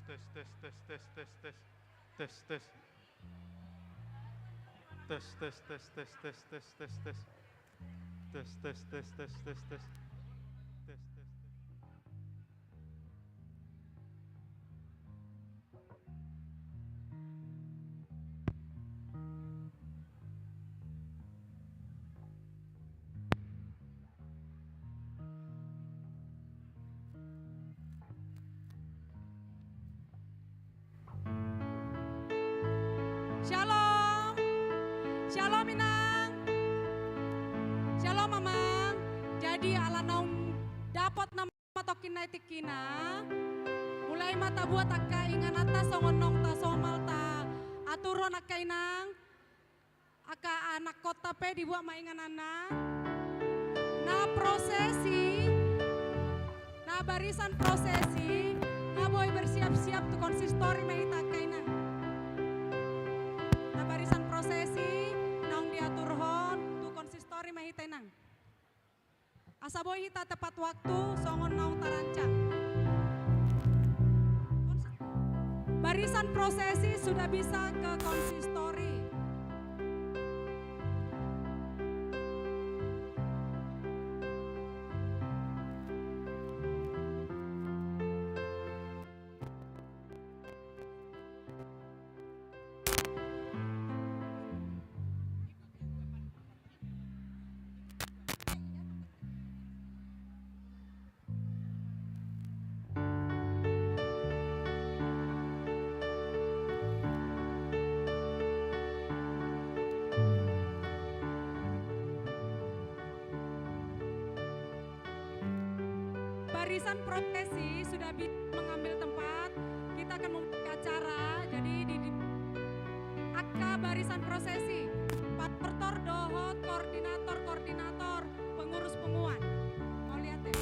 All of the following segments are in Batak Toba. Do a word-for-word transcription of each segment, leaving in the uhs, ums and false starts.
Tes, tes, tes, tes, tes, tes. Tes, tes. Tes, tes, tes, tes, tes, tes, tes, tes. Tes, tes, tes, tes, tes, tes. Tes, tes, tes. Shalom. Shalom, Inang. Shalom, Amang. Jadi, ala naung dapot nama tongkin nai tingkina, mulai ma tabuat angka ingananta songon naung tasomal taaturhon, angka Inang. Angka anakkonta pe dibuat ma ingananna. Na prosesi, na barisan prosesi, na boi bersiap-siap tu konsistori ma hita, angka Inang. Na barisan prosesi naung diaturhon tu konsistori ma hita, Inang. Asa boi hita tepat waktu songon naung tarancang. Barisan prosesi sudah bisa ke konsistori. Barisan prosesi sudah bisa mengambil tempat. Kita akan memulai acara. Jadi di, di angka barisan prosesi, pastor dohot koordinator-koordinator, pengurus punguan. Mauliate.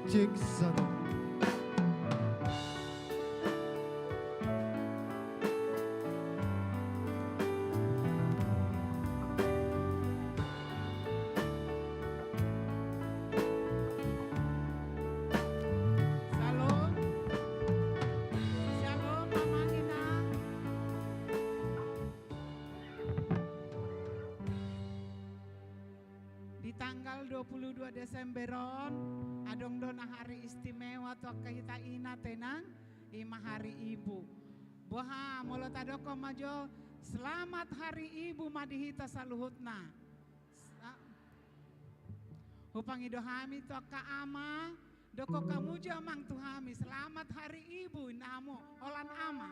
Cek satu. Shalom. Shalom, Mama Ina. Di tanggal dua puluh dua Desember on, adong do na hari istimewa tu angka hita ina, Inang, i ma hari ibu. Boha, molo tadokhon ma jo, selamat hari ibu ma di hita saluhutna. Sa-, hupangido hami tu angka ama, dokhon hamu jo amang tu hami, selamat hari ibu, inna hamu, holan ama.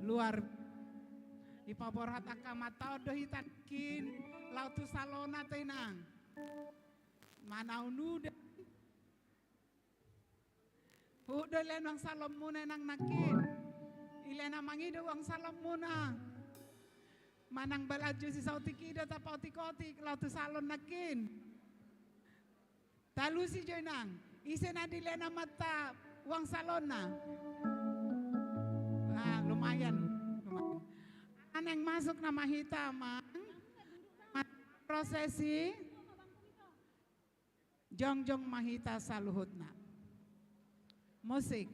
Luar, dipaborhat angka amanta on do hita nangkin, laho tu salonna, Inang. Manang uda. Huhut do dilean uang salonmuna, Inang, nangkin. Dilean amang i do uang salonmuna. Manang balanjo sisaotik i do tapaotik-otik, laho tu salon nangkin. Talusi jo, Inang. Ise na dilean amanta uang salonna? Ah, lumayan. Lumayan. Naeng masuk nama hita, Amang. Prosesi. Jongjong ma hita saluhutna. Musik.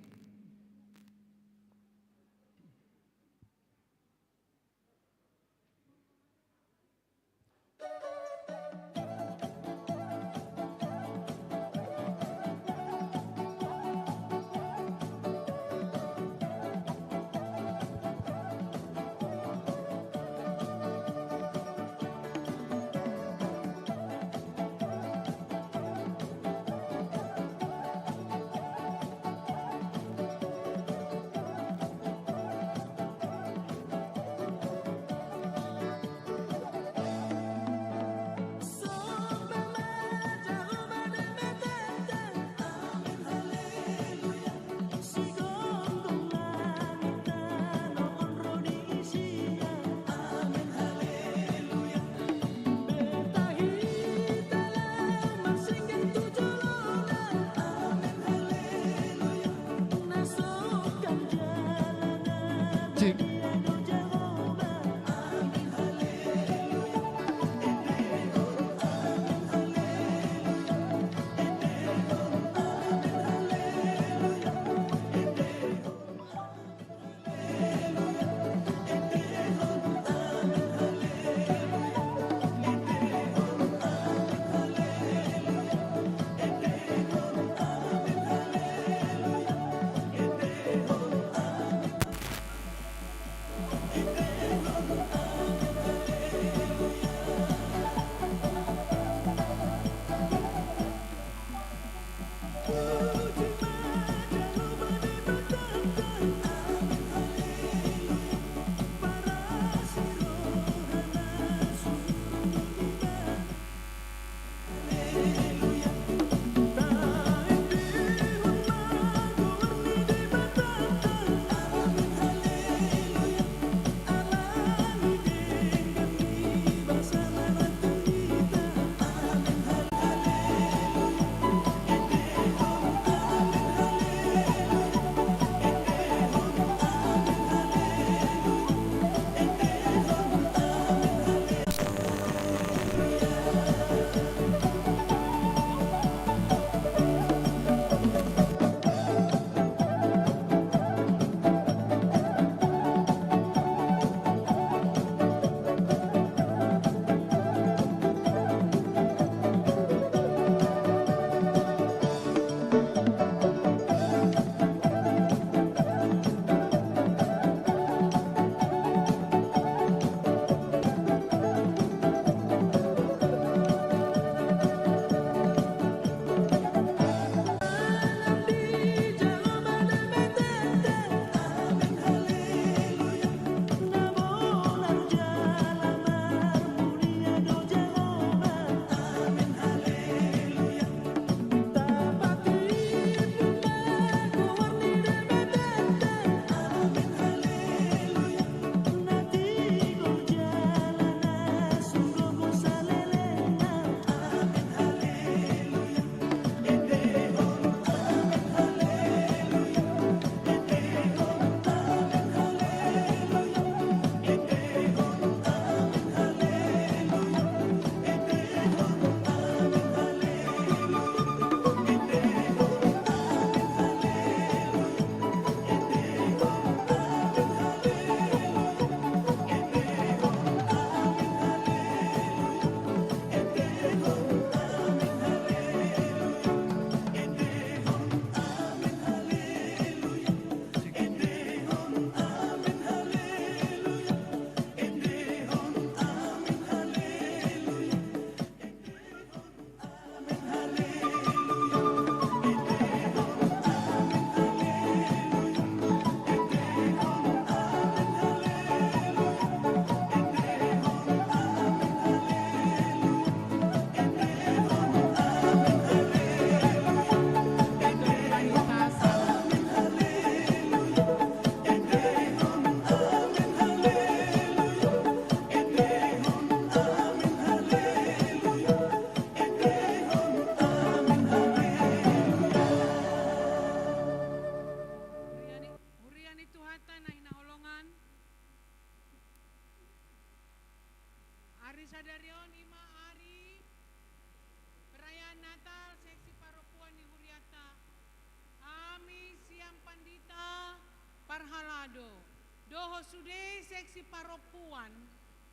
Seksi parompuan,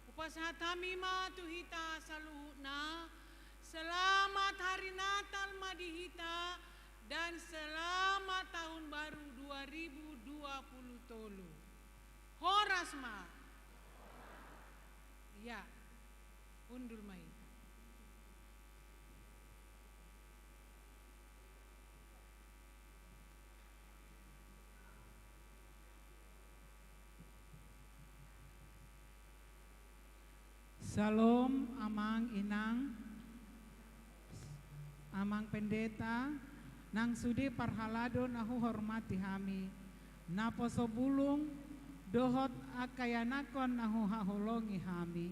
hupasahat hami ma tu hita saluhutna, selamat hari Natal ma di hita, dan selamat tahun baru dua ribu dua puluh tolu. Horas ma. Ya. Undul ma i. Syalom, Amang, Inang, Amang Pendeta, nang sude parhalado na huhormati hami, naposo bulung, dohot angka ianakhon na huhaholongi hami.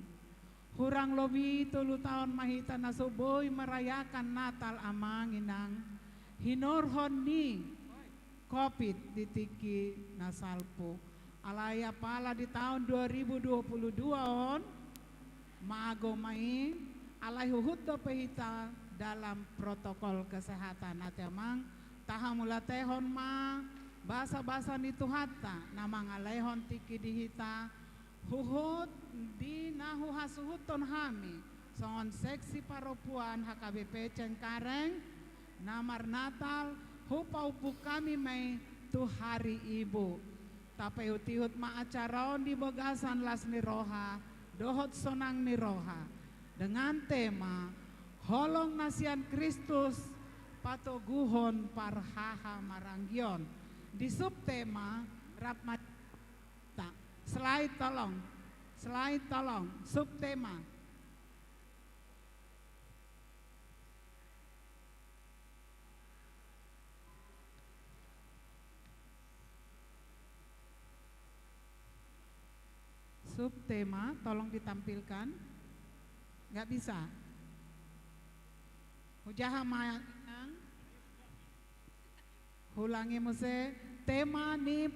Hurang lobi tolu taon ma hita na so boi merayakan Natal, Amang, Inang, hinorhon ni Covid di tingki na salpu. Alai apala di taon dua ribu dua puluh dua on, mago ma i, alai huhut dope hita dalam protokol kesehatan. Ate, Amang, tahamauliatehon ma basabasa ni Tuhanta na mangalehon tingki di hita, huhut di na huhasuhuthon hami songon seksi parompuan H K B P Cengkareng na marnatal, hupaompung hami ma i tu hari Ibu. Tapaihutihut ma acara on di bagasan las ni roha dohot sonang ni roha, dengan tema Holong na sian Kristus patoguhon parhahamaranggion. Di subtema, rap ma- Ta, slide tolong. Slide tolong. Subtema. Subtema, tolong ditampilkan. Nggak bisa. Hujaha ma, Inang. Hulangi muse, tema ni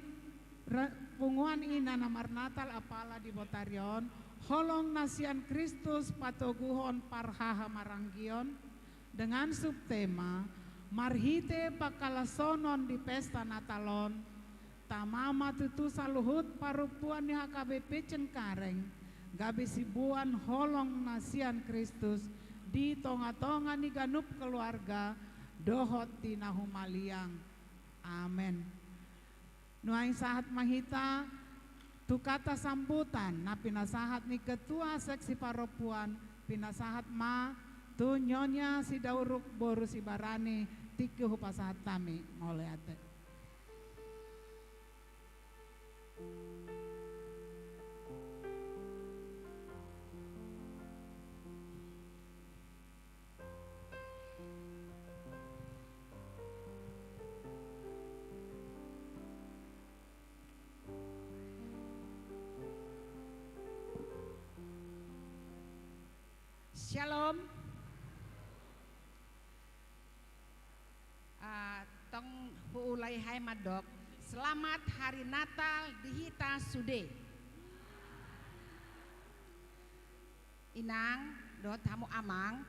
re-, punguan ina na marnatal apala di botari on, Holong na sian Kristus patoguhon parhahamaranggion, dengan subtema, marhite pangkalasonon di pesta Natal on, tama ma tutu saluhut parompuan ni H K B P Cengkareng, gabe siboan holong na sian Kristus di tongatonga ni ganup keluarga, dohot di na humaliang. Amen. Nuaeng sahat ma hita tu kata sambutan na pinasahat ni Ketua Seksi Parompuan, pinasahat ma tu Nyonya Sidauruk boru Sibarani, tingki hupasahat hami, mauliate. Syalom. Ah, tong huulai hami mandok, selamat hari Natal di hita sude. Inang, dohot hamu Amang,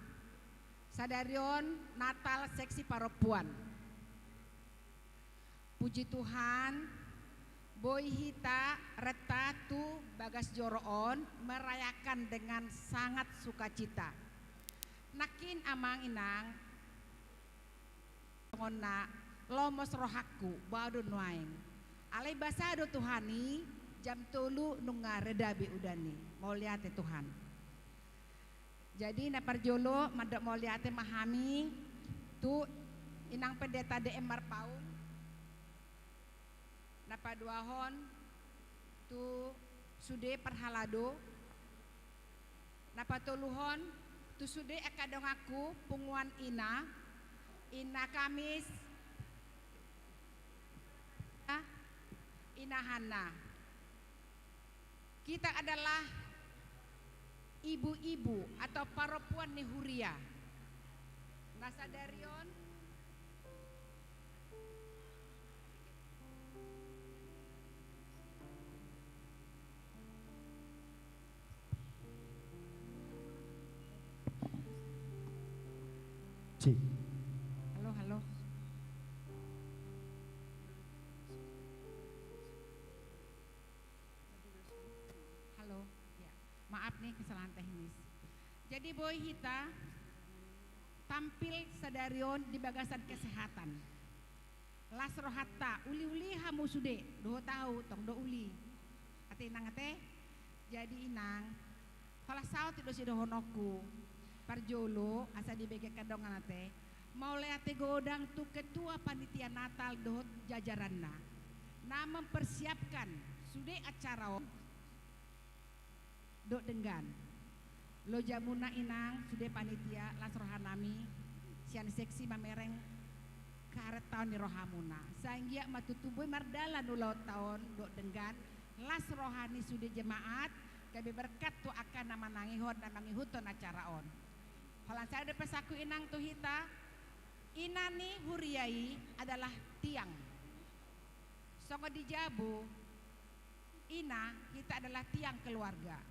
sadari on Natal Seksi Parompuan. Puji Tuhan, boi hita renta tu bagas joro on merayakan dengan sangat sukacita. Nangkin Amang, Inang, songon na lomos rohangku, boha do nuaeng. Alai basa do Tuhan i, jam tolu nunga reda be udan i. Mauliate Tuhan. Jadi na parjolo mandok mauliate ma hami tu Inang Pendeta D M Marpaung. Na paduahon tu sude parhalado. Na patoluhon tu sude angka donganku punguan ina, Ina Kamis, Ina Hanna. Kita adalah ibu-ibu atau parompuan ni huria. Na sadari on. Cek. Halo, halo. Kesalahan teknis. Jadi boi hita tampil sadari on di bagasan kesehatan. Las rohanta, uli-uli hamu sude, dohot ahu tong do uli. Ate inang ate. Jadi inang, holan saut i do sidohononku. Parjolo, asa dibege angka dongan ate, mauliate godang tu ketua panitia Natal dohot jajaranna na mempersiapkan sude acara on. Dok denggan. Lojamuna inang sude panitia, las rohanami sian seksi mamereng karet taon ni rohamuna. Sai anggiat ma tutu boi mardalan ulaonta on dok denggan, las roha ni sude jemaat, gabe berkat tu angka na manangihon na mangihuthon acara on. Holan sada do pesanku inang tu hita, ina ni huria i adalah tiang. Songon di jabu, ina, hita adalah tiang keluarga.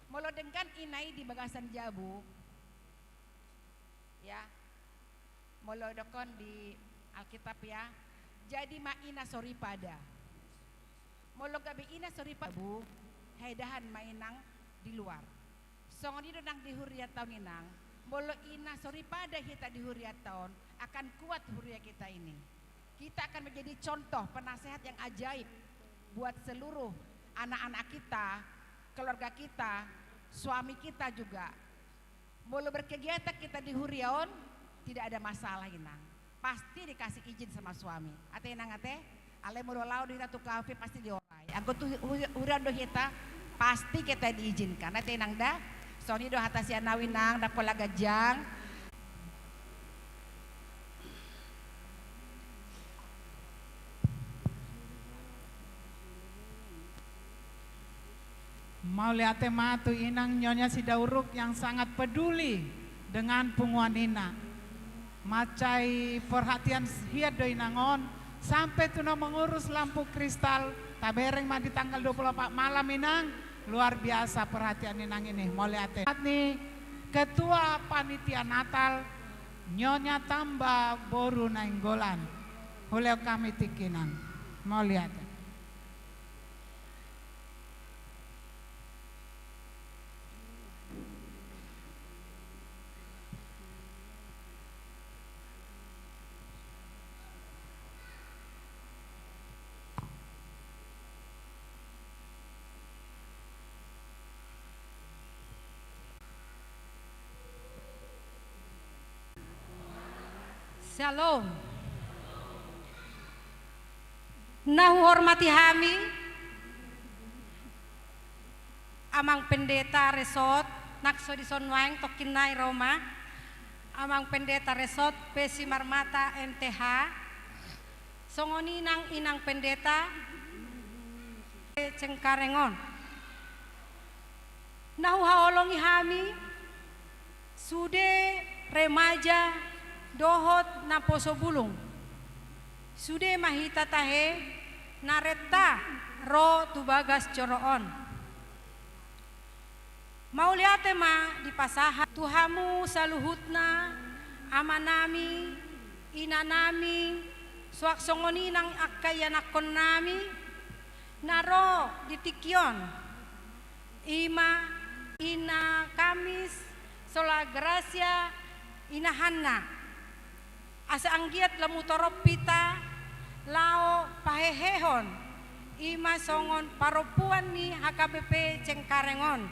Molo denggan ina i di bagasan jabu, ya, molo didokkon di Alkitab ya, jadi ma ina soripada. Molo gabe ina soripada, bu, haedahan ma inang di luar. Songon i do nang di huriata on inang, molo ina soripada hita di huriata on, akan kuat huria kita ini. Kita akan menjadi contoh penasehat yang ajaib buat seluruh anak-anak kita, keluarga kita, suami kita juga. Molo berkegiatan kita di huria on, tidak ada masalah inang. Pasti dikasih izin sama suami. Ate inang ate, alai molo laho do hita tu kafe pasti diorai. Anggo tu hu-, huria on do hita, pasti kita diizinkan. Ate inang da, songon i do hata sian ahu inang, ndang pola ganjang. Mauliate ma tu inang Nyonya Sidauruk yang sangat peduli dengan punguan ina. Mansai perhatian hian do inang on, sampe tu na mengurus lampu kristal, tabereng ma di tanggal dua puluh empat malam inang, luar biasa perhatian inang ini, mauliate. Ni ketua panitia Natal, Nyonya Tamba boru Nainggolan. Hulehon hami tingki inang, mauliate. Syalom. Na huhormati hami, Amang Pendeta Resort, nang so dison nuaeng tongkin nai ro ma, Amang Pendeta Resort Pesi Marmata M T H, songon i nang Inang Pendeta Cengkareng on. Na huhaholongi hami, sude remaja dohot naposo bulung. Sude ma hita tahe na renta ro tu bagas joro on. Mauliate ma dipasahat tu hamu saluhutna, amanami, inanami, suang songon i nang angka ianakkonnami, na ro di tingki on. I ma Ina Kamis Sola Gracia inahanna. Asa anggiat lam hutorop hita laho pahehehon, i ma songon parompuan ni H K B P Cengkareng on.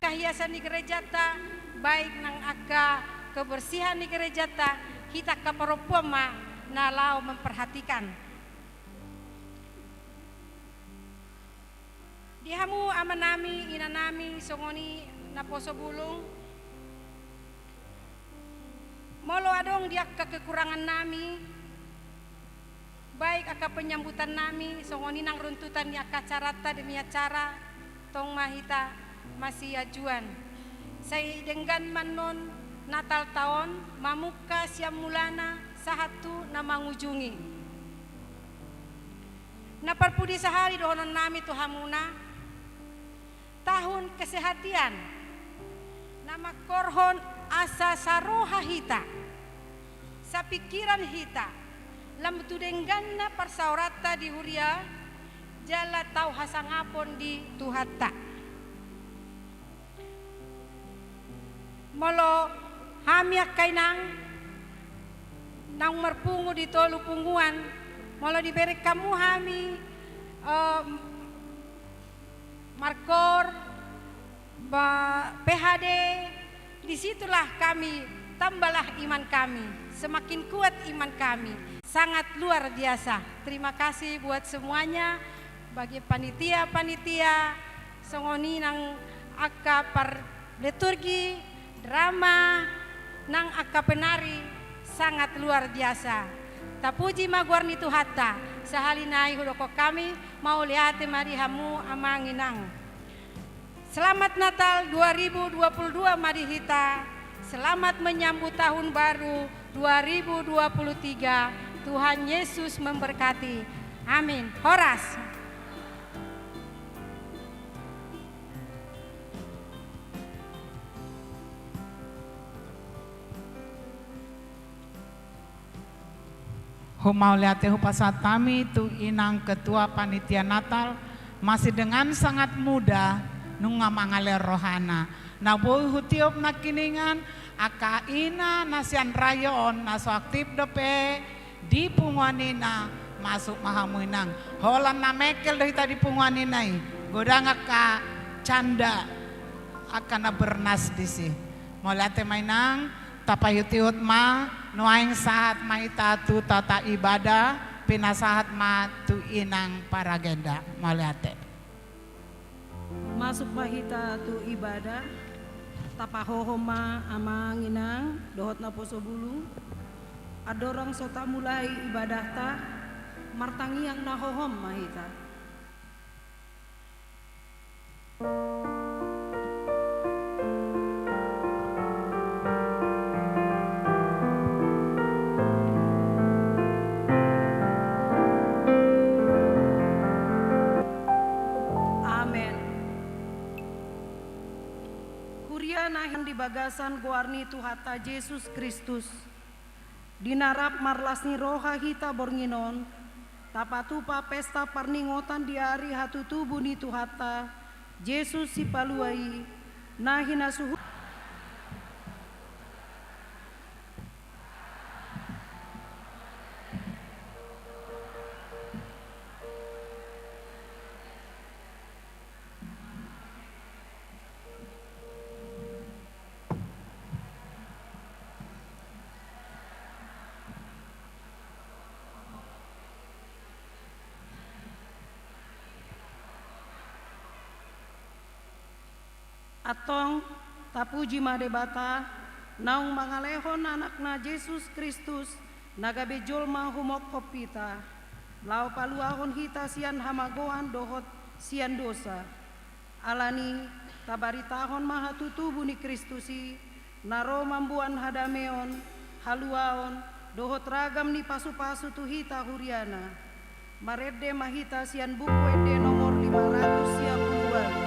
Kehiasan ni gerejanta, baik nang angka kebersihan ni gerejanta, hita angka parompuan ma na laho memperhatikan. Di hamu amanami, inanami, songon i naposo bulung. Molo adong di angka kekurangannami, baik angka penyambutannami, songon i nang runtutan ni angka acaranta demi acara, tong ma hita masiajuan. Sai denggan ma annon Natalta on, mamungka sian mulana sahat tu na mangujungi. Na parpudi sahali dohononnami tu hamuna, tahun kesehatian, na mangkorhon asa saroha hita, sapingkiran hita, lam tu dengganna parsaoranta di huria, jala tau hasangapon di Tuhanta. Molo hami angka inang naung marpungu di tolu punguan, molo dibereng hamu hami, eh, markoor, ba-, P H D, di situlah kami, tambahlah iman kami, semakin kuat iman kami. Sangat luar biasa. Terima kasih buat semuanya, bagi panitia-panitia, songon i nang angka parliturgi, drama, nang angka penari, sangat luar biasa. Tapuji ma goar ni Tuhanta. Sahali nai hudokhon hami, mauliate ma di hamu amang inang. Selamat Natal dua ribu dua puluh dua ma di hita. Selamat menyambut tahun baru dua ribu dua puluh tiga. Tuhan Yesus memberkati. Amin. Horas. Humauliate hupasahat hami tu inang ketua panitia Natal, masih dengan sangat muda, nunga mangalehon rohana. Na boi hutiop nangkiningan, angka ina na sian rayo on, na so aktif dope di punguan ina, masuk ma hamu inang. Holan na mengkel do hita di punguan ina i, godang angka canda, angka na bernas disi. Mauliate ma inang, tapaihut-ihut ma, nuaeng sahat ma hita tu tata ibadah, pinasahat ma tu inang paragenda. Mauliate. Masuk ma hita tu ibadah, tapahohom ma amang inang, dohot naposo bulung. Andorang so tamulai ibadahta, martangiang na hohom ma hita. Amen. Huria na hinan di bagasan goar ni Tuhanta Jesus Kristus. Di na rap marlas ni roha hita borngin on, tapatupa pesta parningotan di ari hatutubu ni Tuhanta, Jesus Sipalua i, na hinasuhu-, Antong, tapuji ma Debata, naung mangalehon Anakna Jesus Kristus, na gabe jolma humongkop hita, laho paluahon hita sian hamagoan dohot sian dosa. Alani, tabaritahon ma hatutubu ni Kristus i, na ro mamboan hadameon, haluaon, dohot ragam ni pasupasu tu hita huriana. Marende ma hita sian Buku Ende nomor lima ratus sia pulu ualu.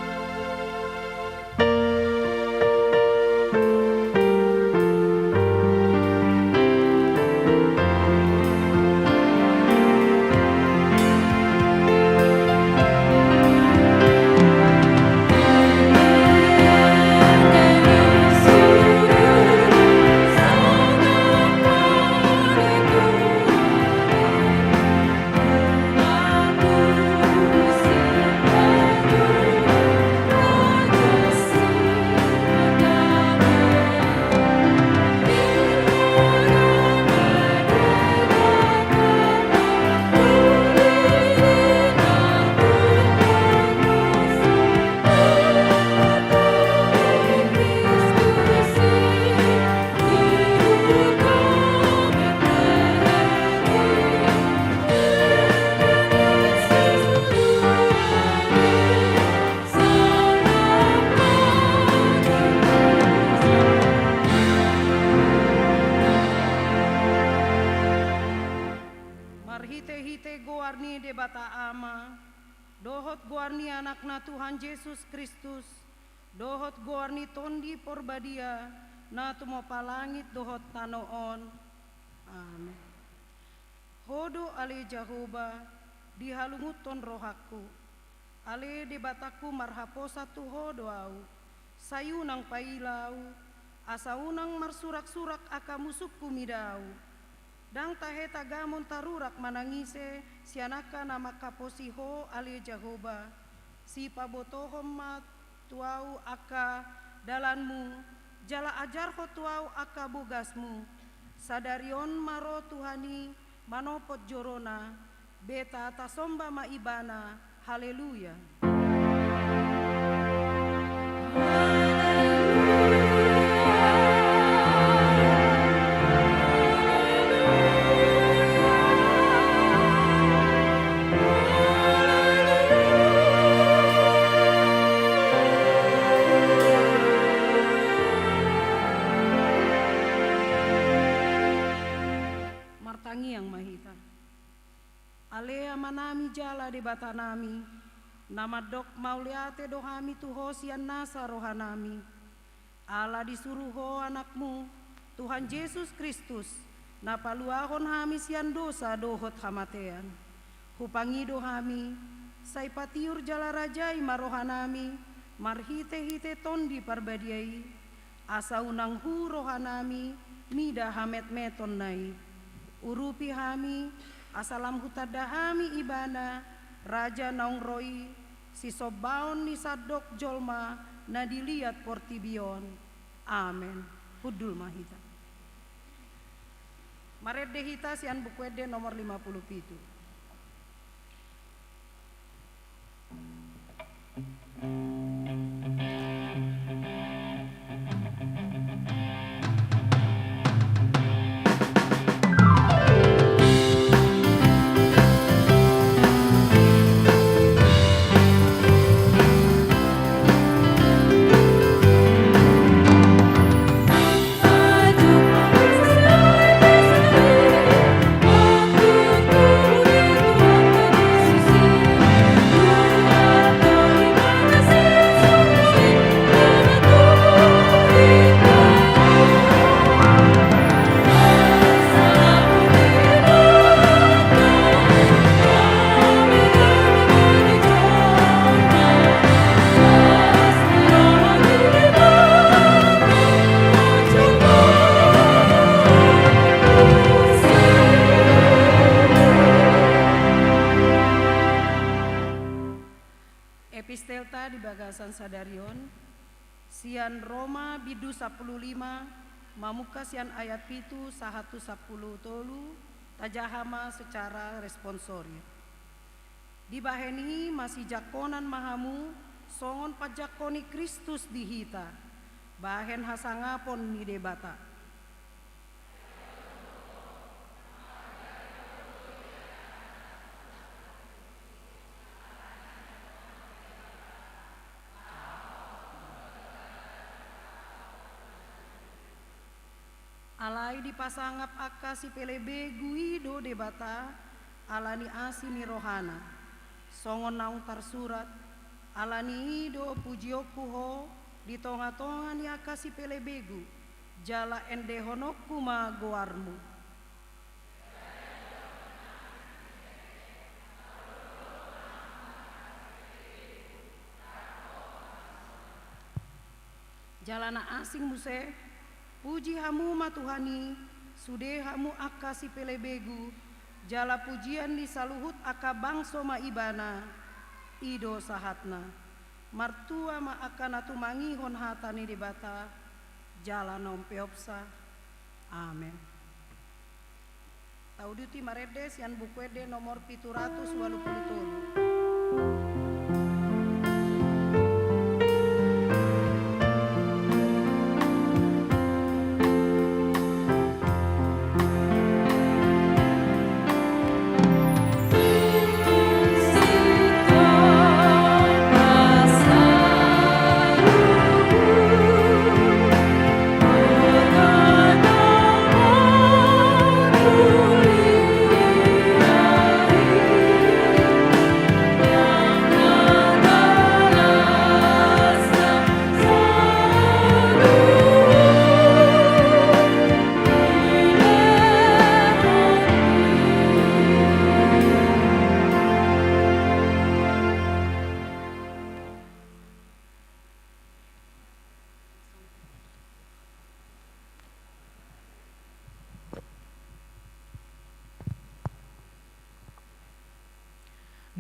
Marhitehite goar ni Debata Ama, dohot goar ni Anakna Tuhan Jesus Kristus, dohot goar ni Tondi Porbadia, na tumompa langit dohot tano on. Amen. Ho do ale Jahowa, dihalungunhon rohangku. Ale Debatangku, marhaposan tu Ho do ahu. Sai unang paila ahu, Asa unang marsurak-surak angka musungku mida ahu. Ndang tahe tagamon tarurak manang ise sian angka na manghaposi Ho ale Jahowa. Sipabotohon ma tu ahu angka dalanMu, jala ajarhon tu ahu angka bogasMu. Sadari on ma ro Tuhan i manopot joroNa, beta tasomba ma Ibana. Haleluya. Martangiang ma hita. Ale Amanami jala Debatanami, na mandok mauliate do hami tu Ho sian nasa rohanami, ala disuru Ho AnakMu, Tuhan Jesus Kristus, na paluahon hami sian dosa dohot hamatean. Hupangido hami, sai patiur jala rajai ma rohanami marhite-hite Tondi Parbadia i, asa unang hu rohanami mida hametmetonna i. Urupi hami, asa lam hutanda hami Ibana, Raja naung ro i, sisombaon ni sandok jolma na di liat portibi on. Amen. Hundul ma hita. Marende hita sian Buku Ende nomor lima puluh pitu. Epistelta di bagasan sadari on, sian Roma bindu sampulu lima, mamungka sian ayat pitu sahat tu sampulu tolu, tajaha ma secara responsorius. Dibahen i masijangkonan ma hamu songon panjangko ni Kristus di hita, bahen hasangapon ni Debata. Alai dipasangap angka sipelebegu i do Debata ala ni asi ni rohana. Songon naung tarsurat, ala ni i do pujionku Ho di tongatonga ni angka sipelebegu, jala endehononku ma goarmu. Jala na asing muse, puji hamu ma Tuhan i, sude hamu angka sipelebegu, jala pujian ni saluhut angka bangso ma Ibana. I do sahatna. Martua ma angka na tumangihon hata ni Debata, jala na umpeopsa. Amen. Tauduti marende sian Buku Ende nomor pitu ratus ualu pulu tolu.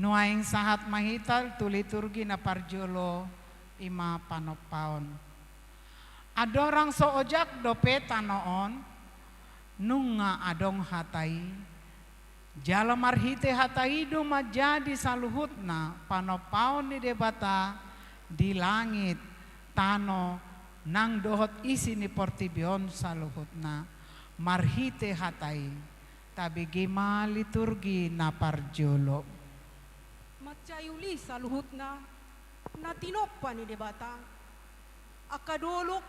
Nuaeng sahat ma hita tu liturgi na parjolo, i ma panompaon. Andorang so ojak dope tano on, nunga adong hata i, jala marhite hata i do manjadi saluhutna panompaon ni Debata di langit, tano, nang dohot isi ni portibi on saluhutna. Marhite hata i, tabege ma liturgi na parjolo. Mansai uli saluhutna na tinompa ni Debata, angka dolok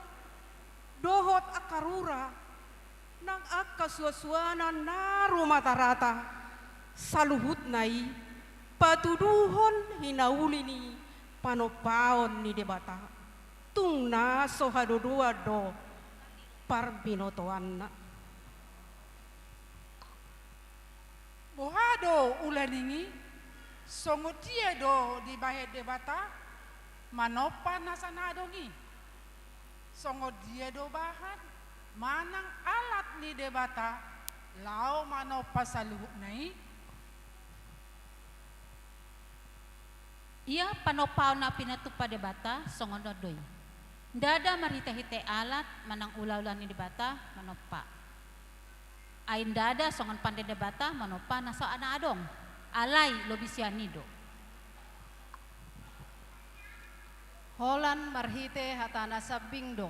dohot angka rura, nang angka suansuanan na rumatarata, saluhutna i patuduhon hinauli ni panompaon ni Debata. Tung na so hadodoan do parbinotoanna. Boha do ulaning i? Songon dia do dibahen Debata manompa nasa na adong i? Songon dia do bahan manang alat ni Debata laho manompa saluhutna i? Ia panompaon na pinatumpa Debata songon on do i. Ndada marhitehite alat manang ulaula ni Debata manompa. Ai ndada songon pande ni Debata manompa nasa na adong. Alai lobi sian i do. Holan marhite hata na sambing do.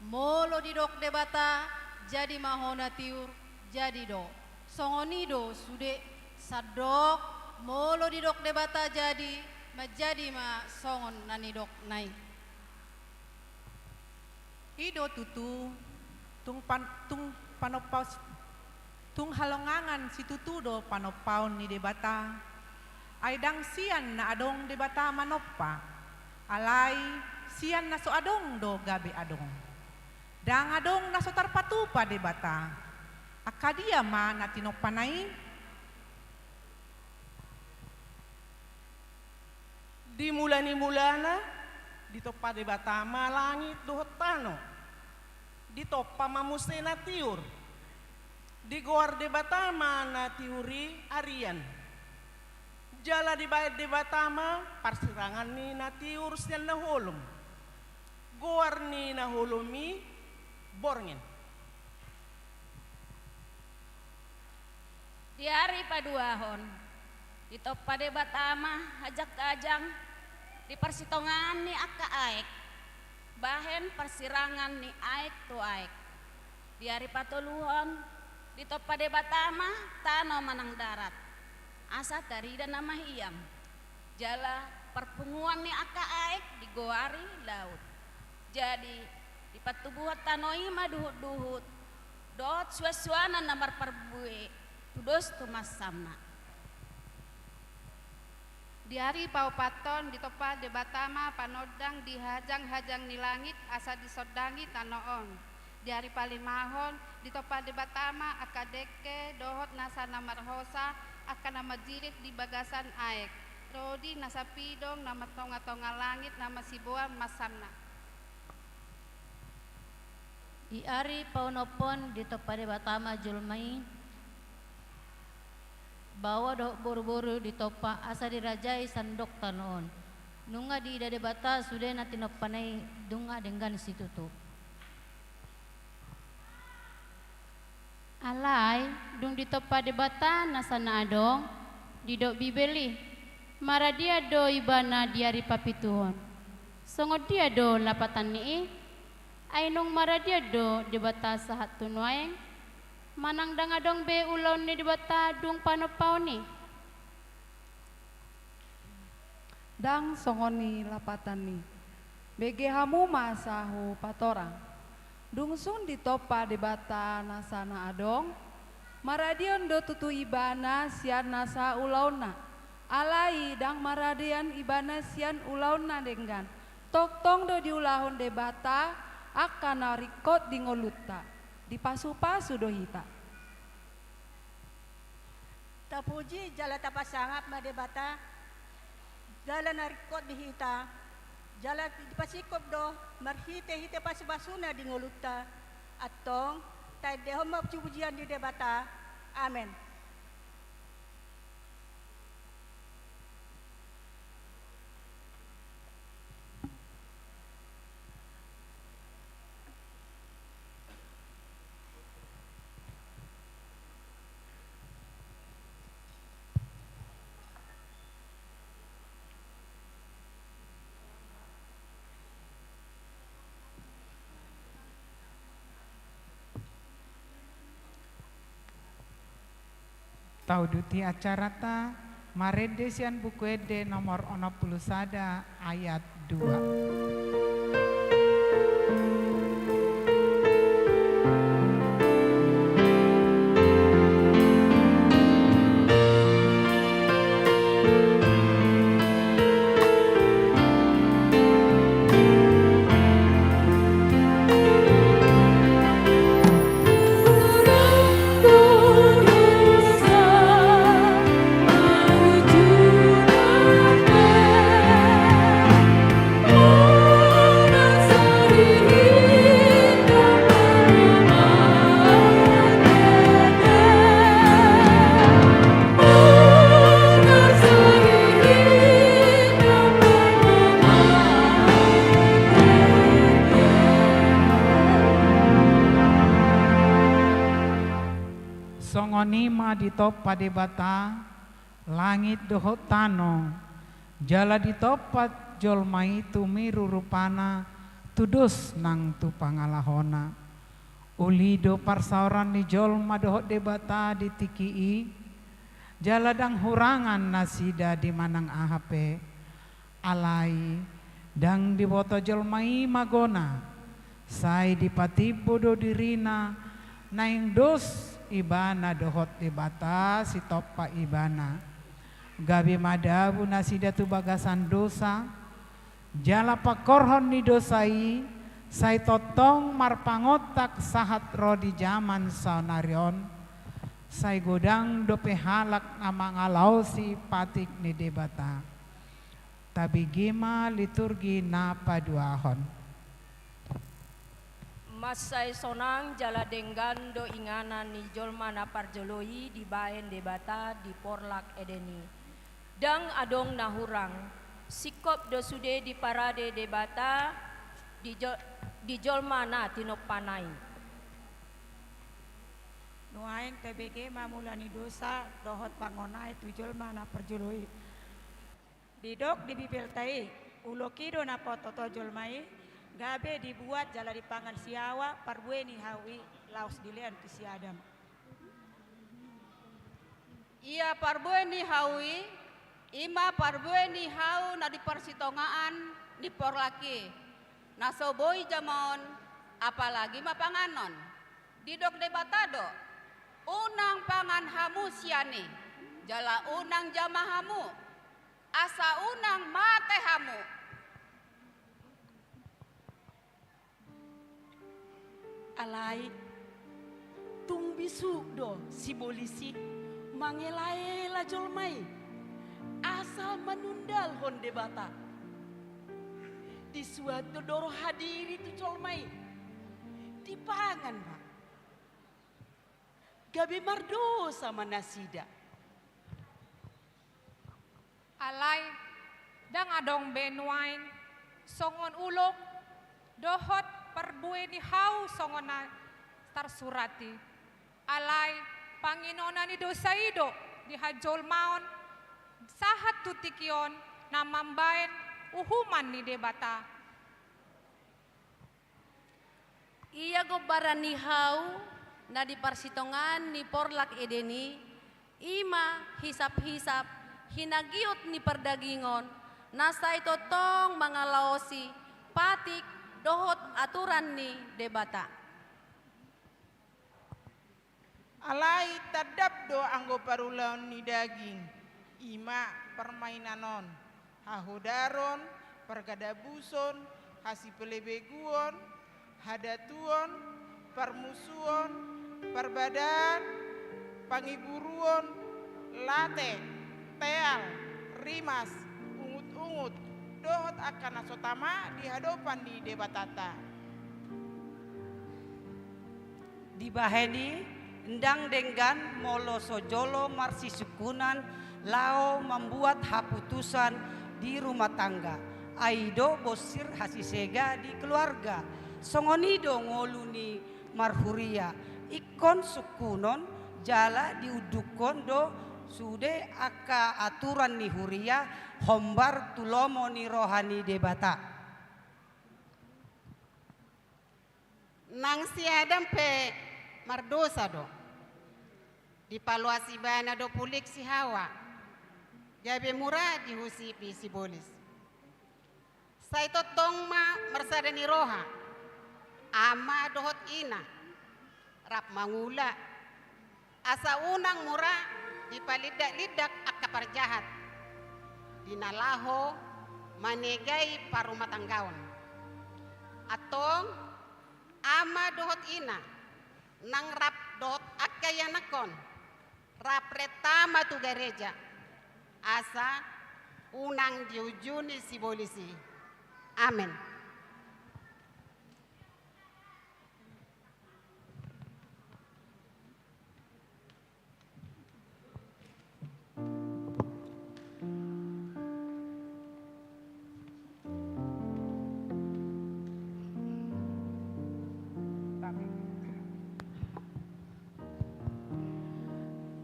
Molo didok Debata, jadi ma ho na tiur, jadi do. Songon i do sude, sandok, molo didok Debata jadi, manjadi ma songon na nidokna i. I do tutu, tung pan-, tung panompaos-, tung halongangan situtu do panompaon ni Debata. Ai ndang sian na adong Debata manompa, alai sian na so adong do gabe adong. Ndang adong na so tarpatupa Debata. Angka dia ma na tinompana i? Di mula ni mulana, ditompa Debata ma langit dohot tano. Ditompa ma muse na tiur. Digoar Debata ma na tiur i arian. Jala dibahen Debata ma parsirangan ni na tiur sian na holom. Goar ni na holom i borngin. Di ari paduahon, ditompa Debata ma hajang-hajang di parsitongaan ni angka aek, bahen parsirangan ni aek tu aek. Di ari patoluhon, ditompa Debata ma tano manang darat, asa tarida na mahiam. Jala parpunguan ni angka aek digoari laut. Jadi, dipatubuhon tano i ma duhut-duhut dohot suansuanan na marparbue, tudos tu mansamna. Di ari paopathon, ditompa Debata ma panondang di hajang-hajang ni langit, asa disondangi tano on. Di ari palimahon, ditompa Debata ma angka dengke dohot nasa na marhosa, angka na manjirit di bagasan aek, ro di nasa pidong na martonga-tonga langit na masiboan mansamna. Di ari paonomhon, ditompa Debata ma jolma i, baoa dohot boruboru ditompa, asa dirajai sandok tano on. Nunga diida Debata sude na tinompana i, nunga denggan situtu. Alai, dung ditompa Debata nasa na adong, didok Bibel i, maradian do ibana di ari papituhon. Songon dia do lapatanni i? Ai nunga maradian do Debata sahat tu nuaeng? Manang ndang adong be ulaon ni Debata dung panompaon i? Ndang songon i lapatanni. Bege hamu ma asa hupatorang. Dung sun ditompa Debata nasa na adong, maradian do tutu ibana sian nasa ulaonna. Alai ndang maradian ibana sian ulaonna denggan. Tongtong do diulahon Debata angka na ringkot di ngolunta. Dipasupasu do hita. Tapuji jala tapasangap ma Debata, jala na ringkot di hita, jala dipasingkop do marhitehite pasupasuna di ngolunta. Antong, taendehon ma pujipujian di Debata. Amen. Tauduti acarata marende sian Buku Ende nomor onom pulu sada ayat dua. Songon i ma ditompa Debata langit dohot tano, jala ditompa jolma i tumiru rupana tu dos nang tu pangalahona. Uli do parsaoran ni jolma dohot Debata di tingki i, jala ndang hurangan nasida di manang aha pe. Alai ndang diboto jolma i magona, sai dipatimbo do dirina, naeng dos ibana dohot Debata sitompa ibana. Gabe madabu nasida tu bagasan dosa, jala pangkorhon ni dosa i sai tongtong marpangontak sahat ro di jaman saonari on, sai godang dope halak na mangalaosi patik ni Debata. Tabege ma liturgi na paduahon. Mansai sonang jala denggan do inganan ni jolma na parjolo i dibaen Debata di porlak Eden i. Ndang adong na hurang, singkop do sude diparade Debata di jo-, di jolma na tinompana i. Nuaeng tabege ma mula ni dosa dohot pangonai tu jolma na parjolo i. Didok di Bibelta i, ulok i do na paototo jolma i, gabe dibuat jala dipangan si Hawa parbue ni hau i, laos dilean tu si Adam. Ia parbue ni hau i, i ma parbue ni hau na di parsitongaan ni porlak i, na so boi jamaon, apalagi ma panganon. Didok Debata do, unang pangan hamu sian i, jala unang jama hamu, asa unang mate hamu. Alai, tung bisuk do sibolis i mangelaela jolma i, asal manundalhon Debata. Disuat do roha diri tu jolma i, dipangan ma. Gabe mardosa ma nasida. Alai, ndang adong be nuaeng songon ulok dohot parbue ni hau songon na tarsurat i. Alai, panginona ni dosa i do di hajolmaon sahat tu tingki on na mambaen uhuman ni Debata. Ia gombaran ni hau na di parsitongaan ni porlak Eden i, i ma hisap-hisap hinagiot ni pardagingon, na sai tongtong mangalaosi patik dohot aturan ni Debata. Alai tandap do anggo parulaon ni daging, i ma parmainanon, hahodaron, pargadabuson, hasipelebeguon, hadatuon, parmusuon, parbadaan, pangiburuon, late, teal, rimas, ungut-ungut, dohot angka na so tama di hadopan ni Debatanta. Dibahen i, ndang denggan molo so jolo marsisungkunan laho mambuat haputusan di rumah tangga, ai do bonsir hasisega di keluarga. Songon i do ngolu ni marhuria, ingkon sungkunon jala diundukkon do sude angka aturan ni huria, hombar tu lomo ni roha ni Debata. Nang si Adam pe mardosa do. Dipaloas ibana do pulik si Hawa, gabe mura dihusipi sibolis. Sai tongtong ma marsada ni roha, ama dohot ina, rap mangula, asa unang mura dipalindak-lindak angka parjahat, di na laho manegai parumatanggaon. Antong, ama dohot ina, nang rap dohot angka ianakhon, rap renta ma tu gareja, asa unang diujuni sibolis i. Amen.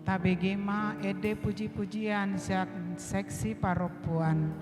Tabege ma ende puji-pujian sian seksi parompuan.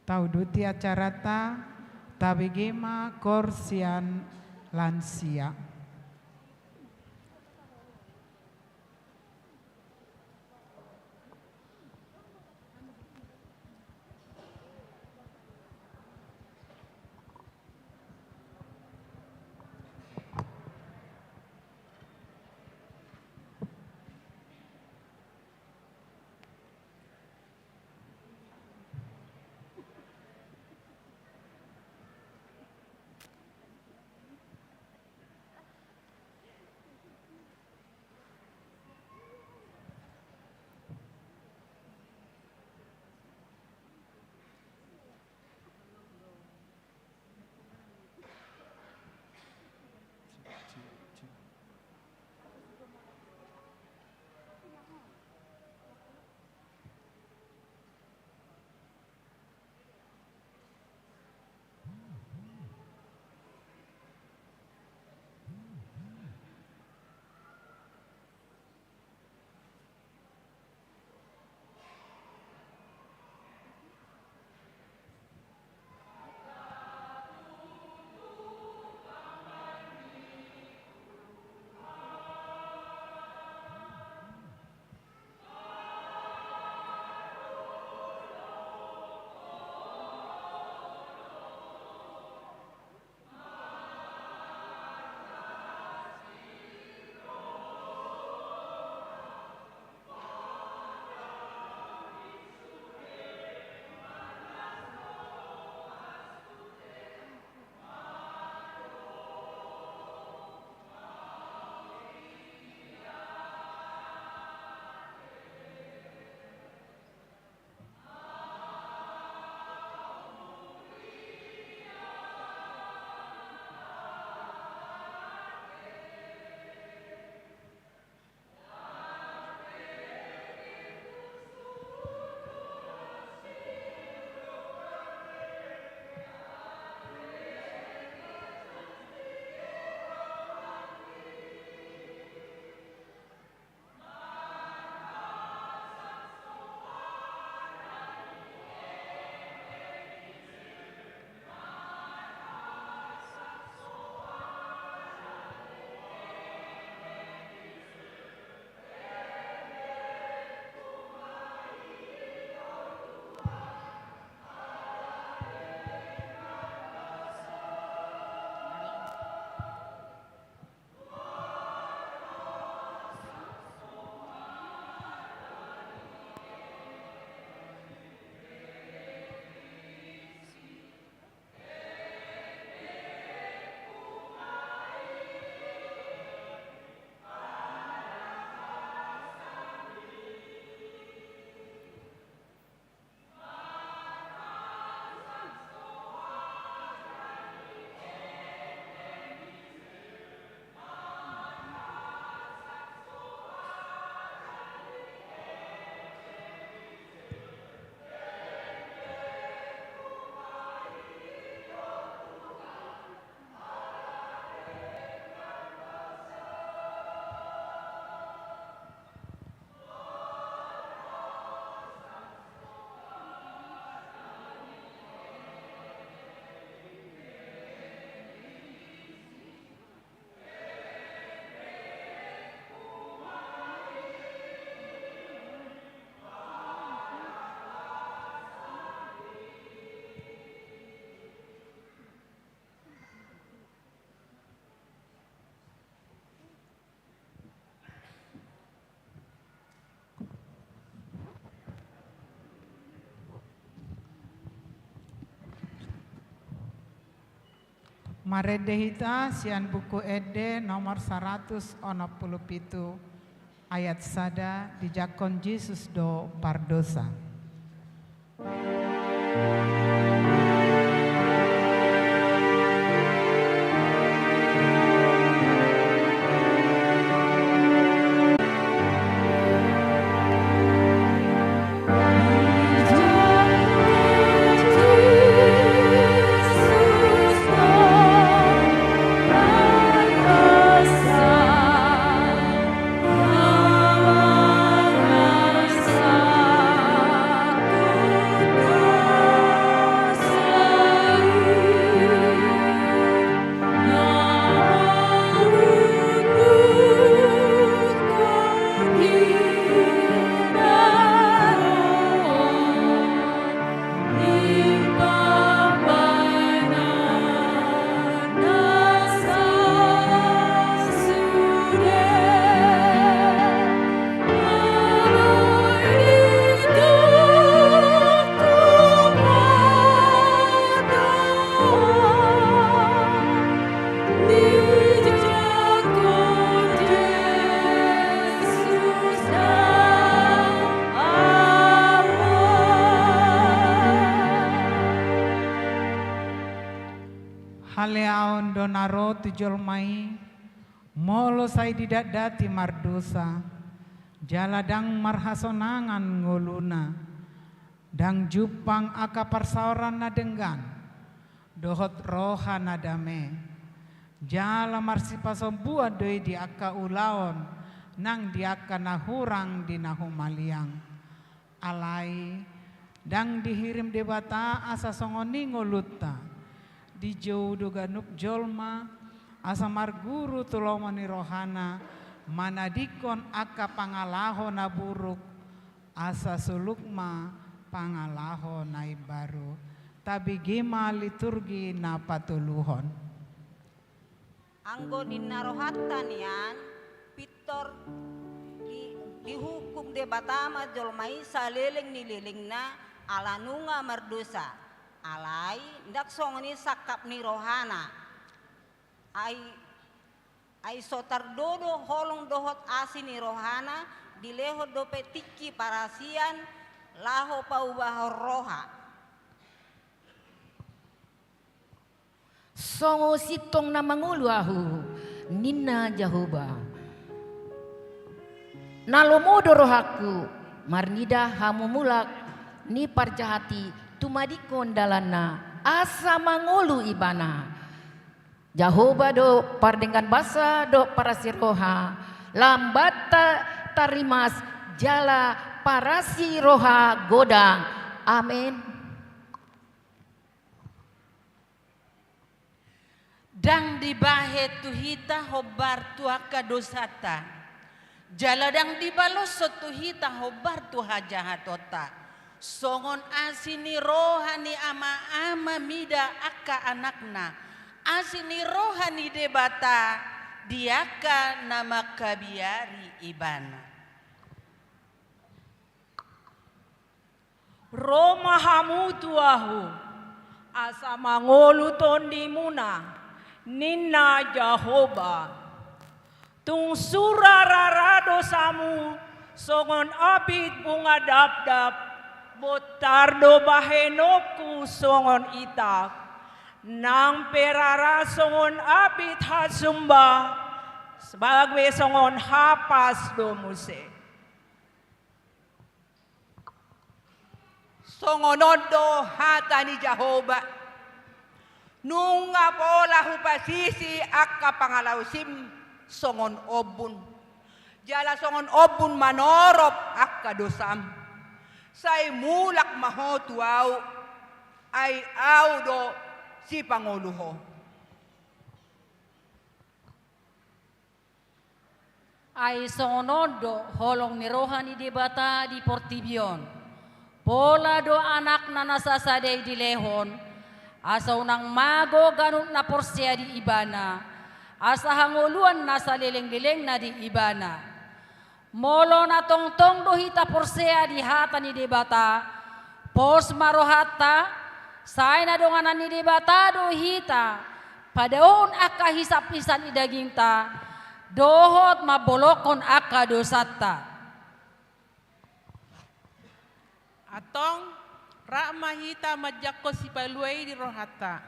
Tauduti acaranta, tabege ma koor sian lansia. Marende hita sian Buku Ende nomor saratus onom pulu pitu, ayat sada, dijangkon Jesus do pardosa. na ro tu jolma i, molo sai didatdati mardosa, jala ndang marhasonangan ngoluna, ndang jumpang angka parsaoran na denggan, dohot roha na dame, jala marsipasombuan do i di angka ulaon nang di angka na hurang di na humaliang. Alai, ndang dihirim Debata asa songon i ngolunta. Dijou do ganup jolma, asa marguru tu lomo ni rohana, manadingkon angka pangalaho na buruk, asa suluk ma pangalaho na imbaru. Tabege ma liturgi na patoluhon. Anggo ninna rohanta nian, pintor di, dihukum Debata ma jolma i saleleng ni lelengna ala nunga mardosa. Alai, ndang songon i sangkap ni rohana. Ai, ai so tardodo holong dohot asi ni rohana, dilehon dope tingki parasian laho paubahon roha. Songon sintong na mangolu ahu, ninna Jahowa. Na lomo do rohangku, marnida hamu mulak ni parjahat i tumadingkon dalanna, asa mangolu ibana. Jahowa do pardenggan basa dohot parasi roha, Lambanta tarimas jala parasi roha godang. Amen. Ndang dibahen tu hita hombar tu angka dosanta, jala ndang dibaloshon tu hita hombar tu hajahatonta. Songon asi ni roha ni ama-ama mida angka anakna, asi ni roha ni Debata di angka na mangkabiari ibana. Ro ma hamu tu ahu, asa mangolu tondimuna, ninna Jahowa. Tung sura rara dosamu songon abit bunga dapdap, bontar do bahenonku songon itak. Nang pe rara songon abit hasumba, gabe songon hapas do muse. Songon on do hata ni Jahowa. Nunga pola hupasisi angka pangalaosim songon ombun. Jala songon ombun manorop angka dosam. Sai mulak ma ho tu ahu, ai ahu do sipangolu ho. Ai songon on do holong ni roha ni Debata di portibi on. Pola do anakna na sasada i dilehon, asa unang mago ganup na porsea di ibana, asa hangoluan na saleleng-lelengna di ibana. Molo na tongtong do hita porsea di hata ni Debata, pos ma rohanta, sai na donganan ni Debata do hita, padaohon angka hisap-hisap ni dagingta, dohot mambolongkon angka dosanta. Antong, rap ma hita manjangkon Sipalua i di rohanta.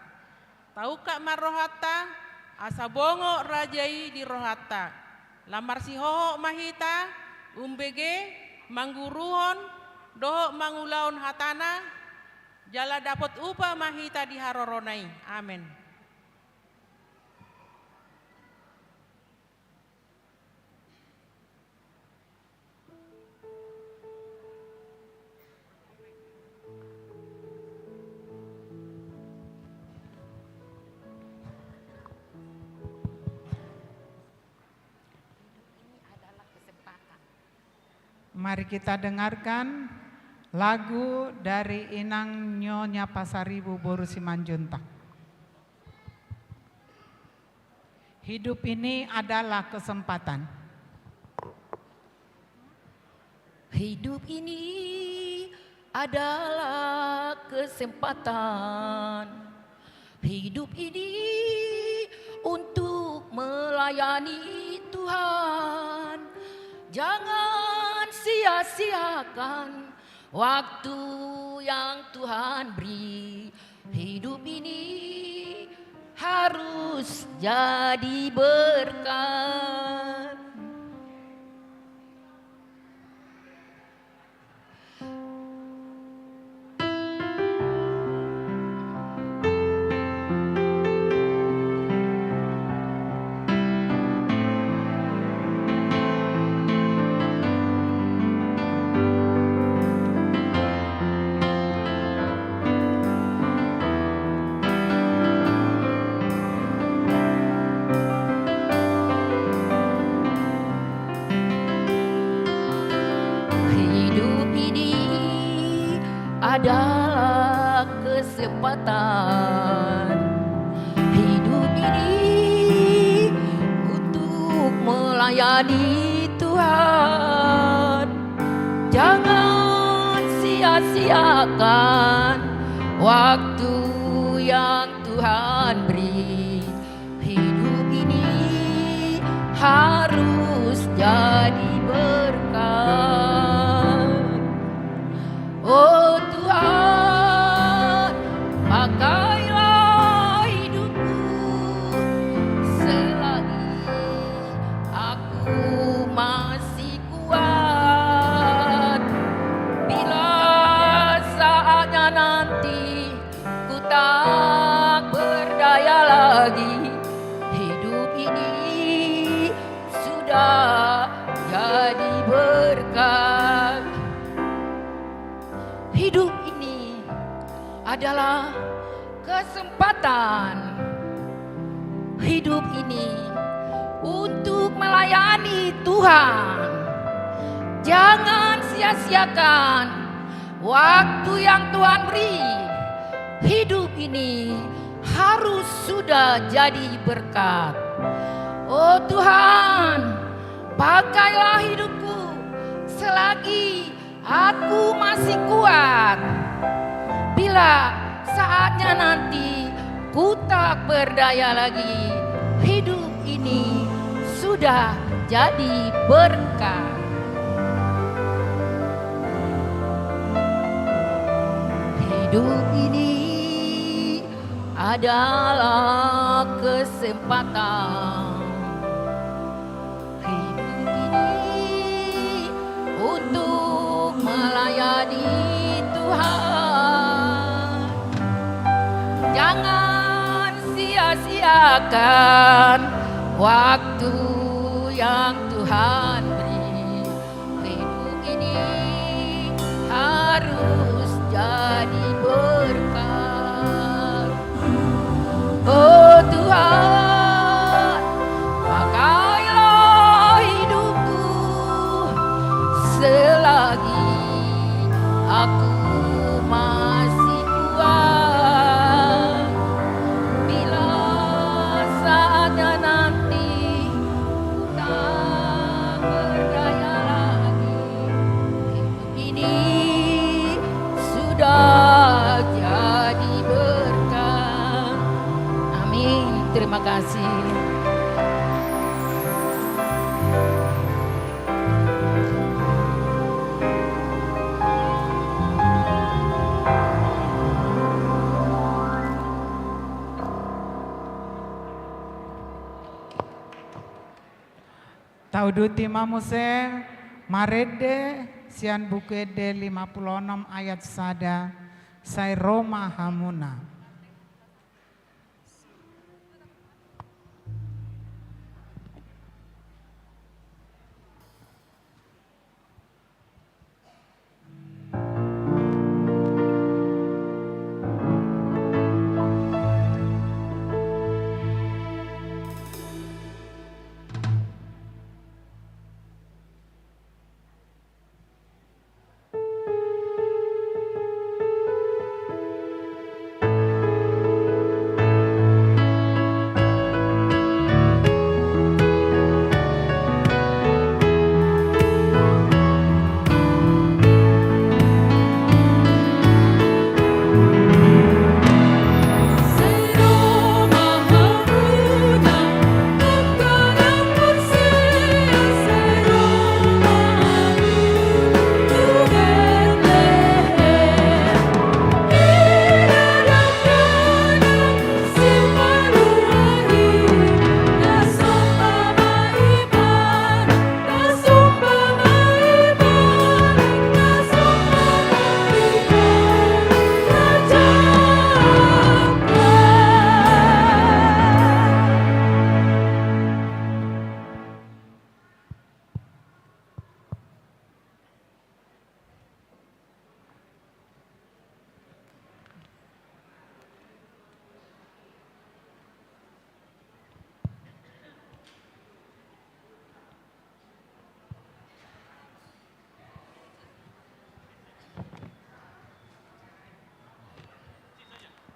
Taungkap ma rohanta, asa bongot raja i di rohanta. Lam marsihohot ma hita, umbege, mangguruhon, dohot mangulahon hatana, jala dapot upa ma hita di harorona i. Amen. Mari kita dengarkan lagu dari Inang Nyonya Pasaribu boru Simanjuntak. Hidup ini adalah kesempatan. Hidup ini adalah kesempatan. Hidup ini untuk melayani Tuhan. Jangan sia-siakan waktu yang Tuhan beri. Hidup ini harus jadi berkat. Hidup ini adalah kesempatan. Hidup ini untuk melayani Tuhan. Jangan sia-siakan waktu yang Tuhan beri. Hidup ini harus jadi berkat. Oh Tuhan, pakailah hidupku selagi aku masih kuat. Bila saatnya nanti ku tak berdaya lagi, hidup ini sudah jadi berkat. Hidup ini adalah kesempatan. Hidup ini untuk melayani Tuhan. Jangan sia-siakan waktu yang Tuhan beri. Hidup ini harus sudah jadi berkat. Oh Tuhan, pakailah hidupku selagi aku masih kuat. Bila saatnya nanti ku tak berdaya lagi, hidup ini sudah jadi berkat. Hidup ini adalah kesempatan. Hidup ini untuk melayani Tuhan. Jangan sia-siakan waktu yang Tuhan beri. Hidup ini harus jadi berkat. Oh Tuhan, pakailah hidupku selagi aku masih kuat. Bila saatnya nanti ku tak berdaya lagi, ini sudah jadi berkat. Amin. Terima kasih. Tauduti ma muse marende sian Buku Ende lima pulu onom ayat sada, sai ro ma hamuna.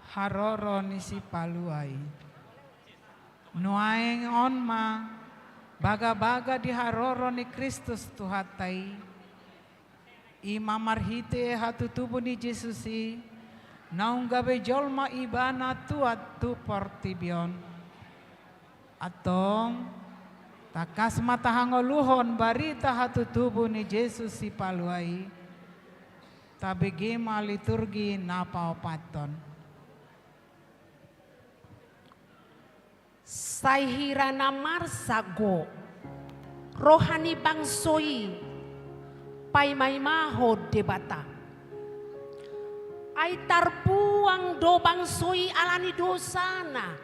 Haroro ni Sipalua i. Nuaeng on ma, bagabaga di haroro ni Kristus Tuhanta i, i ma marhite hatutubu ni Jesus i, naung gabe jolma Ibana tuat tu portibi on. Antong, tangkas ma tahangoluhon barita hatutubu ni Jesus Sipalua i, tabege ma liturgi na paopathon. Sai hira na marsago roha ni bangso i, paimaimahon Debata. Ai tarbuang do bangso i ala ni dosana.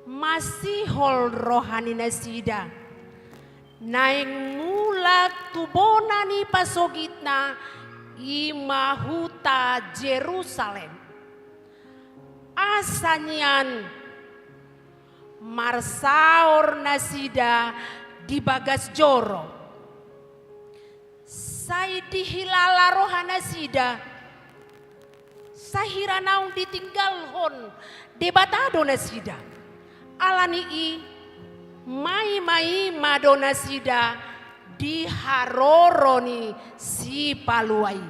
Masihol roha ni nasida, naeng mulak tu bona ni pasogitna, i ma huta Jerusalem. Asa nian marsaor nasida di bagas joro. Sai dihilala roha nasida, sai hira naung ditinggalhon Debata do nasida. Ala ni i, maimaima do nasida di haroro ni Sipalua i.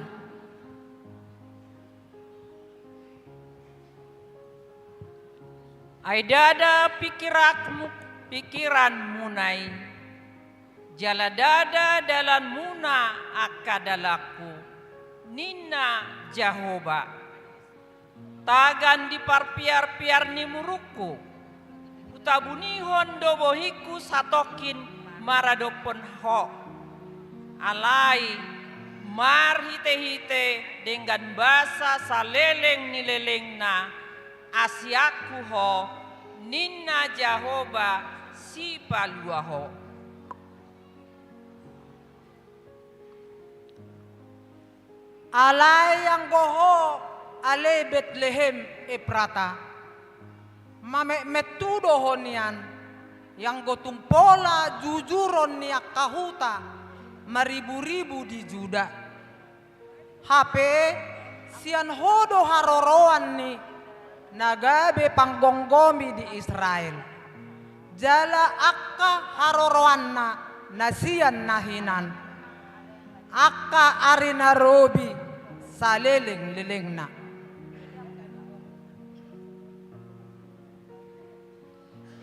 Ai ndada pikiranmu, pikiranmuna i, jala ndada dalanmuna angka dalanku, ninna Jahowa. Tagan di parpiarpiar ni murukku, hutabunihon do bohingku satongkin maradophon ho. Alai marhitehite denggan basa saleleng ni lelengna, asianku ho, ninna Jahowa, Sipalua ho. Alai anggo ho, ale Betlehem Efrata, mametmet tu do ho nian, ianggo tung pola jujuron ni angka huta mariburibu di Juda. Hape sian ho do haroroan ni na gabe panggomgomi di Israel, jala angka haroroanna na sian na hinan, angka ari na robi salelenglelengna.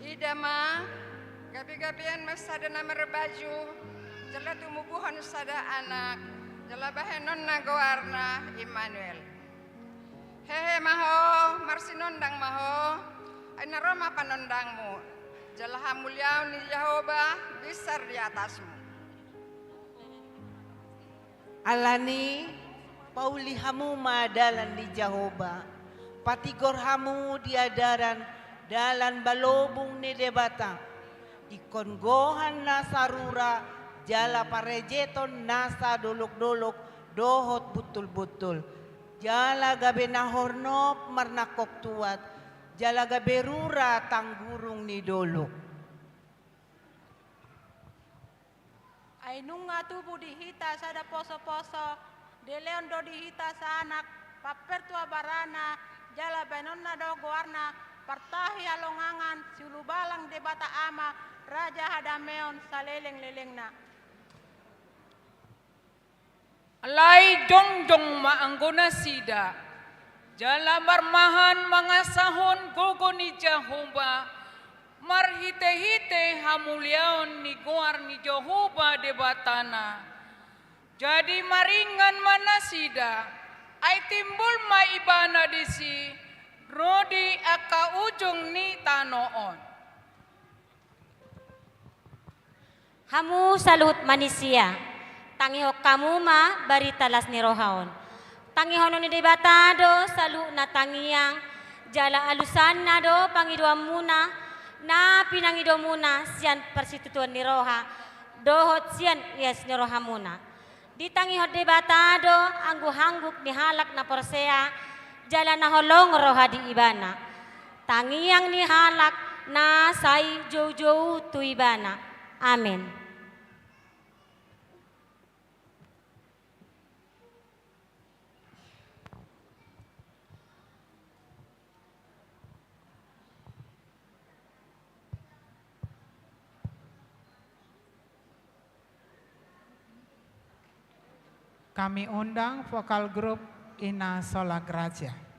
Ida ma, gabegabean ma sada na marbaju, jala tumubuhon sada anak, jala bahenonna goarna Immanuel. Hehe ma ho, marsinondang ma ho, ai na ro ma panondangmu, jala hamuliaon ni Jahowa binsar di atasmu. Alani, pauli hamu ma dalan ni Jahowa, patigor hamu di adaran dalan balobung ni Debata, ingkon gohan nasa rura, jala parejeton nasa dolokdolok dohot buntulbuntul, jala gabe na hornop marnangkok tuat, jala gabe rura tanggurung ni dolok. Ai nunga tubu di hita sada posoposo, dielehon do di hita saanak, pampertua barana, jala bahenonna do goarna, partahi halongangan, siulubalang Debata Ama, raja hadameon salelenglelengna. Alai jongjong ma anggo nasida, jala marmahan mangasahon gogo ni Jahowa, marhitehite hamuliaon ni goar ni Jahowa Debatana. Jadi maringan ma nasida, ai timbul ma Ibana disi, ro di angka ujung ni tano on. Hamu saluhut manisia, tangihon hamu ma barita las ni roha on. Tangihonon ni Debata do saluhut na tangiang, jala alusanna do pangidoanmuna, na pinangidomuna sian parsitutuon ni roha, dohot sian ias ni rohamuna. Ditangihon Debata do angguhangguk ni halak na porsea, jala na holong roha di Ibana. Tangiang ni halak na sai joujou tu Ibana. Amen. Kami undang vokal grup Ina Sola Gracia.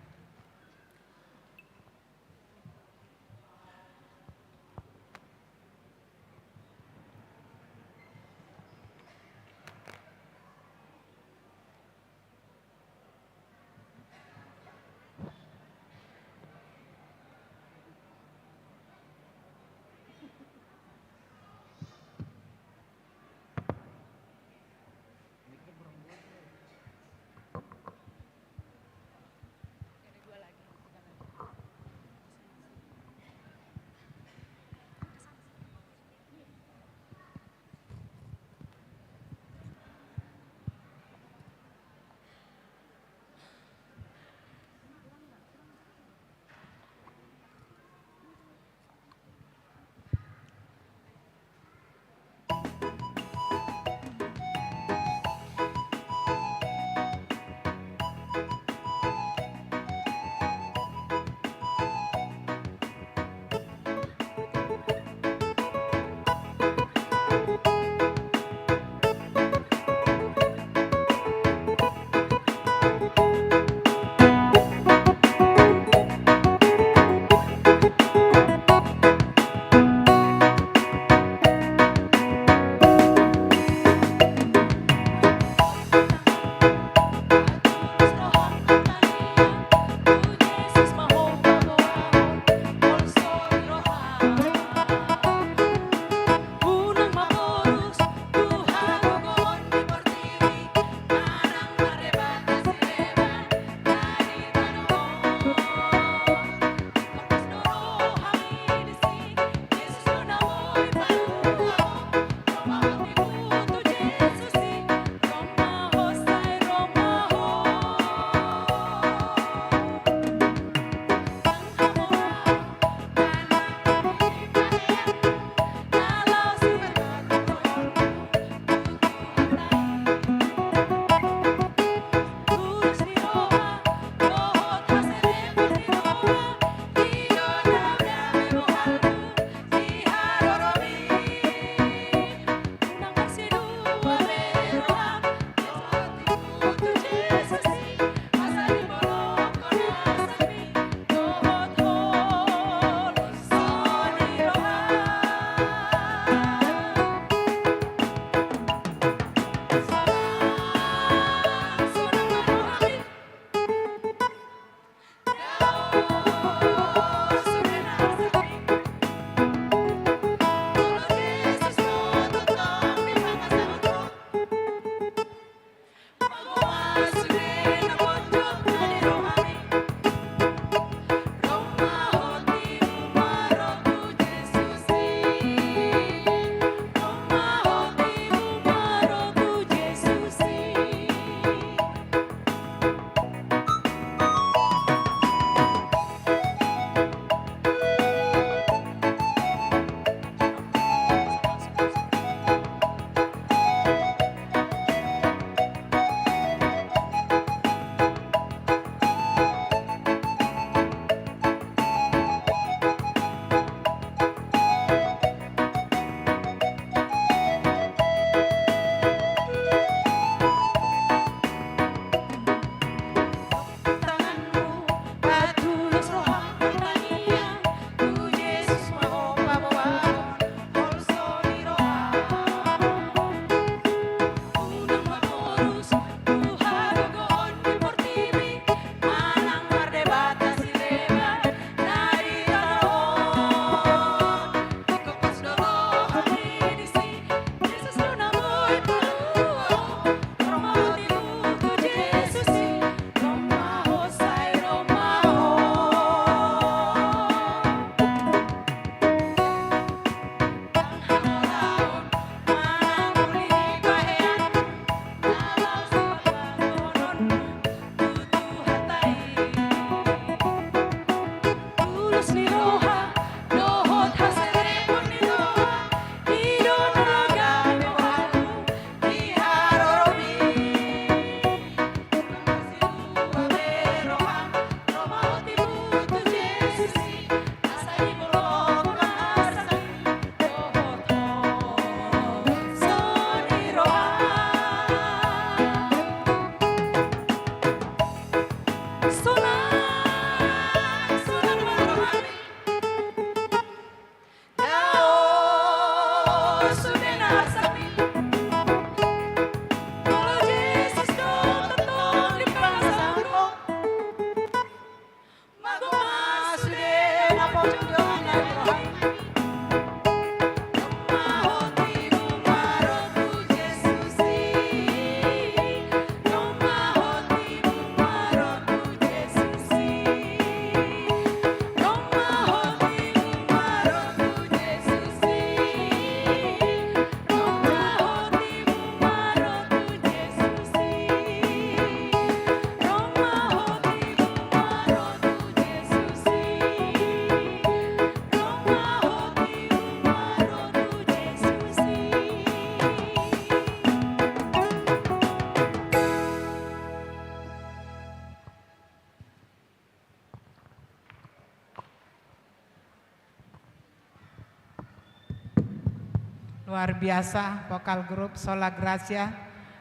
Luar biasa, vokal grup Sola Gracia.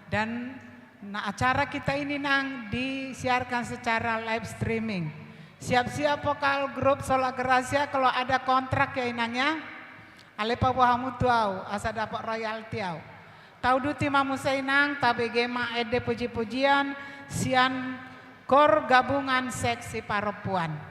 Dan, nah, acara kita ini, Nang, disiarkan secara live streaming. Siap-siap vokal grup Sola Gracia, kalau ada kontrak ya, Inang, ya. Ale paboa hamu tu au, asa dapot royalti au. Tauduti ma muse, Inang, tabege ma ende puji-pujian sian Kor Gabungan Seksi Parompuan.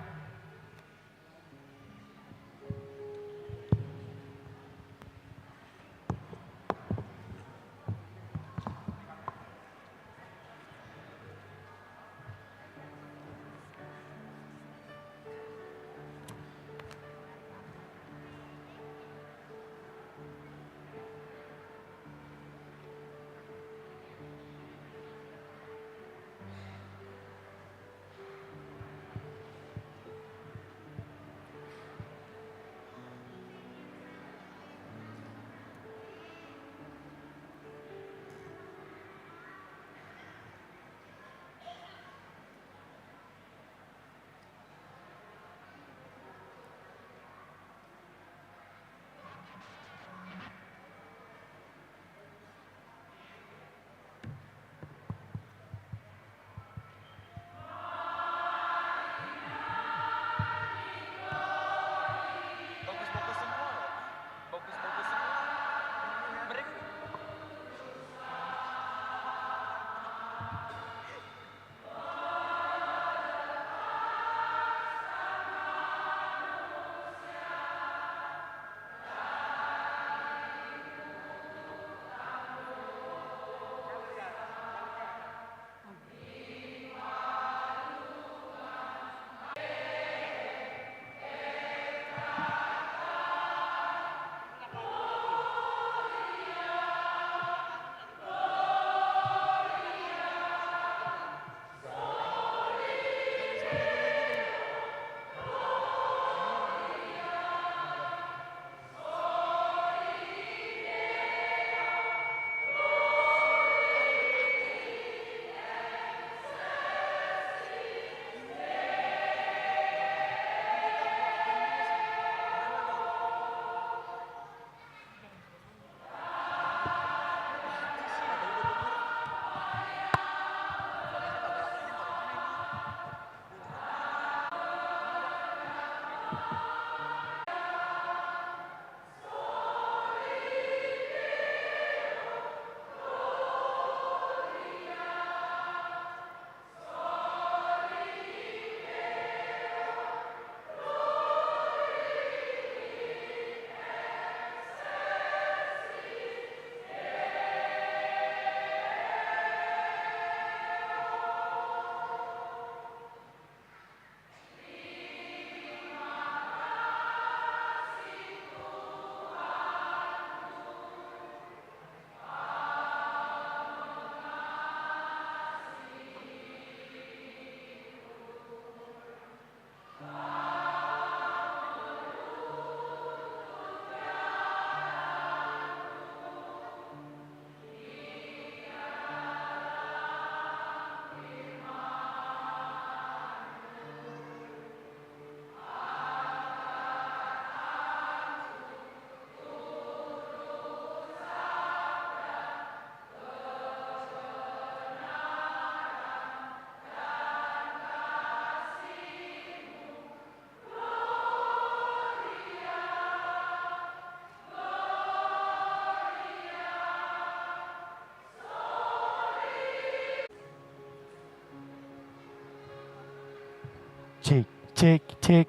Cek, cek, cek.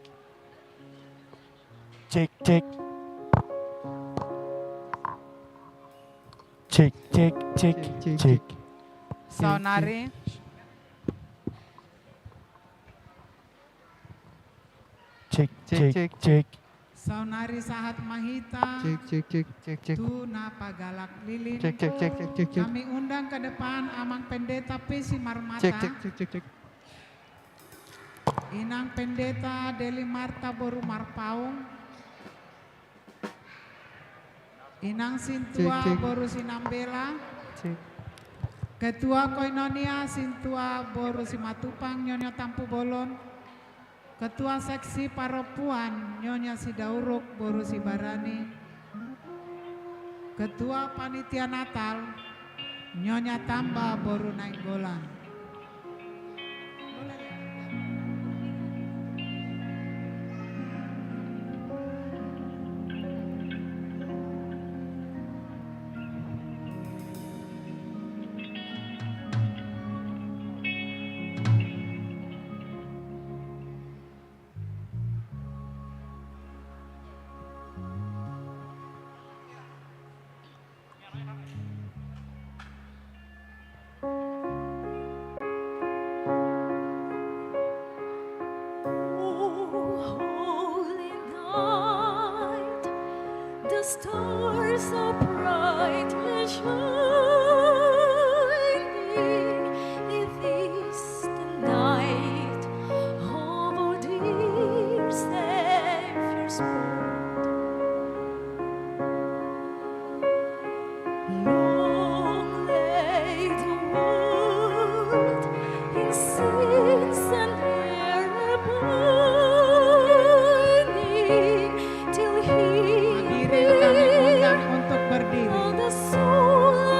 Cek, cek. Cek, cek, cek, cek. Saonari. Cek, cek, cek, cek. Saonari sahat ma hita. Cek, cek, cek, cek, cek. Tu na pagalak lilin. Cek, cek, cek, cek, cek, cek. Kami undang ke depan Amang Pendeta P. Simarmata. Cek, cek, cek, cek, cek. Inang Pendeta Deli Marta boru Marpaung. Inang Sintua, cek, cek, boru Sinambela. Cek. Ketua Koinonia Sintua boru Simatupang, Nyonya Tampubolon. Ketua Seksi Parompuan, Nyonya Sidauruk boru Sibarani. Ketua Panitia Natal, Nyonya Tamba boru Nainggolan. O holy night, the stars are brightly shining. It is the night of our dear Savior's birth. Long lay the world in sins and error pining, till he appeared. Hadirin, kami undang untuk berdiri. The soul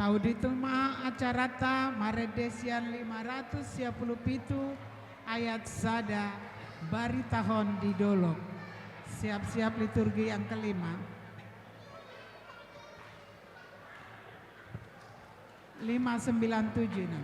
Auditu ma acaranta marende sian lima ratus sia pulu pitu ayat sada, baritahon di dolok. Siap-siap liturgi yang kelima. Lima sembilan tujuh ini.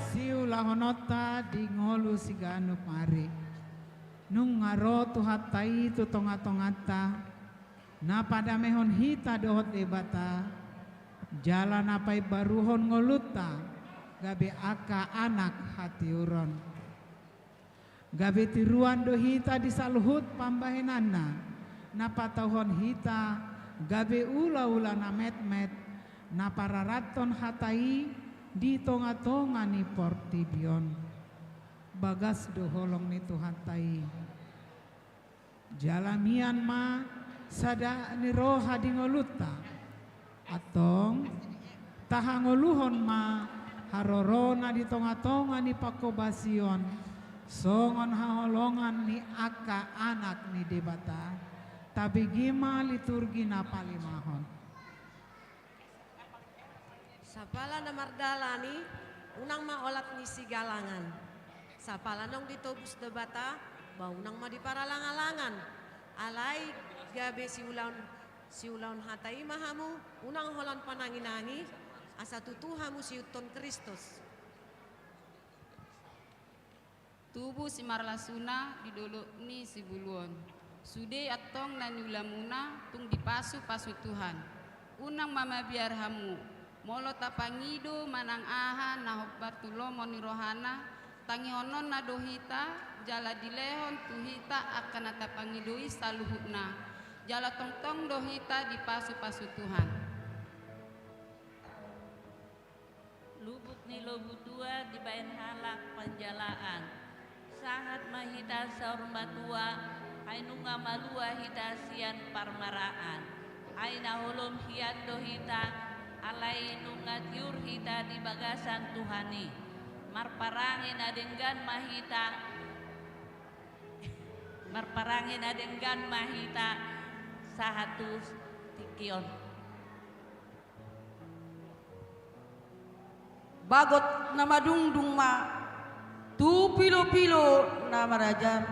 Siulahononta di ngolu siganup ari. Nunga ro Tuhanta i tu tonga-tonganta, na padamehon hita dohot Debata, jala na paimbaruhon ngolunta gabe angka anak hatiuron. Gabe tiruan do hita di saluhut pambahenanna, na patauhon hita gabe ula-ula na metmet, na pararathon hata i di tonga-tonga ni portibi on. Bagas do holong ni Tuhanta i. Jala mian ma sada ni roha di ngolunta. Antong, tahangoluhon ma harorona di tonga-tonga ni panghobasion, songon haholongan ni angka anak ni Debata. Tabege ma liturgi na palimahon. Sapala na mardalani, unang ma olat ni sigalangan. Sapala naung ditobus Debata, ba unang ma diparalang-alangan. Alai gabe siulaon, siulaon hata i ma hamu, unang holan panangi-nangi, asa tutu hamu siihuthon Kristus. Tubu simarlasuna di dolok ni sibuluon. Sude antong na niulamuna tung dipasu-pasu Tuhan. Unang ma mabiar hamu, molo tapangido manang aha na hombar tu lomo ni rohana, tangihononna do hita, jala dilehon tu hita angka na tapangido i saluhutna. Jala tongtong do hita dipasu-pasu Tuhan. Lubuk ni Lobu Tua dibaen halak panjalaan. Sahat ma hita saur matua, ai nunga malua hita sian parmaraan. Ai na holom hian do hita, alai nunga tiur hita di bagasan Tuhan i. Marparange na denggan ma hita, marparange na denggan ma hita, sahat tu tingki on. Bagot na madungdung ma tu pilo-pilo na marajar.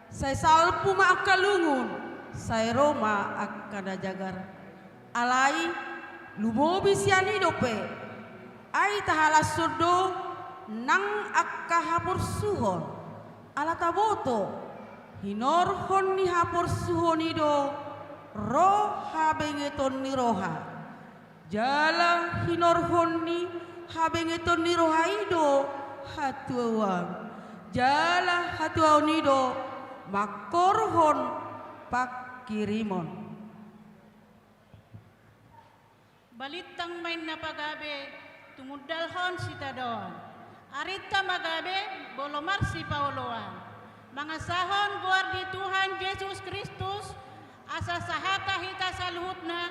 Sai salpu ma angka lungun, sai ro ma angka na jagar. Alai lumobi sian i dope, ai tahalashon do nang angka haporsuhon. Ala taboto, hinorhon ni haporsuhon i do ro habengeton ni roha. Jala hinorhon ni habengeton ni roha i do hatuaon. Jala hatuaon i do mangkorhon pangkirimon. Balintang ma inna pagabe, tumundalhon sitadoan. Arinta ma gabe, molo marsipaoloan. Mangasahon goar ni Tuhan Jesus Kristus, asa sahata hita saluhutna,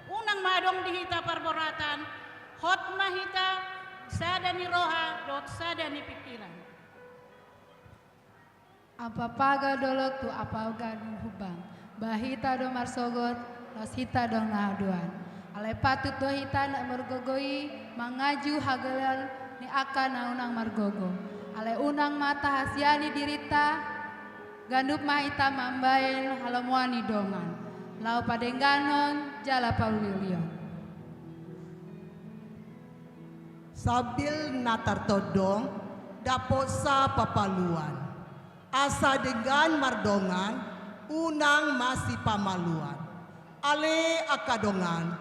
unang ma adong di hita parboratan, hot ma hita, sada ni roha, dohot sada ni pingkiran. Ampapaga dolok tu ampapaga ni humbang. Ba hita do marsogot, laos hita do na haduan. Alai patut do hita na margogo i mangaju hagaleon ni angka na unang margogo. Alai unang ma tahasiani dirinta, Ganup ma hita mambahen halomoan ni dongan, laho padengganon jala pauliulion. Sambil na tartondong, dapot sa papaluan. Asa denggan mardongan, unang masipamaluan. Ale angka dongan,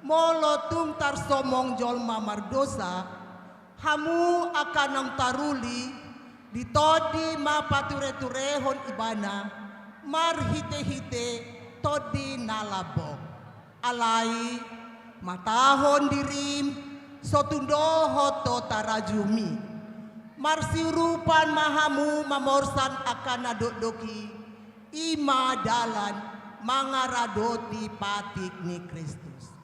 molo tung tarsomong jolma mardosa, hamu angka naung taruli, di tondi ma patureturehon ibana, marhitehite tondi na lambok. Alai, matahon dirim, so tung dohot do tarajumi. Marsiurupan ma hamu mamorsan angka na dokdok i, i ma dalan mangaradoti patik ni Kristus.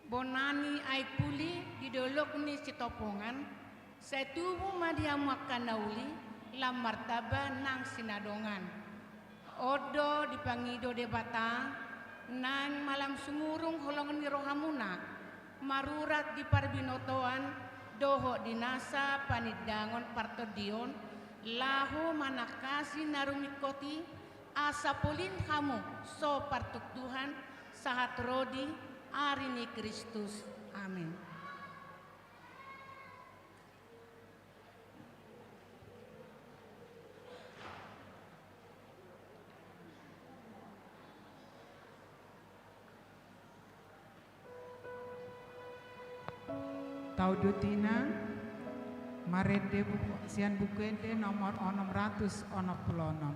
Bona ni aek puli di dolok ni Sitopongan, sai tubu ma di hamu angka na uli, lam martamba nang sinadongan. On do dipangido Debata, naeng malam sumurung holong ni rohamuna, marurat di parbinotoan, dohot di nasa panindangon partondion, laho manangkasi na rumingkot i, asa polin hamu so partuktuhan, sahat ro di ari ni Kristus. Amin. Taudutina, marende buku, sian Buku Ende nomor onom ratus onom pulu onom.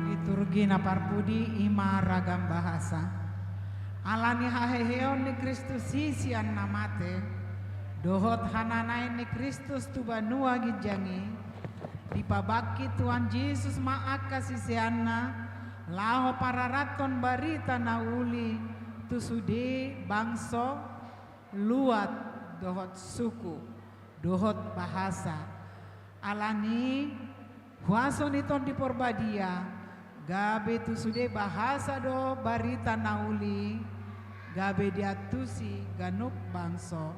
Liturgi na parpudi i ma ragam bahasa. Ala ni haheheon ni Kristus i sian na mate, dohot hananaen ni Kristus tu banua ginjang i, dipabangkit Tuhan Jesus ma angka siseanna, laho pararathon barita na uli tu sude bangso, luat dohot suku, dohot bahasa. Ala ni huaso ni Tondi Parbadia, gabe tu sude bahasa do barita na uli, gabe diantusi ganup bangso,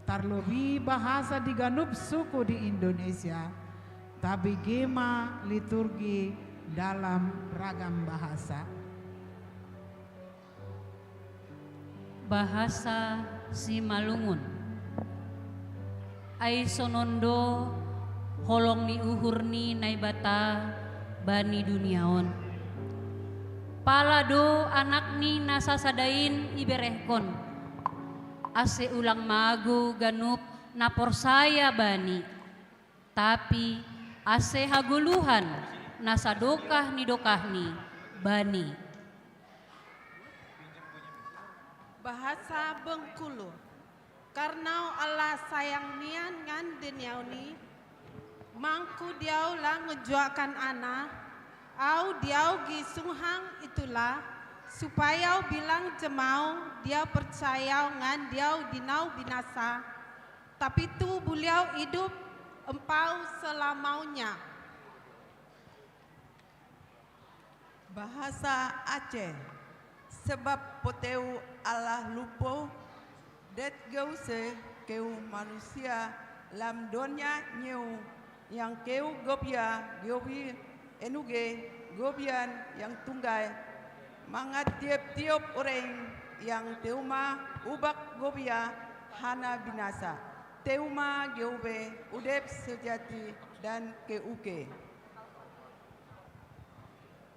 tarlobi bahasa di ganup suku di Indonesia, tabege ma liturgi dalam ragam bahasa. Bahasa Simalungun. Ai sonon do holong ni uhur ni Naibata bani dunia on. Pala do Anakni na sasada in iberehkon, ase ulang mago ganup na porsaya Bani, tapi ase hagoluhan na sadokah ni dokahni Bani. Bahasa Bengkulu. Karna Allah sayang nian ngan duniaon i, mangku di au lang ngejuakan ana, au di au gisung hang itulah, supaya au bilang jemaung di au percaya ngan di au di nau binasa, tapi tu buliau idup empau selamaunya. Bahasa Aceh. Sebab poteu Allah lupo, Get gause keu manusia lam donya nyeu, yang keu gobia giobi enuge gobian yang tunggal. Mangan tiop-tiop ureng yang teuma ubak gobia hana binasa. Teuma giobe udep sejati dan keuke.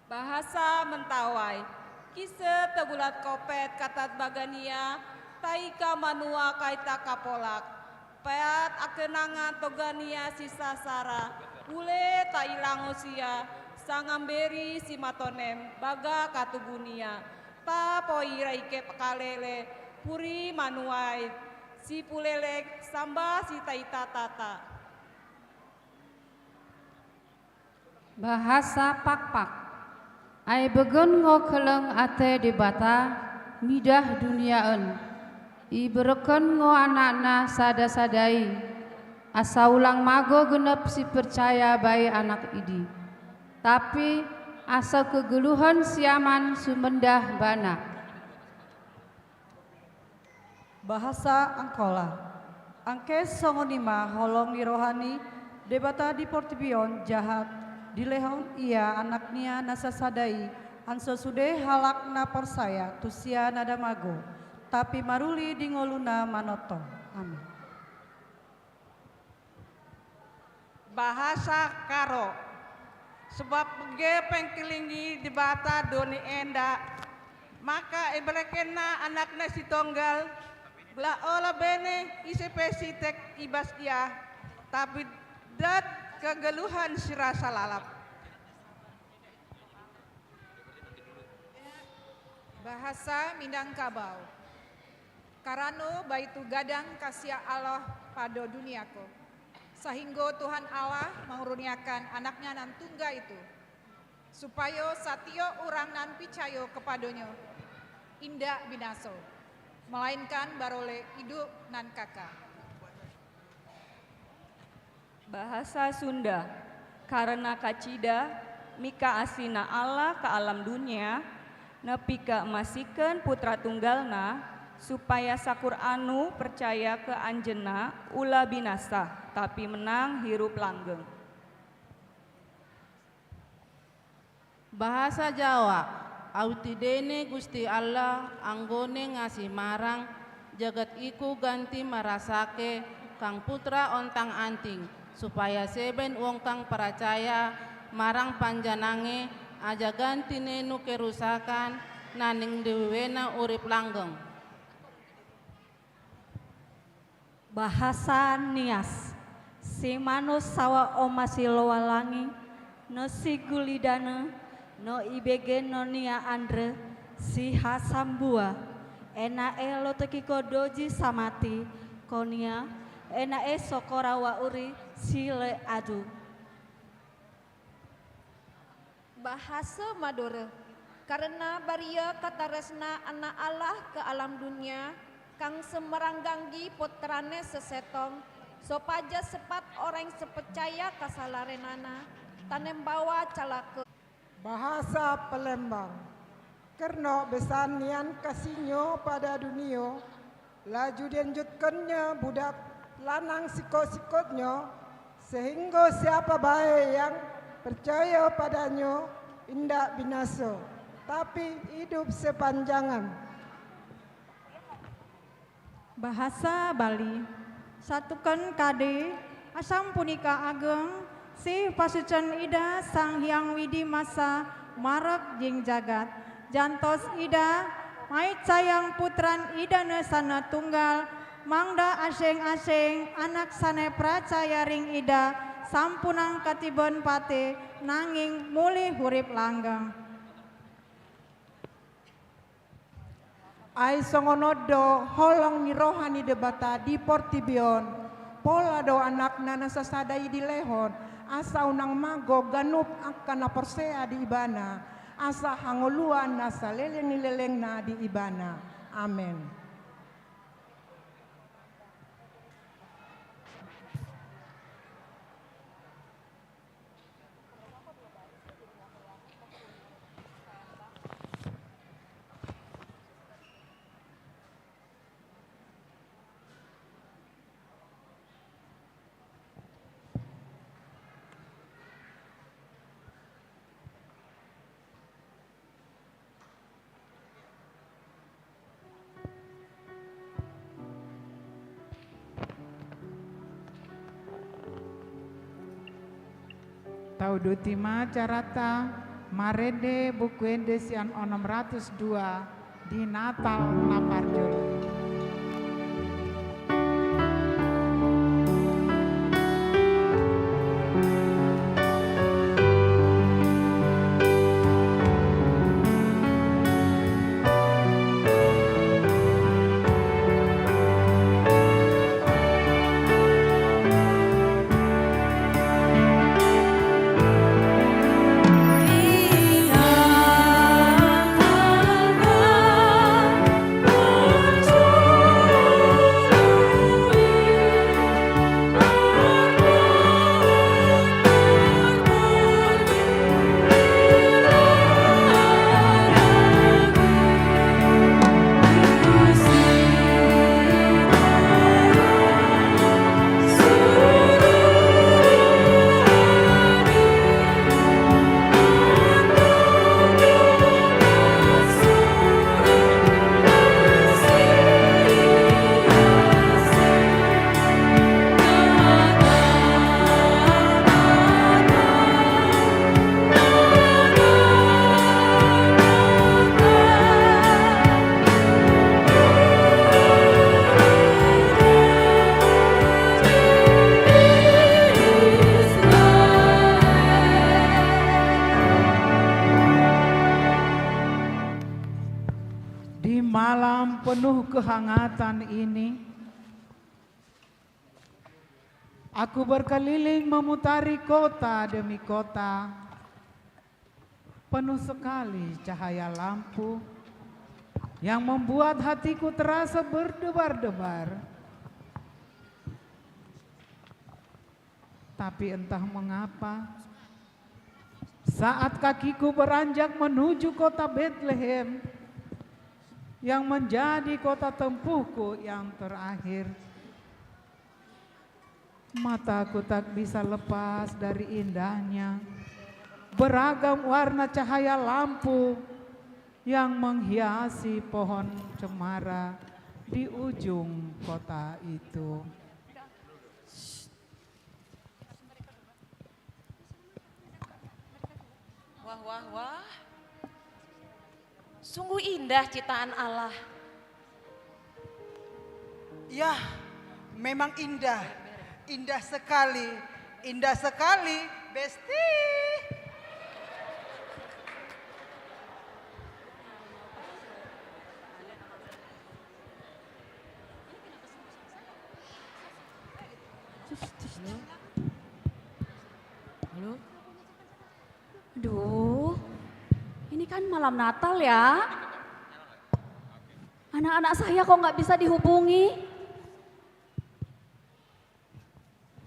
Bahasa Mentawai. Kise tegulat kopet katat bagania, taika manua kaita kapolak. Peat akenangan togania sisasara, ule tailango sia, sangamberi simatonem, baga katubunia. Tapoi raike pakalele, puri manuai, sipulelek, samba sitaita tata. Bahasa Pakpak. Ai begon ngo keleng ate Debata midah dunia on. Ibereken ngo anakna sada-sada i, asa ulang mago genep sipercaya bai anak idi. Tapi asa kegeluhon siaman sumendah bana. Bahasa Angkola. Angke songon i ma holong ni roha ni Debata di portibi on jahat, dilehon ia anaknia na sasada i, anso sude halak na porsaya tu sia na damago, tapi maruli di ngoluna manongtong. Amin. Bahasa Karo. Sebab bege pengkelingi Debata do ni enda, maka iberekenna anakna sitonggal, la olo bene ise pe sitek ibas ia, tapi dat kegeluhan sirasa lalap. Bahasa Minangkabau. Karano baitu gadang kasia Allah pado duniako, sahinggo Tuhan Allah manguruniakan anakna nan tunggal itu, supayo satio urang nan picayo kepadonyo indak binaso, melainkan barole idup nan kaka. Bahasa Sunda. Karena kacida mika asina Allah ke alam dunia, na pika masiken putra tunggalna, supaya sakur anu percaya ke anjenna ula binasa, tapi menang hirup langgeng. Bahasa Jawa. Au tidene Gusti Allah, anggo ne ngasi marang jagat iku ganti marasake kang putra ontang anting, supaya seben wong kang paracaya marang panjanange aja ganti nenu kerusakan na ning dewena urip langgeng. Bahasa Nias. Si Manus sawa oma si Lowalangi, no si Gulidane, no ibege no nia andre si Hasambua, ena e loteki ko doji samati ko nia, ena e sokora wa uri si le adu. Bahasa Madura. Karena baria kataresna anna Allah ke alam dunia, kang semerang ganggi potrane sesetong, so paja sepat orang sepecaya kasalarenana, tanem bawa calake. Bahasa Palembang. Kerno besan nian kasinyo pada dunio, laju dianjutkonnya budak lanang sikot-sikotnyo, sehinggo siapa bae yang percaya padanya indak binaso, tapi hidup sepanjangan. Bahasa Bali. Satukan kade, asam punika ageng, si pasucen ida Sang Hyang Widi Masa, marek jing jagat. Jantos ida, maicayang putran ida ne sana tunggal, mangda aseng-aseng, anak sane pracaya ring ida, sampunang katibon pate, nanging muli hurip langgeng. Ai songon on do holong ni roha ni Debata di portibi on, pola do anakna na sasada i dilehon, asa unang mago ganup angka na porsea di ibana, asa hangoluan na saleleng ni lelengna di ibana. Amen. Uduti ma carata marende Buku Ende sian onom ratus dua di Natal na parjolo. Di malam penuh kehangatan ini, aku berkeliling memutari kota demi kota. Penuh sekali cahaya lampu yang membuat hatiku terasa berdebar-debar. Tapi entah mengapa, saat kakiku beranjak menuju kota Betlehem, yang menjadi kota tempuhku yang terakhir, mataku tak bisa lepas dari indahnya beragam warna cahaya lampu yang menghiasi pohon cemara di ujung kota itu. Wah, wah, wah. Sungguh indah ciptaan Allah. Yah, memang indah. Indah sekali. Indah sekali, Besti. Halo? Halo? Aduh, ini kan malam Natal ya. Anak-anak saya kok nggak bisa dihubungi?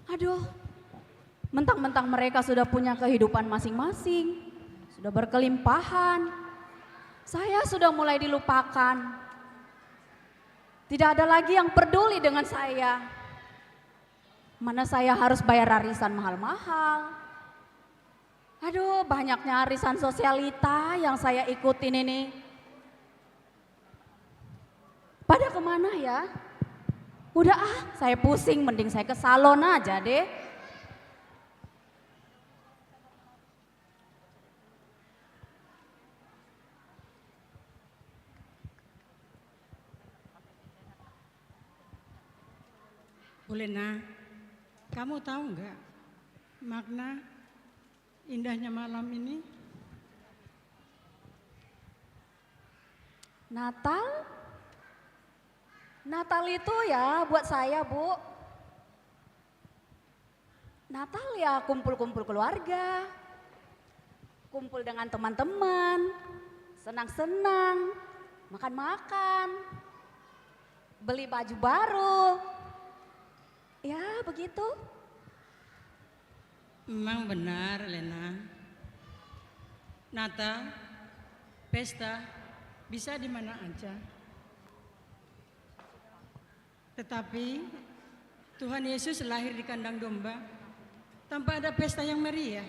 Aduh, mentang-mentang mereka sudah punya kehidupan masing-masing, sudah berkelimpahan. Saya sudah mulai dilupakan. Tidak ada lagi yang peduli dengan saya. Mana saya harus bayar arisan mahal-mahal. Aduh, banyaknya arisan sosialita yang saya ikutin ini. Pada kemana ya? Udah ah, saya pusing, mending saya ke salon aja deh. Bu Lena, kamu tahu nggak makna indahnya malam ini? Natal? Natal itu ya buat saya, Bu. Natal ya kumpul-kumpul keluarga, kumpul dengan teman-teman, senang-senang, makan-makan, beli baju baru. Ya, begitu. Memang benar, Lena. Natal, pesta, bisa di mana aja. Tetapi, Tuhan Yesus lahir di kandang domba tanpa ada pesta yang meriah,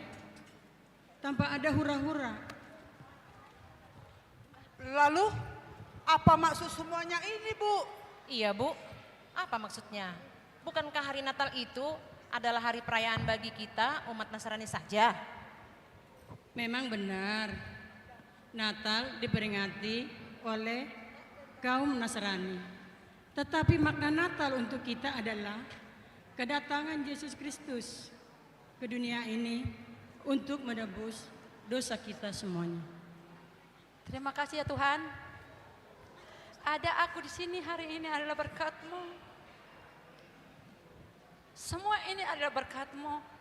tanpa ada hura-hura. Lalu, apa maksud semuanya ini, Bu? Iya, Bu. Apa maksudnya? Bukankah hari Natal itu adalah hari perayaan bagi kita, umat Nasrani saja? Memang benar, Natal diperingati oleh kaum Nasrani. Tetapi makna Natal untuk kita adalah kedatangan Yesus Kristus ke dunia ini untuk menebus dosa kita semuanya. Terima kasih ya Tuhan. Ada aku di sini hari ini adalah berkat-Mu. Semua ini adalah berkat-Mu.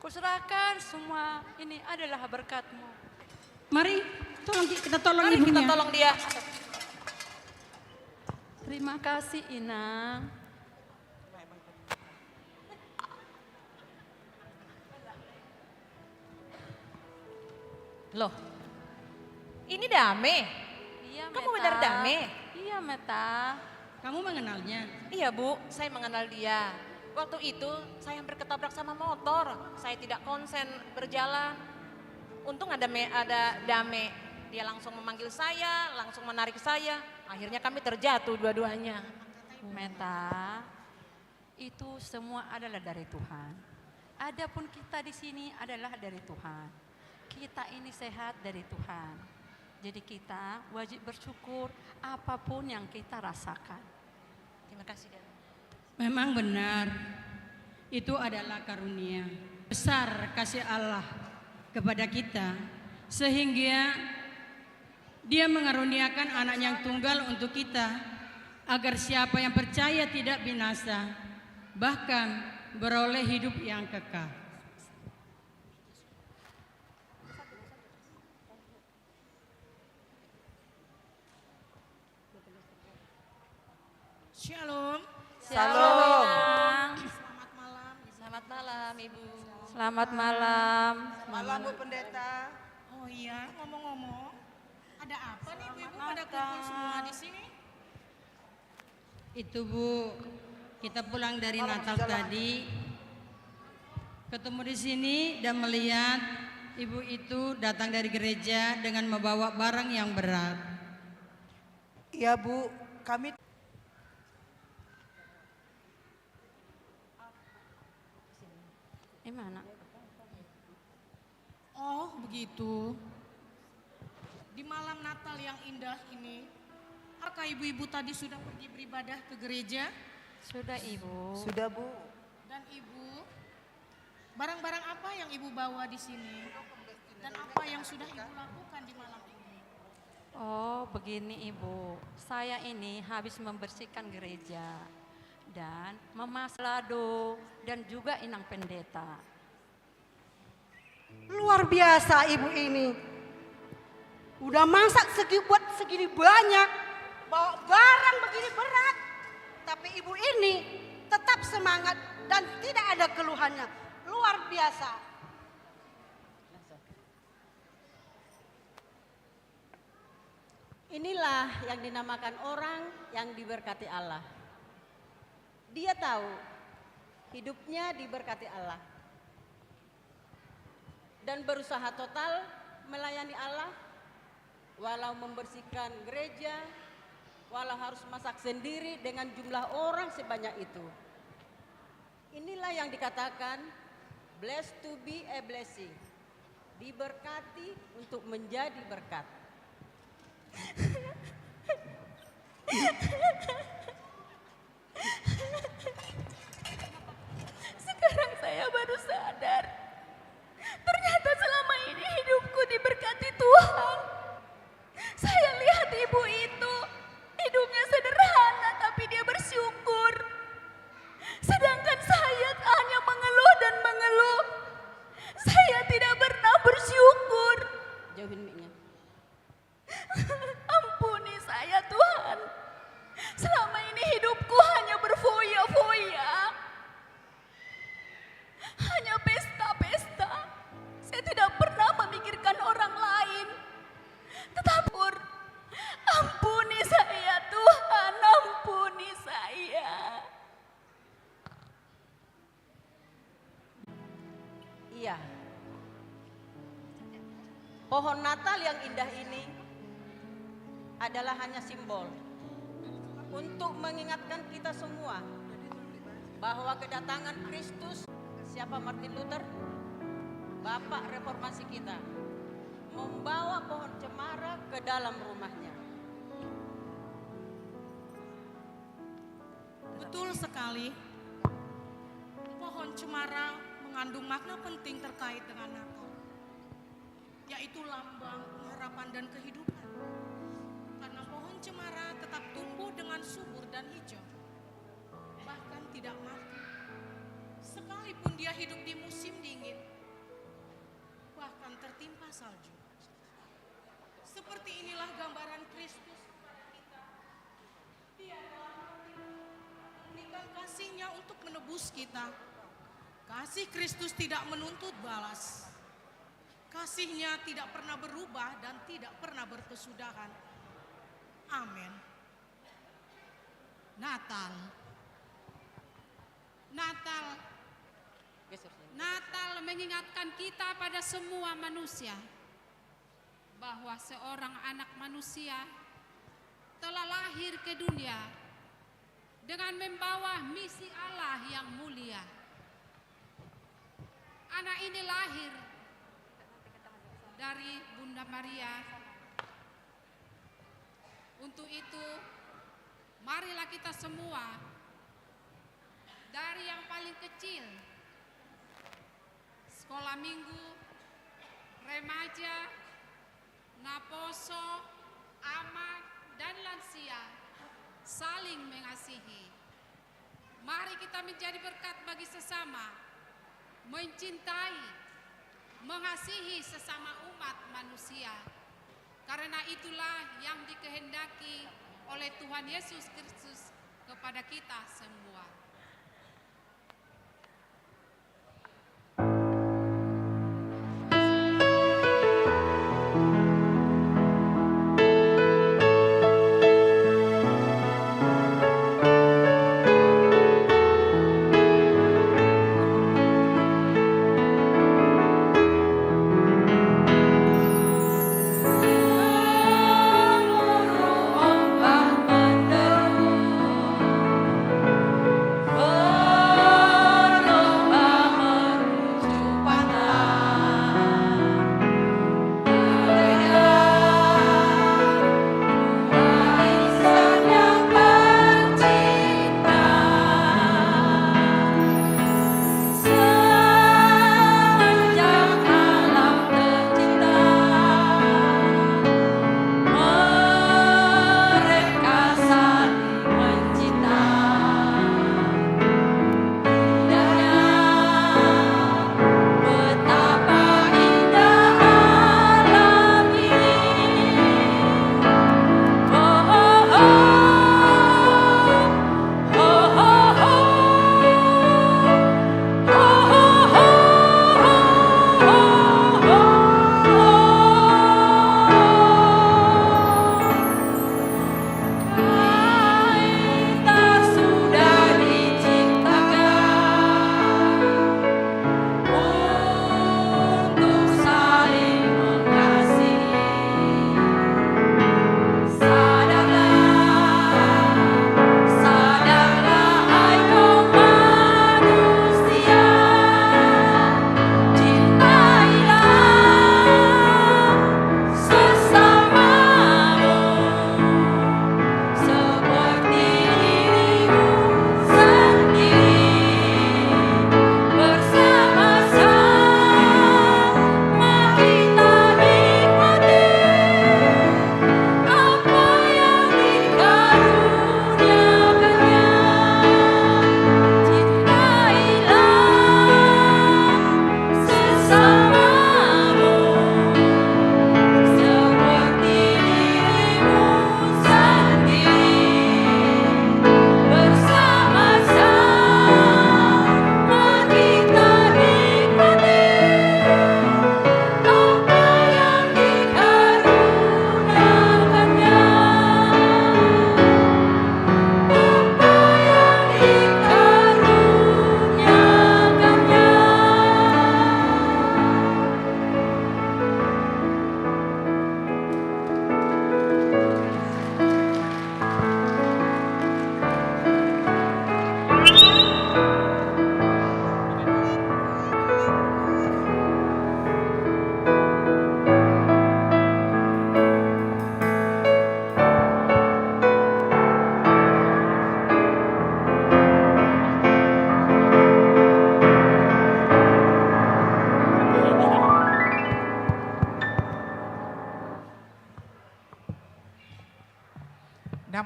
Kuserahkan semua ini adalah berkat-Mu. Mari, tolong ki-, kita tolong Mari kita ibunya. Tolong dia. Terima kasih, Inang. Loh, ini Dame? Iya, Kamu Meta. Benar Dame? Iya, Meta. Kamu mengenalnya? Iya, Bu, saya mengenal dia. Waktu itu saya hampir ketabrak sama motor. Saya tidak konsen berjalan. Untung ada Me-, ada Dame. Dia langsung memanggil saya, langsung menarik saya. Akhirnya kami terjatuh dua-duanya. Meta, itu semua adalah dari Tuhan. Adapun kita di sini adalah dari Tuhan. Kita ini sehat dari Tuhan. Jadi kita wajib bersyukur apapun yang kita rasakan. Terima kasih, Dan. Memang benar, itu adalah karunia. Besar kasih Allah kepada kita, sehingga Dia mengaruniakan Anak yang tunggal untuk kita, agar siapa yang percaya tidak binasa, bahkan beroleh hidup yang kekal. Shalom. Shalom. Selamat malam, Ibu. Selamat malam, Ibu. Selamat malam. Malam, Bu Pendeta. Oh iya, ngomong-ngomong, ada apa nih ibu-ibu pada kumpul semua di sini? Itu, Bu, kita pulang dari Natal tadi, ketemu di sini dan melihat ibu itu datang dari gereja dengan membawa barang yang berat. Iya, Bu, kami Di mana? Oh, begitu. Di malam Natal yang indah ini, apakah ibu-ibu tadi sudah pergi beribadah ke gereja? Sudah, Ibu. Sudah, Bu. Dan Ibu, barang-barang apa yang Ibu bawa di sini? Dan apa yang sudah Ibu lakukan di malam ini? Oh, begini, Ibu. Saya ini habis membersihkan gereja dan memas lado dan juga Inang Pendeta. Luar biasa ibu ini. Udah masak segi, buat segini banyak, bawa barang begini berat. Tapi ibu ini tetap semangat dan tidak ada keluhannya. Luar biasa. Inilah yang dinamakan orang yang diberkati Allah. Dia tahu hidupnya diberkati Allah dan berusaha total melayani Allah, walau membersihkan gereja, walau harus masak sendiri dengan jumlah orang sebanyak itu. Inilah yang dikatakan blessed to be a blessing. Diberkati untuk menjadi berkat. Sekarang saya baru sadar. Ternyata selama ini hidupku diberkati Tuhan. Saya lihat ibu itu, hidupnya sederhana, tapi dia bersyukur. Sedangkan saya hanya mengeluh dan mengeluh. Saya tidak pernah bersyukur. Jauhin mic-nya. Ampuni saya, Tuhan. Selama ini hidupku hanya berfoya-foya. Hanya pesta-pesta. Saya tidak pernah memikirkan orang lain. Tetapi, ampuni saya, Tuhan, ampuni saya. Iya. Pohon Natal yang indah ini adalah hanya simbol untuk mengingatkan kita semua bahwa kedatangan Kristus, siapa Martin Luther? Bapak reformasi kita membawa pohon cemara ke dalam rumahnya. Betul sekali, pohon cemara mengandung makna penting terkait dengan Natal, yaitu lambang pengharapan dan kehidupan. Karena pohon cemara tetap tumbuh dengan subur dan hijau, bahkan tidak mati. Sekalipun dia hidup di musim dingin, bahkan tertimpa salju. Seperti inilah gambaran Kristus kepada kita. Dia telah memberikan kasih-Nya untuk menebus kita. Kasih Kristus tidak menuntut balas. Kasih-Nya tidak pernah berubah dan tidak pernah berkesudahan. Amin. Natal. Natal. Natal mengingatkan kita pada semua manusia bahwa seorang anak manusia telah lahir ke dunia dengan membawa misi Allah yang mulia. Anak ini lahir dari Bunda Maria. Untuk itu, marilah kita semua, dari yang paling kecil, sekolah minggu, remaja, naposo, anak, dan lansia, saling mengasihi. Mari kita menjadi berkat bagi sesama, mencintai, mengasihi sesama umat manusia. Karena itulah yang dikehendaki oleh Tuhan Yesus Kristus kepada kita semua.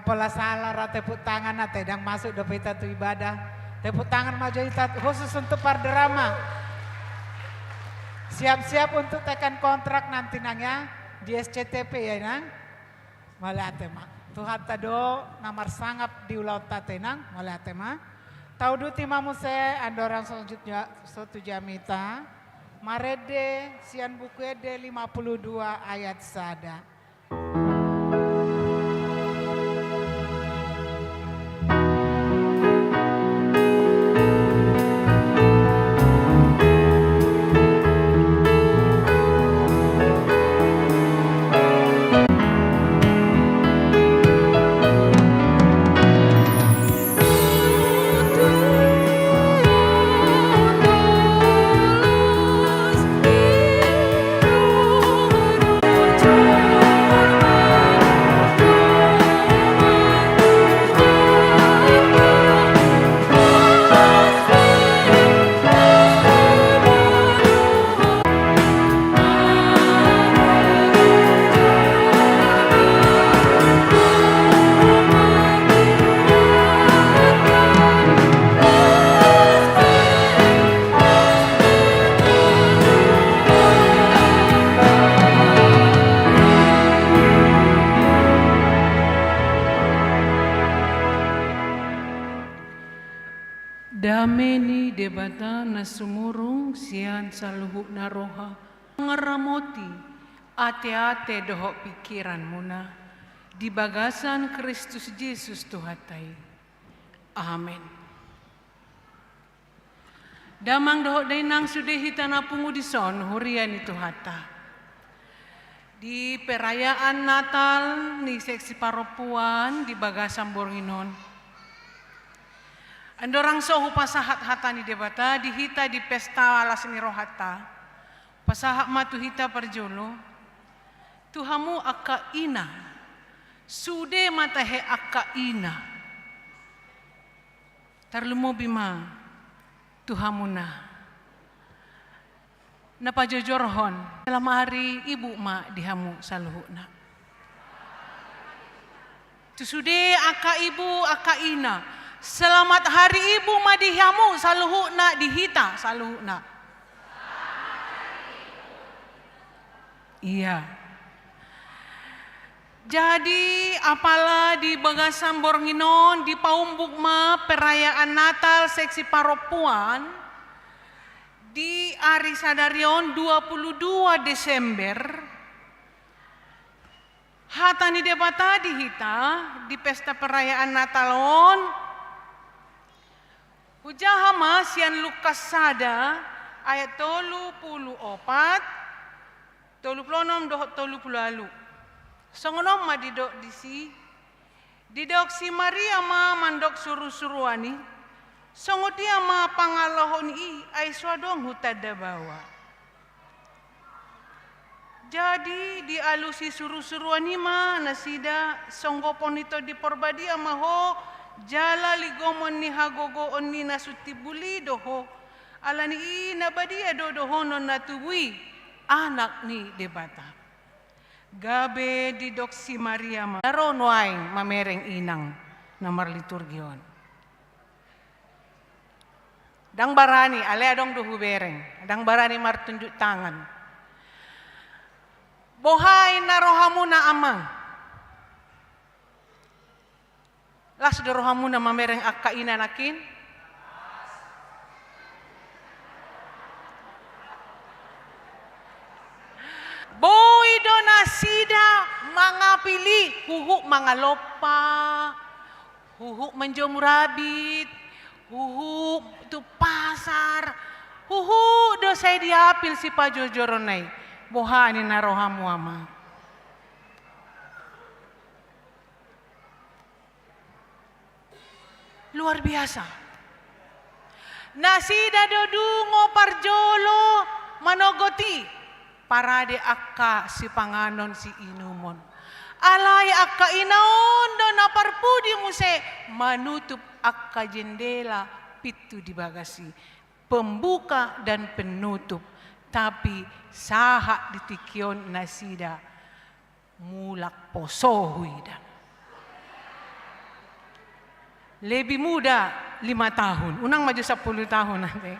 Pola sala ra tepuk tangan ate, ndang masuk dope hita tu ibadah. Tepuk tangan ma jo hita khusus untuk pardrama. Siap-siap untuk teken kontrak nanti nang ya, di S C T P ya nang. Mauliate ma. Tuhanta do na marsangap di ulaonta ate nang, mauliate ma. Tauduti ma muse andorang so tu jamita. Marende sian Buku Ende lima puluh dua ayat sada. Dame ni Debata na sumurung sian saluhutna roha, mangaramoti ateate dohot pingkiranmuna di bagasan Kristus Jesus Tuhanta i. Amen. Damang dohot dainang sude hita na pungu dison, huria ni Tuhanta. Di perayaan Natal ni seksi parompuan di bagasan borngin on, andorang so hupasahat hata ni Debata di hita di pesta las ni rohanta, pasahat ma tu hita parjolo, tu hamu angka ina, sude ma tahe angka ina. Tarlumobi ma tu hamuna na pajojorhon. Selamat Hari Ibu ma di hamu saluhutna. Tu sude angka ibu, angka ina, selamat Hari Ibu ma di hamu saluhutna, di hita saluhutna. Iya. Jadi, apala di bagasan borngin on dipaumbuk ma perayaan Natal seksi parompuan di ari sadari on, dua puluh dua Desember, hata ni Debata di hita di pesta perayaan Natal on, hujaha ma sian Lukas sada ayat tolu pulu opat, tolu pulu onom dohot tolu pulu ualu. Songon on ma didok disi, didok si Maria ma mandok surusuruan i, songon dia ma pangalahon i, ai so adong hutanda baoa. Jadi dialusi surusuruan i ma nasida songgopon ni Tondi Porbadia ma ho, jala ligomon ni hagogoon ni na sun timbul i do ho, ala ni i na badia do dohonon na tubu i, Anak ni Debata. Gabe didok si Maria ma, na ro nuaeng mamereng inang na marliturgi on. Ndang barani, alai adong do hubereng, ndang barani martunjuk tangan. Boha inna rohamuna, amang? Las do rohamuna mamereng angka ina nangkin? Boi do nasida mangapili huhut mangalompa, huhut manjomur abit, huhut tu pasar, huhut do sai diapil sipajojoronna i. Boha ninna rohamu, amang? Luar biasa. Nasida do dungo parjolo manogot i, parade angka sipanganon siinumon. Alai angka ina on do na parpudi muse manutup angka jendela pintu di bagas i, pembuka dan penutup. Tapi sahat di tingki on nasida mulak poso huida. Lebih muda lima tahun, unang ma jo sappulu tahun ate.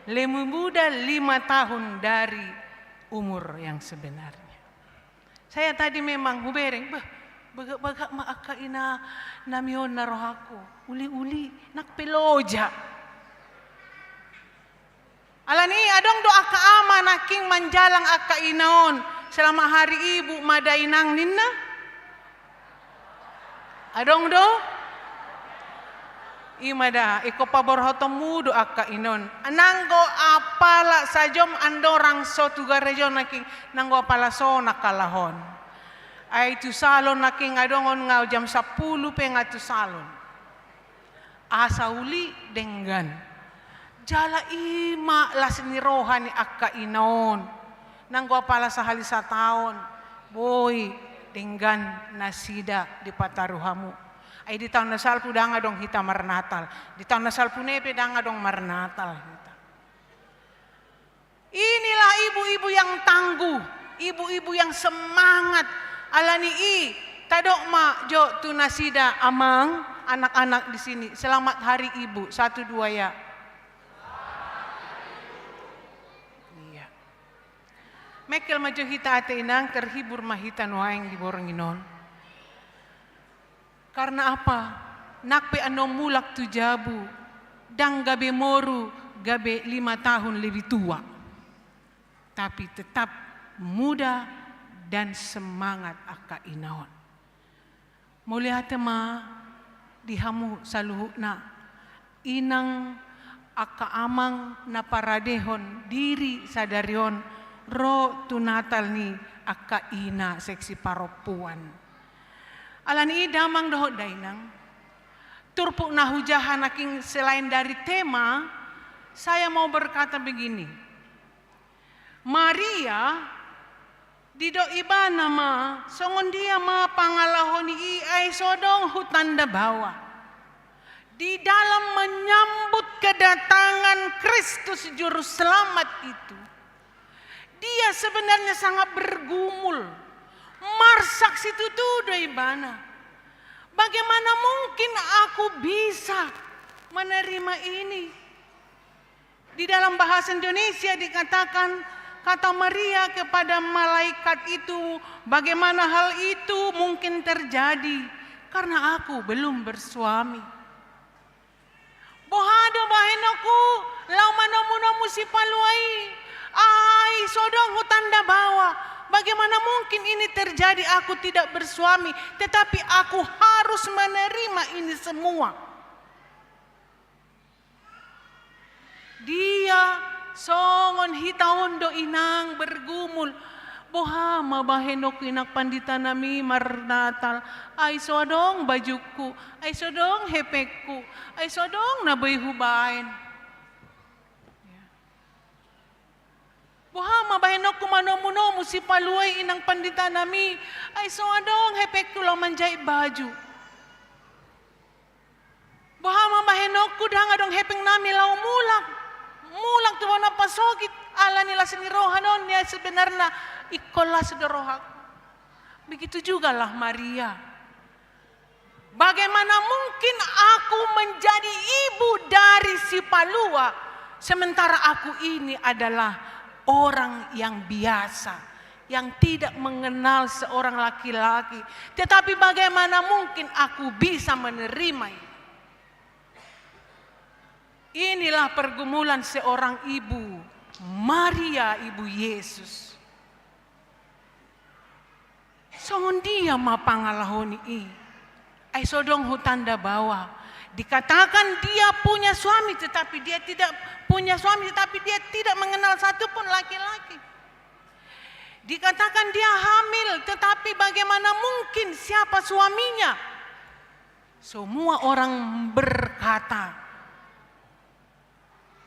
Lebih muda lima tahun dari umur yang sebenarnya. Saya tadi memang hubereng, bah, bagak-bagak ma angka ina nami on na rohangku, uli-uli, nang pe loja. Alani i adong do angka ama nangkin manjalang angka ina on, selamat hari ibu ma da inang ninna. Adong do? I ma da, ingkon paborhatonmu do angka ina on. Nanggo apala sajom andorang so tu gareja on nangkin, nanggo apala so nangkin laho on. Ai tu salon nangkin adong on nga jam sappulu pe nga tu salon. Asa uli denggan. Jala i ma las ni roha ni angka ina on. Nanggo apala sahali sataon, boi denggan nasida dipataru hamu. Ai di taon na salpu ndang adong hita marnatal. Di taon na salpu nai pe ndang adong marnatal hita. Inilah ibu-ibu yang tangguh, ibu-ibu yang semangat. Alani i, tadok ma jo tu nasida amang, anak-anak di sini. Selamat Hari Ibu, satu dua ya. Iya. Mengkel ma jo hita ate inang, terhibur ma hita nuaeng di borngin on. Karna apa? Nang pe annon mulak tu jabu, ndang gabe moru, gabe lima tahun lebih tua. Tapi tetap muda dan semangat angka ina on. Mauliate ma di hamu saluhutna, inang, angka amang na paradehon diri sadari on ro tu Natal ni angka ina seksi parompuan. Alani i damang dohot dainang, turpuk na hujaha nangkin selain dari tema, saya mau berkata begini. Maria, didok ibana ma, songon dia ma pangalaho ni i ai so adong hutanda baoa. Di dalam menyambut kedatangan Kristus Juru Selamat itu, dia sebenarnya sangat bergumul, marsak situtu do ibana. Bagaimana mungkin aku bisa menerima ini? Di dalam bahasa Indonesia dikatakan, kata Maria kepada malaikat itu, bagaimana hal itu mungkin terjadi, karena aku belum bersuami. Boha do bahenonku laho manomunomu sipalua i, ai so adong hutanda baoa, bagaimana mungkin ini terjadi, aku tidak bersuami, tetapi aku harus menerima ini semua. Dia songon hita on do inang bergumul. Boha ma bahenonku inang pandita nami marnatal, ai so adong bajungku, ai so adong hepengku, ai so adong na boi hubaen. Boha ma bahenonku manomunomu sipalua i inang pandita nami, ai so adong hepengku laho manjait baju. Boha ma bahenonku ndang adong hepeng nami laho mulak, mulak tu bona pasogit, ala ni las ni roha na on, nian sebenarna ingkon las do rohangku. Begitu jugalah Maria. Bagaimana mungkin aku menjadi ibu dari sipalua, sementara aku ini adalah orang yang biasa, yang tidak mengenal seorang laki-laki. Tetapi bagaimana mungkin aku bisa menerima ini? Inilah pergumulan seorang ibu, Maria, ibu Yesus. Songon dia ma pangalaho ni i? Ai so adong hutanda baoa. Dikatakan dia punya suami, tetapi dia tidak punya suami, tetapi dia tidak mengenal satu pun laki-laki. Dikatakan dia hamil, tetapi bagaimana mungkin, siapa suaminya? Semua orang berkata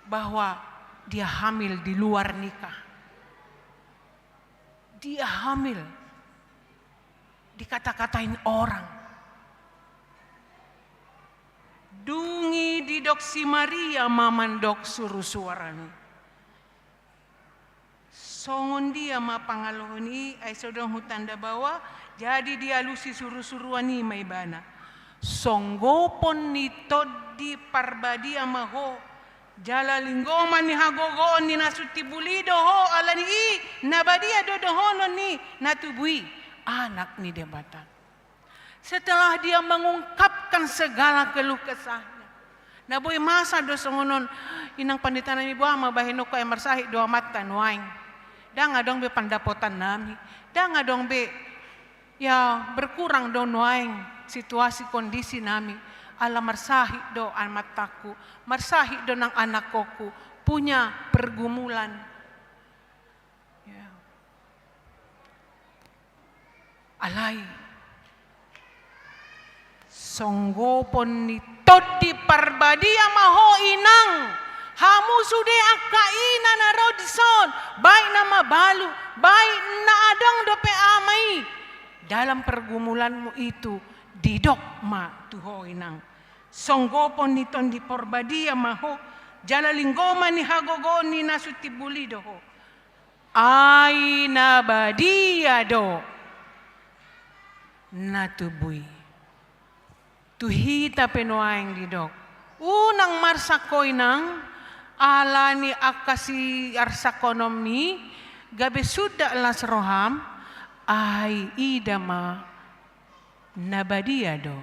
bahwa dia hamil di luar nikah. Dia hamil. Dikata-katain orang. Dung i didok si Maria ma mandok surusuaran i. Songon dia ma pangalaho ni i, ai so adong hutanda baoa, jadi dialusi surusuaran i ma ibana. Songgopon ni Tondi Parbadia ma ho, jala linggoman ni hagogoon ni na sun timbul i do ho, ala ni i na badia do dohonon ni na tubu i, Anak ni Debata. Setelah dia mengungkapkan segala keluh kesahnya, na boi masa do songon on, inang pandita nami, boha ma bahenonku, ai marsahit do amanta nuaeng. Ndang adong be pandapotan nami, ndang adong be, ya, berkurang do nuaeng situasi kondisi nami, ala marsahit do amantaku, marsahit do nang anakkonku, punya pergumulan. Ya. Alai songgopon ni Tondi Parbadia ma ho, inang, hamu sude angka ina na ro dison, baik na mabalu, baik na adong dope ama i. Dalam pergumulanmu itu, didok ma tu ho, inang. Songgopon ni Tondi Parbadia ma ho, jala linggoman ni hagogoon ni na sun timbul i do ho. Ai na badia do na tubu i. Tu hita pe nuaeng didok, unang marsak ho, inang, ala ni angka siarsakkononmi, gabe sundat las roham, ai ida ma na badia do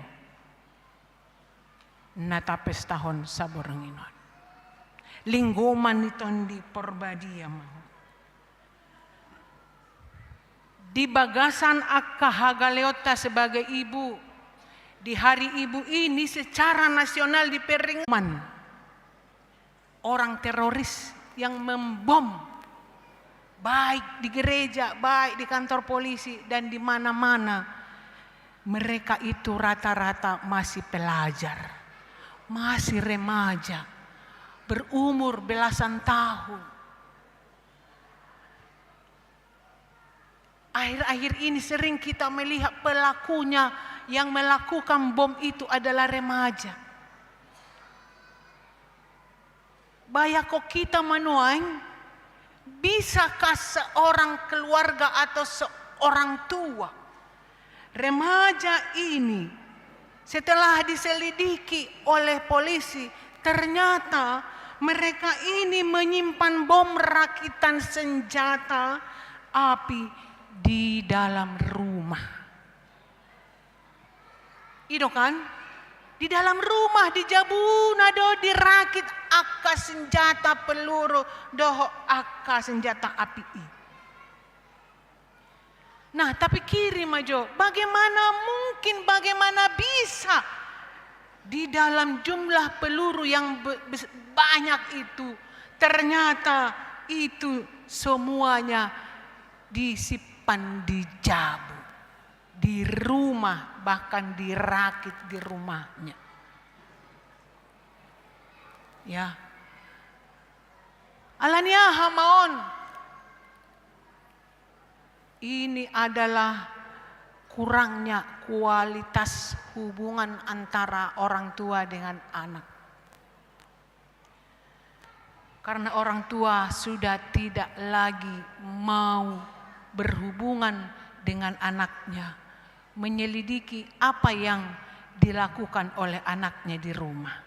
na tapestahon saborngin on. Linggoman ni Tondi Parbadia ma ho. Di bagasan angka hagaleonta sebagai ibu, di hari ibu ini secara nasional diperingati orang teroris yang membom, baik di gereja, baik di kantor polisi, dan di mana-mana. Mereka itu rata-rata masih pelajar, masih remaja, berumur belasan tahun. Akhir-akhir ini sering kita melihat pelakunya yang melakukan bom itu adalah remaja. Bayangkon hita ma nuaeng, bisakah seorang keluarga atau seorang tua, remaja ini, setelah diselidiki oleh polisi, ternyata mereka ini menyimpan bom rakitan senjata api di dalam rumah. I do kan? Di dalam rumah, di jabuna do dirakit angka senjata peluru dohot angka senjata api i. Nah, tapikiri ma jo, bagaimana mungkin, bagaimana bisa di dalam jumlah peluru yang be-, bes-, banyak itu, ternyata itu semuanya disimpan di jabu, di rumah, bahkan dirakit di rumahnya. Ya. Ala ni aha ma on? Ini adalah kurangnya kualitas hubungan antara orang tua dengan anak. Karena orang tua sudah tidak lagi mau berhubungan dengan anaknya, menyelidiki apa yang dilakukan oleh anaknya di rumah.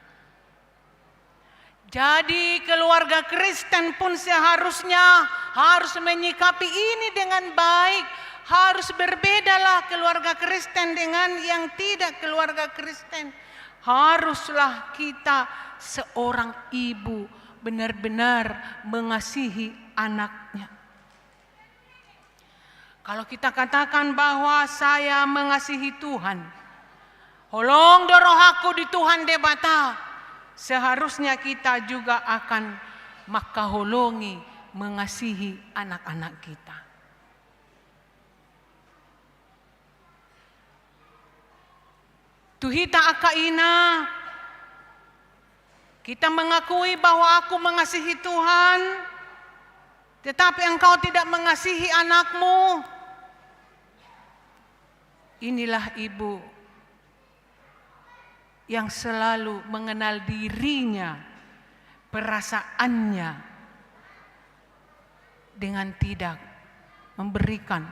Jadi, keluarga Kristen pun seharusnya harus menyikapi ini dengan baik. Harus berbedalah keluarga Kristen dengan yang tidak keluarga Kristen. Haruslah kita seorang ibu benar-benar mengasihi anaknya. Kalau kita katakan bahwa saya mengasihi Tuhan, holong do rohangku di Tuhan Debata, seharusnya kita juga akan mangkaholongi, mengasihi anak-anak kita. Tu hita angka ina, kita mengakui bahwa aku mengasihi Tuhan, tetapi engkau tidak mengasihi anakmu. Inilah ibu yang selalu mengenal dirinya, perasaannya, dengan tidak memberikan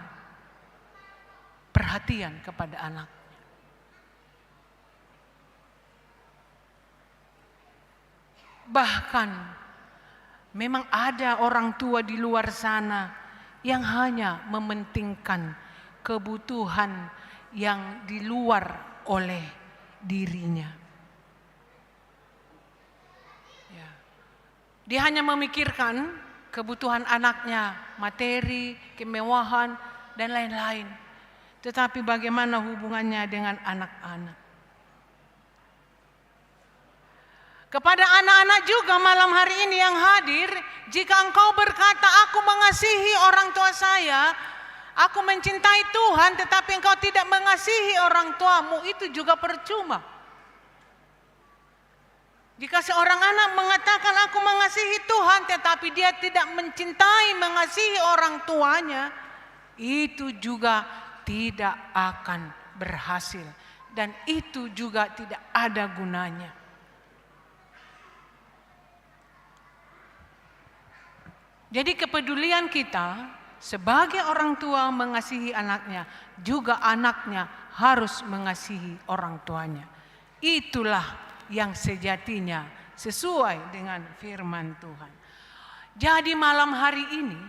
perhatian kepada anaknya. Bahkan, memang ada orang tua di luar sana yang hanya mementingkan kebutuhan yang di luar oleh dirinya. Ya. Dia hanya memikirkan kebutuhan anaknya, materi, kemewahan, dan lain-lain. Tetapi bagaimana hubungannya dengan anak-anak? Kepada anak-anak juga malam hari ini yang hadir, jika engkau berkata, "Aku mengasihi orang tua saya, aku mencintai Tuhan," tetapi engkau tidak mengasihi orang tuamu, itu juga percuma. Jika seorang anak mengatakan, "Aku mengasihi Tuhan," tetapi dia tidak mencintai, mengasihi orang tuanya, itu juga tidak akan berhasil. Dan itu juga tidak ada gunanya. Jadi, kepedulian kita sebagai orang tua mengasihi anaknya, juga anaknya harus mengasihi orang tuanya. Itulah yang sejatinya sesuai dengan firman Tuhan. Jadi, malam hari ini,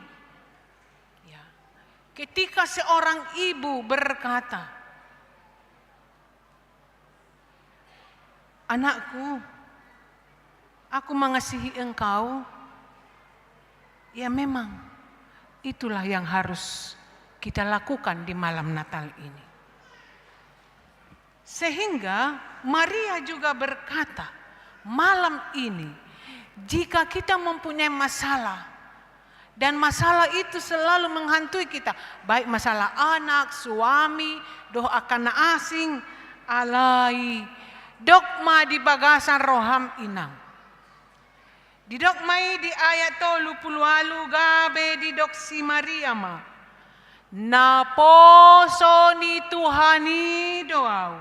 ya, ketika seorang ibu berkata, "Anakku, aku mengasihi engkau," ya, memang itulah yang harus kita lakukan di malam Natal ini. Sehingga Maria juga berkata, malam ini, jika kita mempunyai masalah, dan masalah itu selalu menghantui kita, baik masalah anak, suami, dohot angka na asing, alai, dok ma di bagasan roham, Inang. Didok ma i di ayat tolu pulu ualu, gabe didok si Maria ma, "Naposo ni Tuhan i do ahu,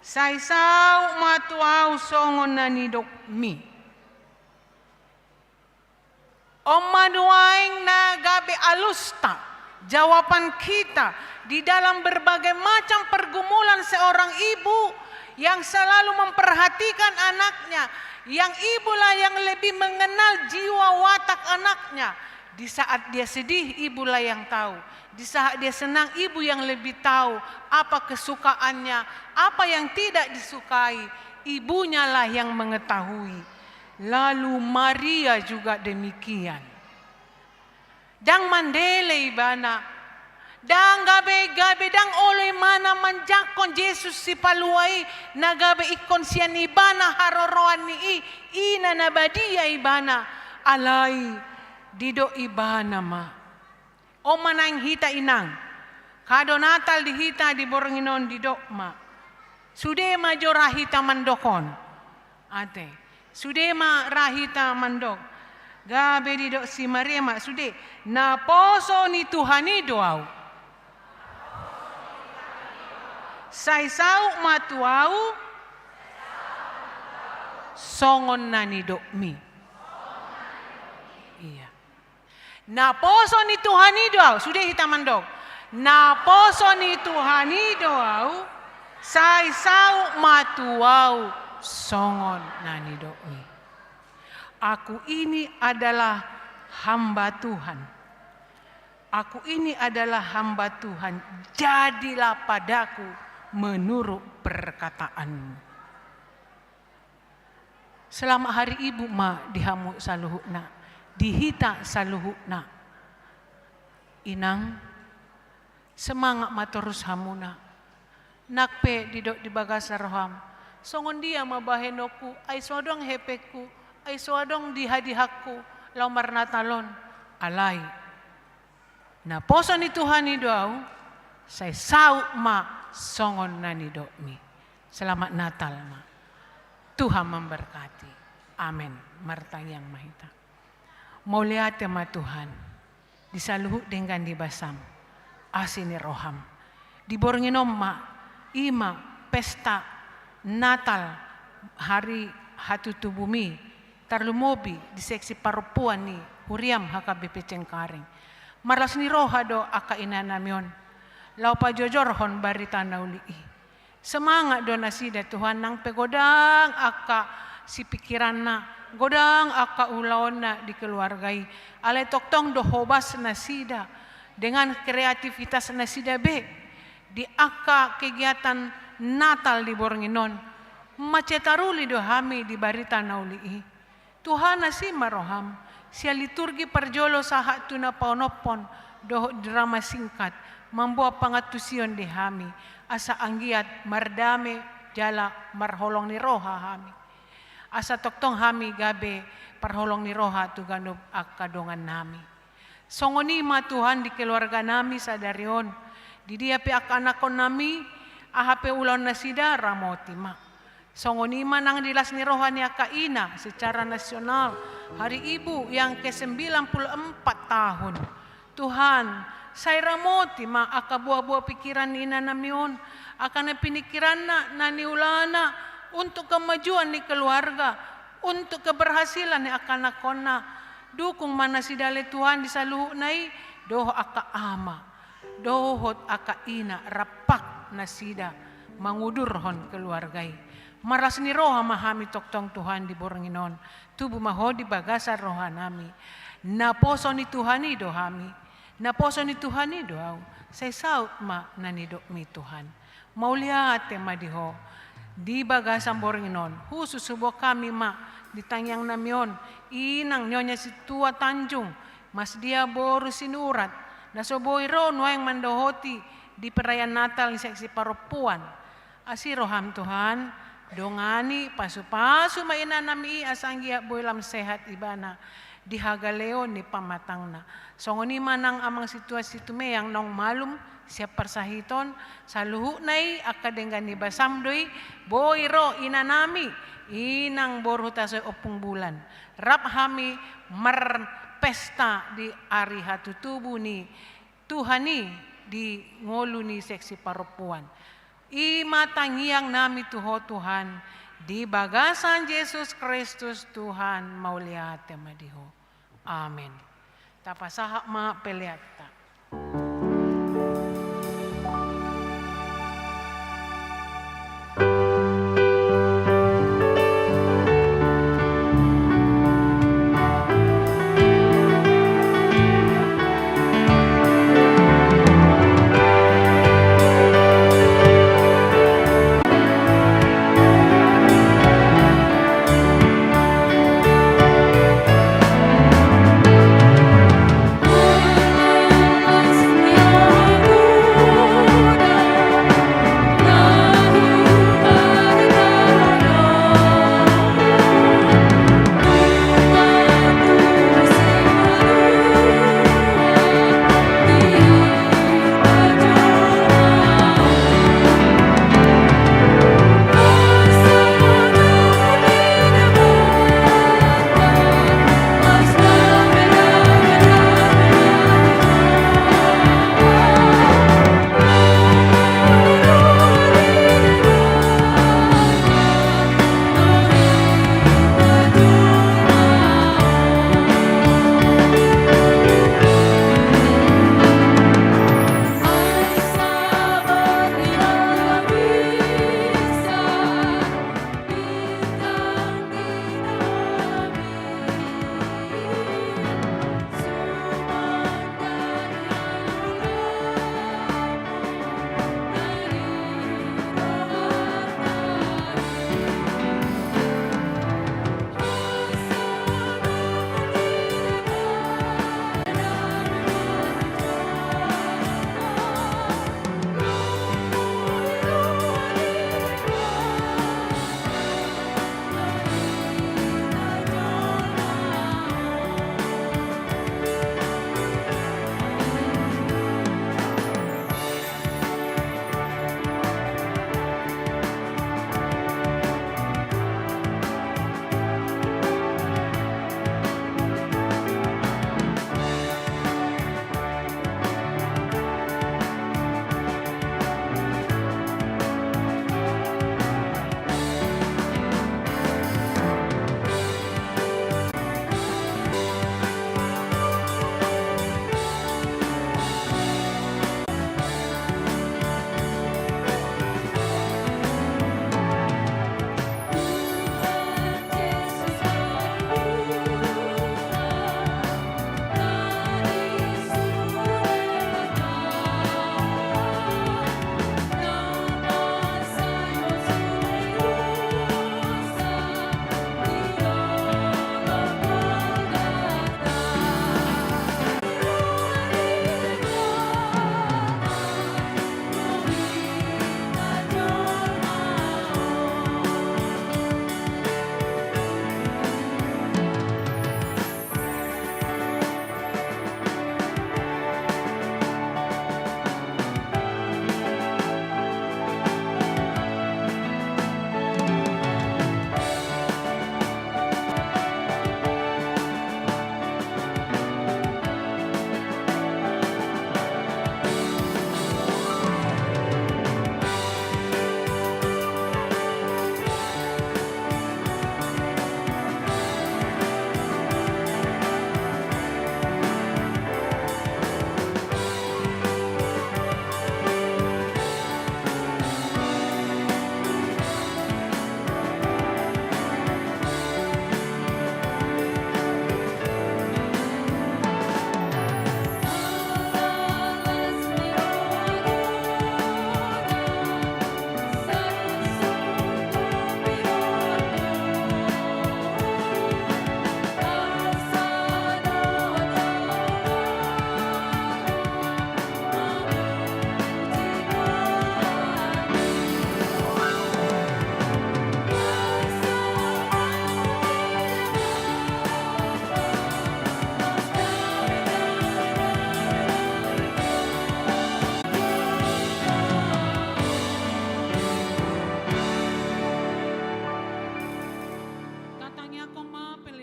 sai saut ma tu ahu songon na nidokmi." On ma nuaeng na gabe alusta, jawaban kita di dalam berbagai macam pergumulan seorang ibu yang selalu memperhatikan anaknya, yang ibulah yang lebih mengenal jiwa watak anaknya. Di saat dia sedih, ibulah yang tahu. Di saat dia senang, ibu yang lebih tahu apa kesukaannya, apa yang tidak disukai, ibunyalah yang mengetahui. Lalu Maria juga demikian. Ndang mandele ibana. Ndang gabe, gabe ndang olo ibana manjangkon Jesus Sipalua i, na gabe ingkon sian ibana haroroan ni i, ina na badia ibana. Alai, didok ibana ma. On ma naeng hita, Inang. Kado Natal di hita di borngin on, didok ma. Sude ma jo ra hita mandok on. Ate. Sude ma ra hita mandok. Gabe didok si Maria ma, sude. Naposo ni Tuhan i do ahu. Sai saut ma tu ahu songon na nidokmi. Ia. Naposo ni Tuhan i do ahu, sude hita mandok. Naposo ni Tuhan i do ahu, sai saut ma tu ahu songon na nidokmi. Aku ini adalah hamba Tuhan. Aku ini adalah hamba Tuhan. Jadilah padaku menurut perkataanmu. Selamat Hari Ibu ma di hamu saluhutna, di hita saluhutna. Inang, semangat ma torus hamuna. Nang pe didok di bagasan roham, songon dia ma bahenonku, ai so adong hepengku, ai so adong dihadihangku laho marnatal on. Alai, naposo ni Tuhan i do ahu, sai saut ma songon na nidokmi. Selamat Natal ma. Tuhan memberkati. Amen. Martangiang ma hita. Mauliate ma Tuhan, di saluhut denggan ni basam, asi ni roham. Di borngin on ma, i ma pesta Natal, hari hatutubuMi, tarlumobi di seksi parompuan ni huriaM H K B P Cengkareng. Marlas ni roha do angka inanami on, laho pajojorhon barita na uli i. Semangat do nasida Tuhan, nang pe godang angka Sipikiranna, godang angka ulaonna di keluarga i. Alai tongtong do hobas nasida dengan kreativitas nasida be di angka kegiatan Natal di borngin on. Mansai taruli do hami di barita na uli i. Tuhan, asi ma roham, sian liturgi parjolo sahat tu na paonomhon dohot drama singkat, mamboan pangantusion di hami, asa anggiat mardame jala marholong ni roha hami. Asa tongtong hami gabe parholong ni roha tu ganup angka dongan nami. Songon i ma Tuhan di keluarga nami sadari on, di dia pe angka anakkon nami, aha pe ulaon nasida, ramoti ma. Songon i ma nang di las ni roha ni angka ina secara nasional, Hari Ibu yang ke sembilan puluh empat tahun. Tuhan, sai ramoti ma angka buah-buah pikiran ni ina nami on, angka na pinikiranna, na niulana untuk kemajuan ni keluarga, untuk keberhasilan ni angka anakkonna. Dukung ma nasida ale Tuhan di saluhutna i, dohot angka ama, dohot angka ina rap nasida mangudurhon keluarga i. Marlas ni roha ma hami tongtong Tuhan di borngin on. Tubu ma Ho di bagasan roha nami. Naposo ni Tuhan i do hami. Naposo ni Tuhan i do ahu. Sai saut ma na nidokmi Tuhan. Mauliate ma di Ho. Di bagasan borngin on, husus huboan hami ma di tangiang nami on, inang Nyonya Sintua Tanjung, Mas Dia boru Sinurat, na so boi ro nuaeng mandohoti di perayaan Natal ni Seksi Parompuan. Asi roham Tuhan, dongani, pasu-pasu ma ina nami i asa anggiat boi lam sehat ibana di hagaleon ni pamatangna. Songon i ma nang Amang Sintua Situmeang naung malum sian parsahiton, saluhutna i angka denggan ni basam do i, boi ro ina nami, inang boru Hutasoit Ompung Bulan. Rap hami marpesta di ari hatutubu ni Tuhan i di ngolu ni Seksi Parompuan. I ma tangiang nami tu Ho Tuhan, di bagasan Jesus Kristus Tuhan, mauliate ma di Ho. Amen. Tapasahat ma peleanta.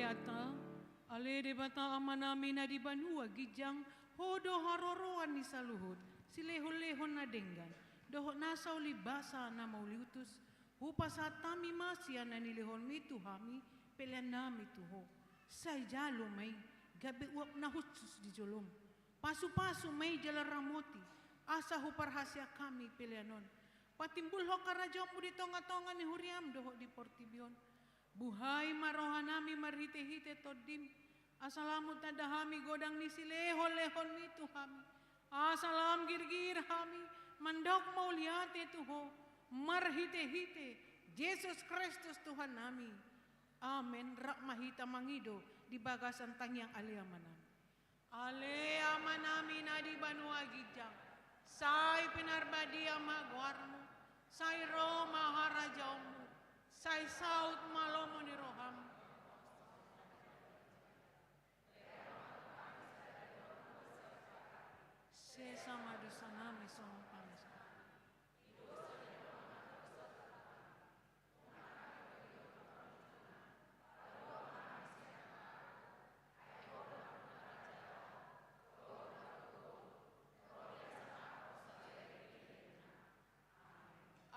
Debata, ale Debata Amanami na di banua ginjang, Ho do haroroan ni saluhut silehonlehon na denggan dohot nasa uli basa na mauliutus. Hupasahat hami ma sian na nilehonMi tu hami peleannami tu Ho. Sai jalo ma i gabe uap na hushus di jolom. Pasupasu ma i jala ramoti, asa huparhaseang hami pelean on. Patimbulhon harajaonMu di tongatonga ni huriaM dohot di portibi on. Buhai ma rohanami marhitehite TondiM, asa lam tanda hami godang ni silehonlehonMi tu hami, asa lam girgir hami mandok mauliate tu Ho, marhitehite Jesus Kristus Tuhannami. Amen. Rap ma hita mangido di bagasan tangiang Ale Amanami. Ale Amanami na di banua ginjang, sai pinarbadia ma goarMu, sai ro ma harajaonMu, sai saut ma lomo ni rohaM. Sesa ma dosanami songon panesanMu.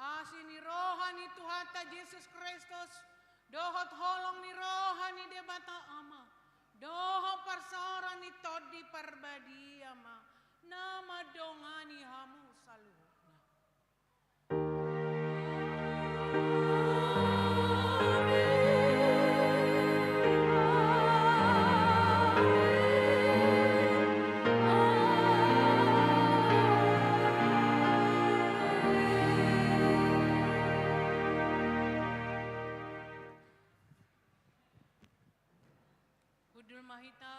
Asi ni roha ni Tuhanta Jesus Kristus, dohot holong ni roha ni Debata Ama, dohot parsaoran ni Tondi Parbadia ma na mandongani hamu saluhutna. Hundul ma hita.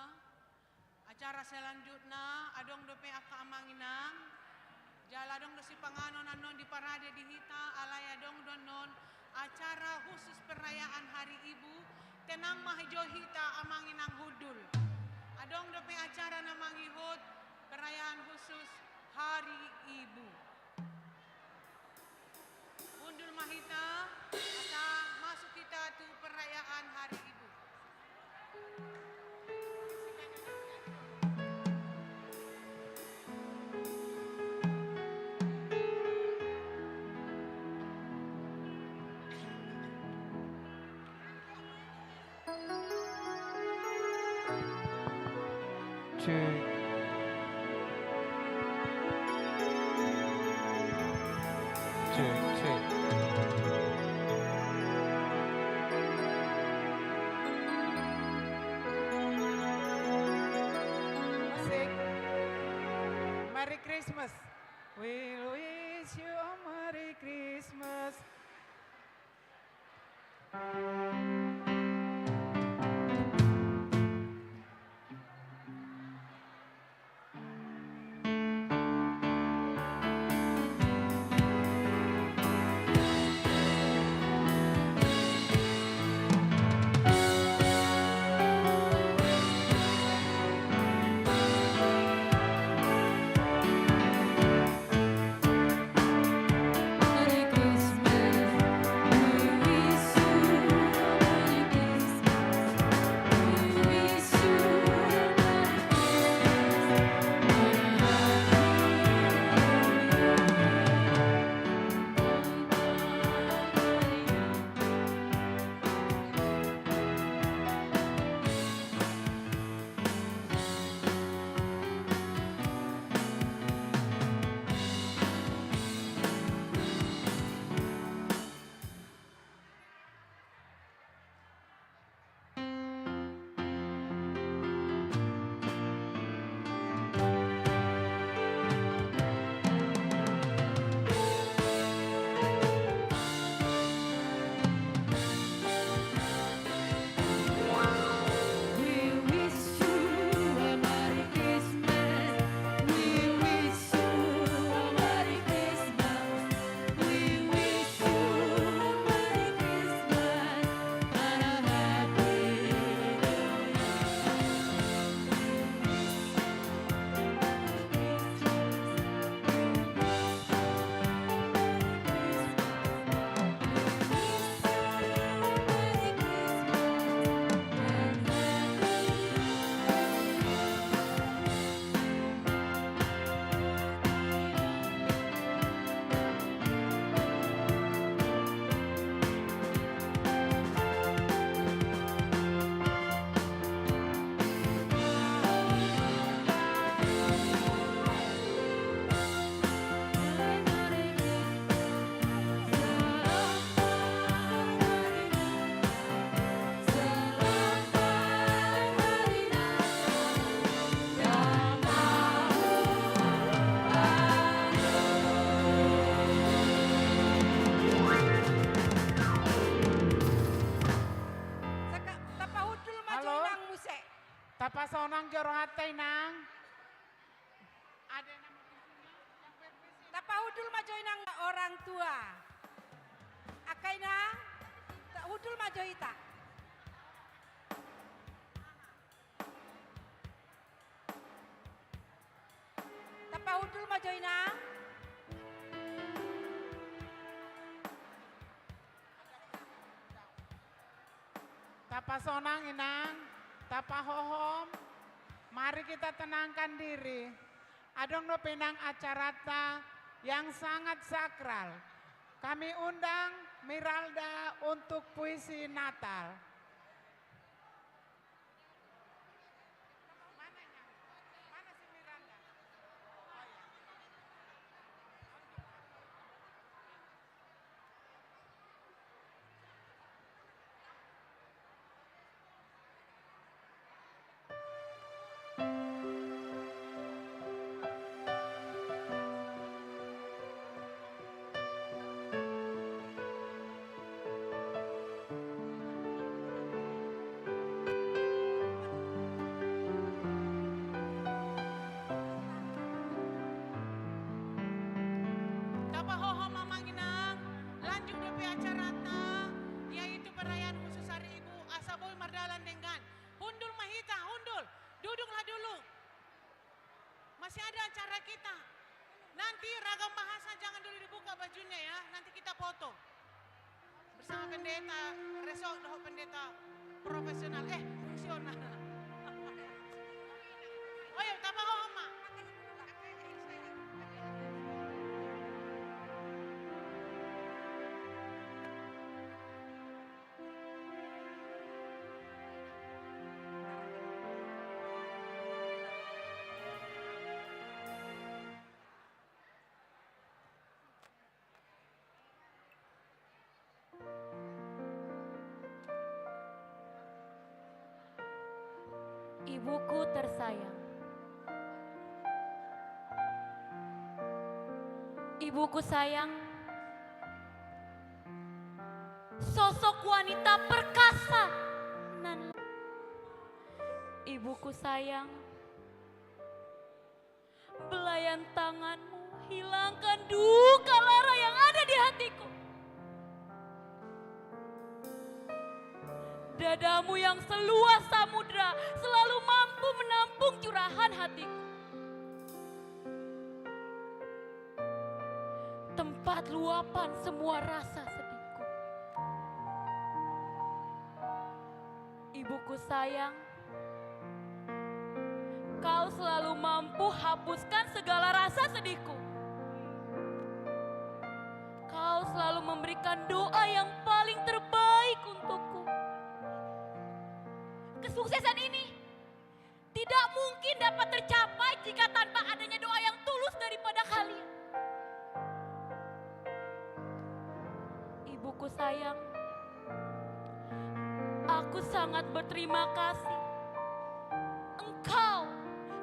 Acara selanjutna, adong dope angka amang inang, jala adong do sipanganon annon diparade di hita, alai adong do annon acara khusus perayaan Hari Ibu. Tenang ma jo hita amang inang hundul. Adong dope acara na mangihut perayaan khusus Hari Ibu. Hundul ma hita, asa masuk hita tu perayaan Hari Ibu. Cek. Cek, cek. Musik. Merry Christmas. We'll wish you a Merry Christmas. Tapasonang jo rohanta, Inang. Ada nama. Tapahundul ma jo, Inang, orang tua. Angka Inang, ta-, hundul ma jo hita. Tapahundul ma jo, Inang. Tapasonang, Inang, tapahohom. Mari kita tenangkan diri. Adong dope, Inang, acaranta yang sangat sakral. Kami undang Miralda untuk puisi Natal. Tapahohom, Amang Inang, lanjut dope acaranta, yaitu perayaan khusus Hari Ibu, asa boi mardalan denggan. Hundul ma hita, hundul. Duduklah dulu. Masih ada acara kita. Nanti ragam bahasa jangan dulu dibuka bajunya ya, nanti kita foto. Bersama pendeta resort dohot pendeta profesional, eh, fungsional. Oh ya, tapahohom ma. Ibuku tersayang. Ibuku sayang, sosok wanita perkasa nan, ibuku sayang, belayan tanganmu hilangkan duka lara yang ada di hatiku. Dadamu yang seluas samudra selalu mampu menampung curahan hatiku. Tempat luapan semua rasa sedihku. Ibuku sayang, kau selalu mampu hapuskan segala rasa sedihku. Kau selalu memberikan doa yang paling terbaik untukku. Kesuksesan ini tidak mungkin dapat tercapai jika tanpa adanya doa yang tulus daripada kalian. Ibuku sayang, aku sangat berterima kasih. Engkau,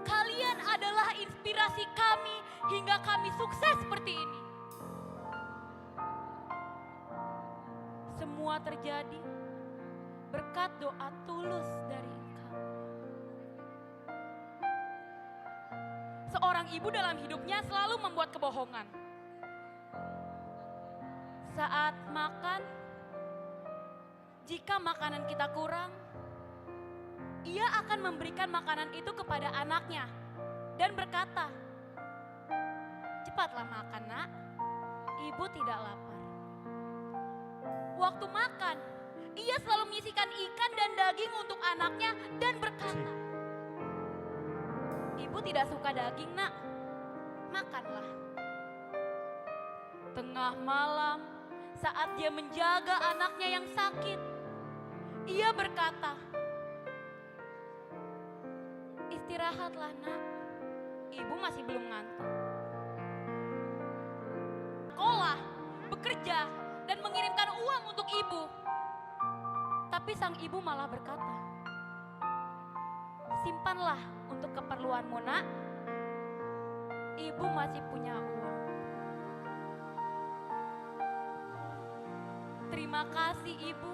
kalian adalah inspirasi kami hingga kami sukses seperti ini. Semua terjadi berkat doa tulus dari engkau. Seorang ibu dalam hidupnya selalu membuat kebohongan. Saat makan, jika makanan kita kurang, ia akan memberikan makanan itu kepada anaknya dan berkata, "Cepatlah makan, Nak. Ibu tidak lapar." Waktu makan, ia selalu menyisihkan ikan dan daging untuk anaknya dan berkata, "Ibu tidak suka daging, Nak. Makanlah." Tengah malam, saat dia menjaga anaknya yang sakit, ia berkata, "Istirahatlah, Nak. Ibu masih belum ngantuk." Sekolah, bekerja, dan mengirimkan uang untuk ibu. Tapi sang ibu malah berkata, "Simpanlah untuk keperluanmu, Nak. Ibu masih punya uang." Terima kasih, Ibu,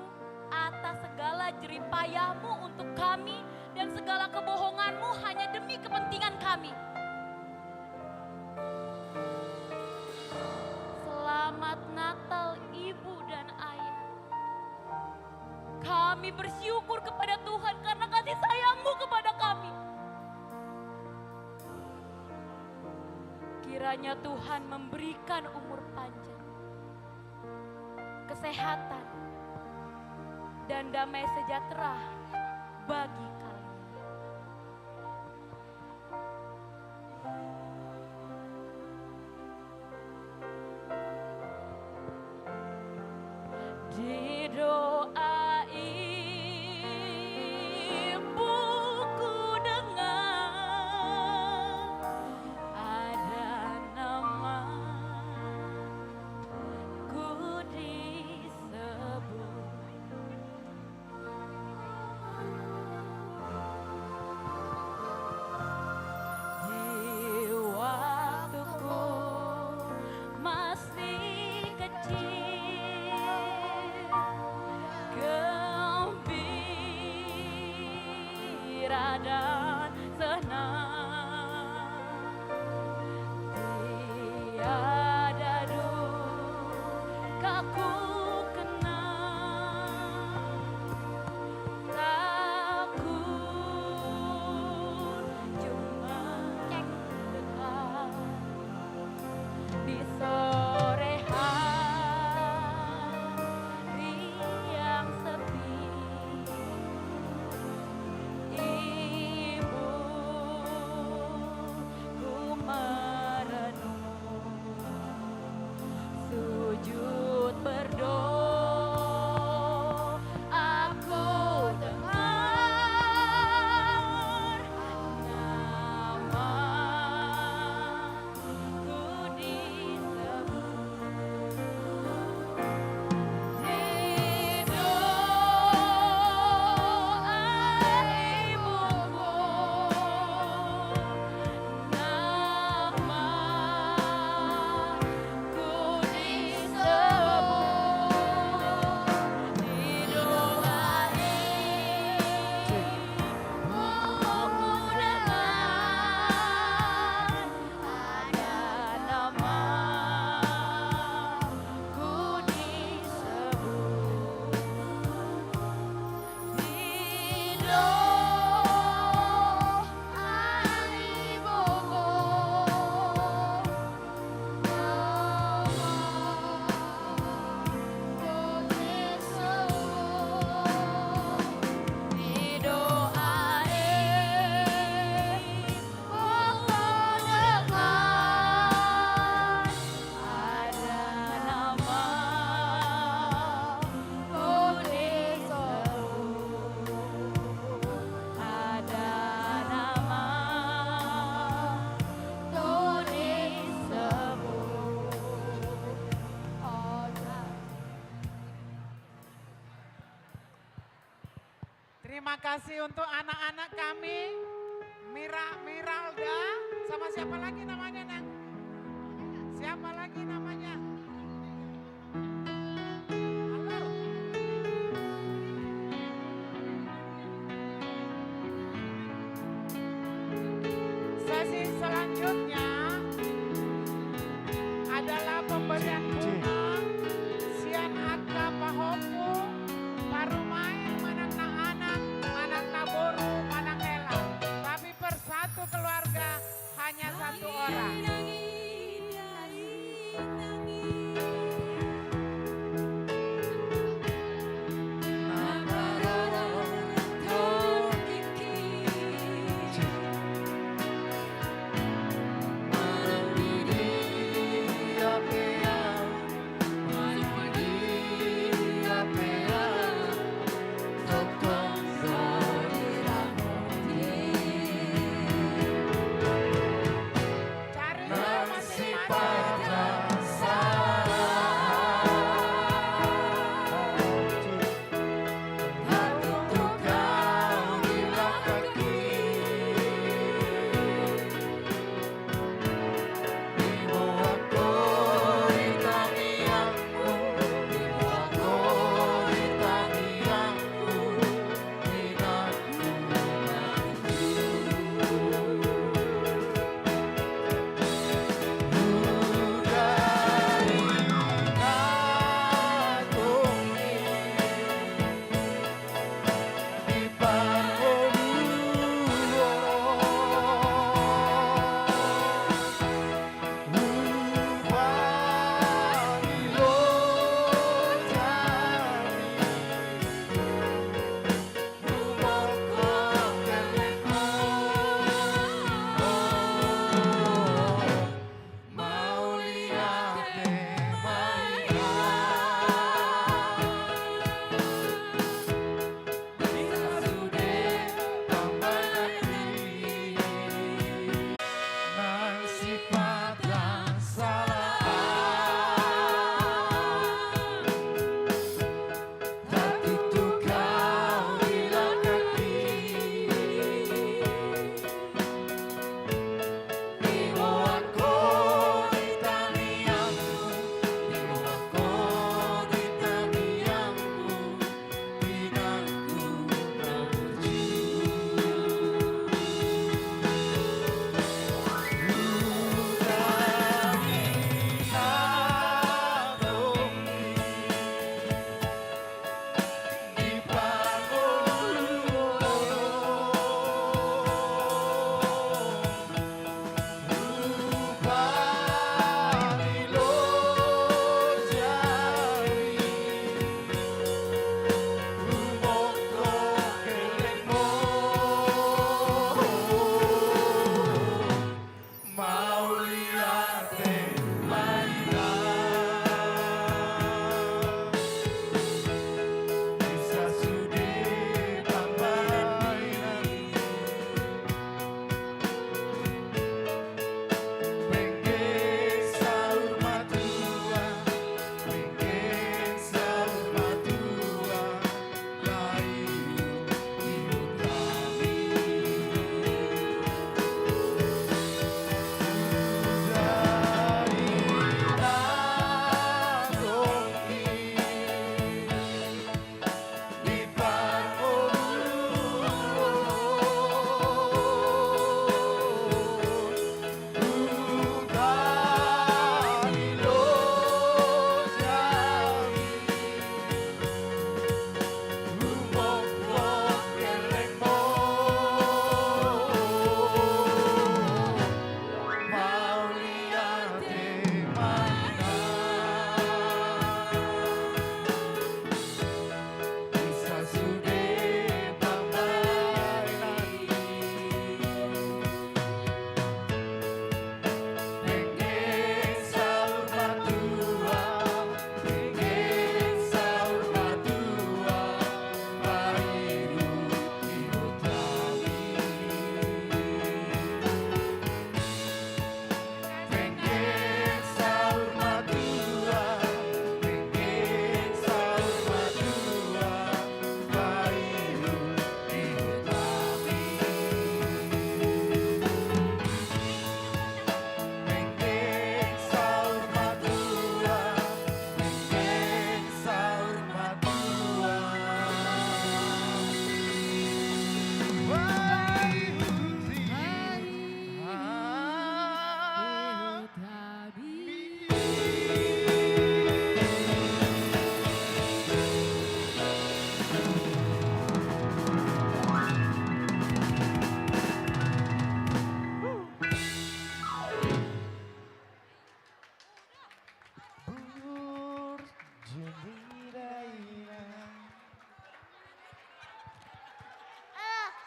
atas segala jerih payahmu untuk kami dan segala kebohongan Bersyukur kepada Tuhan karena kasih sayang-Mu kepada kami. Kiranya Tuhan memberikan umur panjang, kesehatan, dan damai sejahtera bagi kalian. Di doa ibu ku dengar, ada namaku disebut. Di waktuku masih kecil, gembira dan senang. Tiada duka ku kenal. Takut cuma dekat di sore hari yang sepi. Ibu ku merenung, sujud berdoa ku dengar, nama ku disebut. Di doa ibuku, nama ku disebut. Di doa ibuku dengar, ada namaku disebut. Di doa ibuku, namaku disebut. Di doa ibuku dengar, ada namaku disebut. Ada namaku disebut. Terima kasih untuk anak-anak kami, Mira, Miralda, sama siapa lagi namanya, Nang? Siapa lagi namanya? Halo. Sesi selanjutnya adalah pemberian bunga sian angka pahompu, parumaen, manang na anak, manang na boru, manang hela. Tapi per satu keluarga hanya satu orang.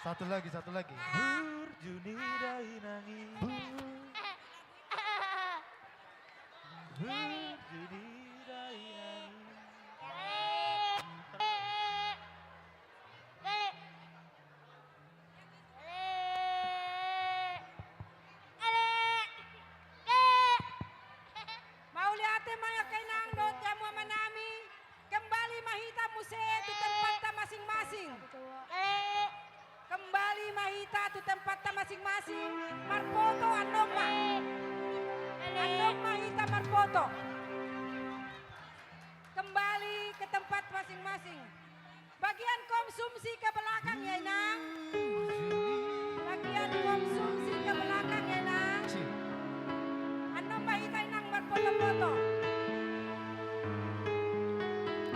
Satu lagi, satu lagi. Burju ni dainang i. Burju ni dainang i. Mauliate ma angka inang dohot hamu amanami. Kembali ma hita muse tu tempatna masing-masing. Kembali ma hita tu tempatna masing-masing. Marpoto annon ma. Annon ma hita marpoto. Kembali ke tempat masing-masing. Bagian konsumsi ke belakang ya, Inang. Bagian konsumsi ke belakang ya, Inang. Annon ma hita, Inang, marpoto-poto.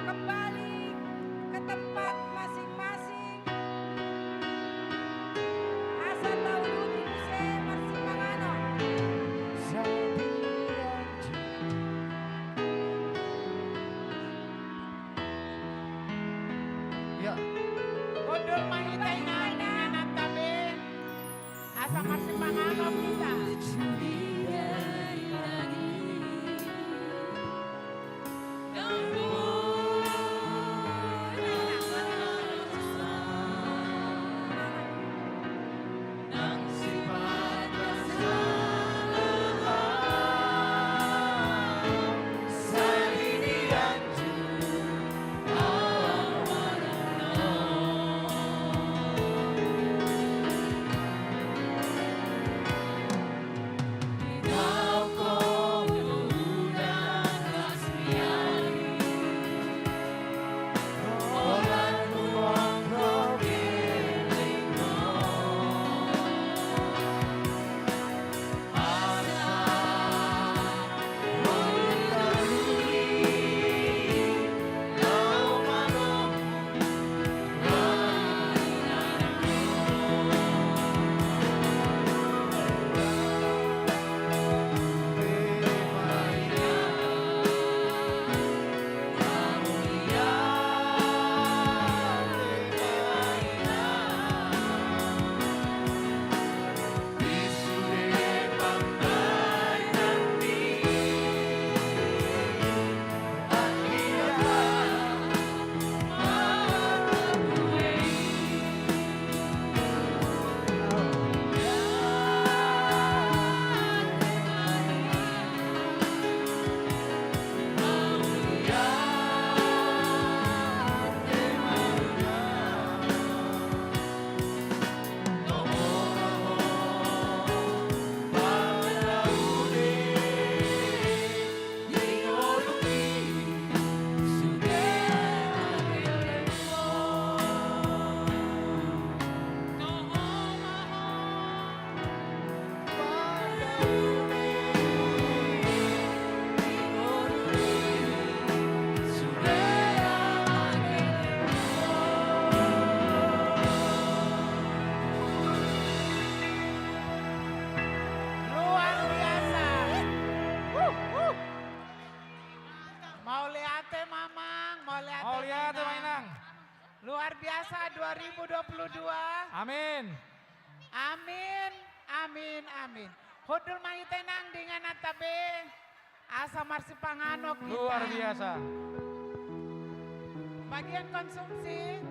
Kembali ke tempat masing-masing. Asa tauduti muse marsipanganon. Ya. Hundul ma hita, Inang, inananta be. Asa marsipanganon hita. Luar biasa. Mauliate, Mamang. Mauliate, Mauliate, Inang. Inang. Luar biasa dua ribu dua puluh dua. Amin. Amin, amin, amin. Hundul ma hita, Inang, di ingananta be. Asa marsipanganon hita. Luar biasa. Bagian konsumsi.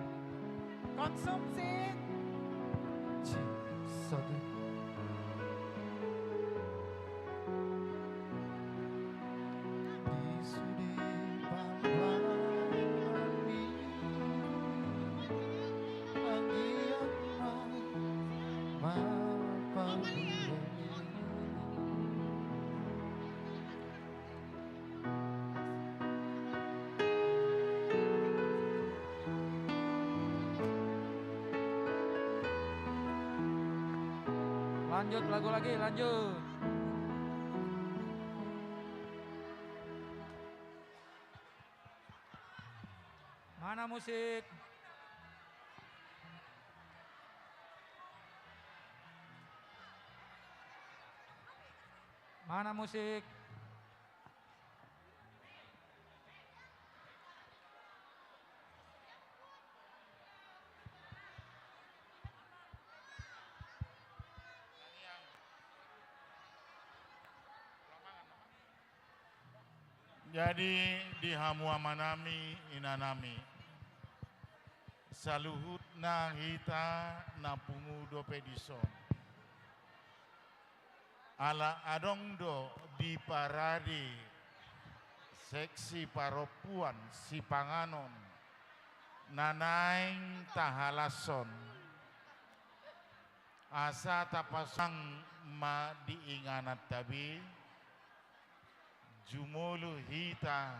Konsumsi. Satu. Di sude panggabean i, anggiat ma marpangulon. Lanjut lagu lagi, lanjut. Mana musik? Mana musik? Jadi, di hamu amanami, inanami, saluhutna hita na pungu dope dison, ala adong do di parade seksi parompuan sipanganon na naeng tahalashon, asa tapasang ma di ingananta be, jumolo hita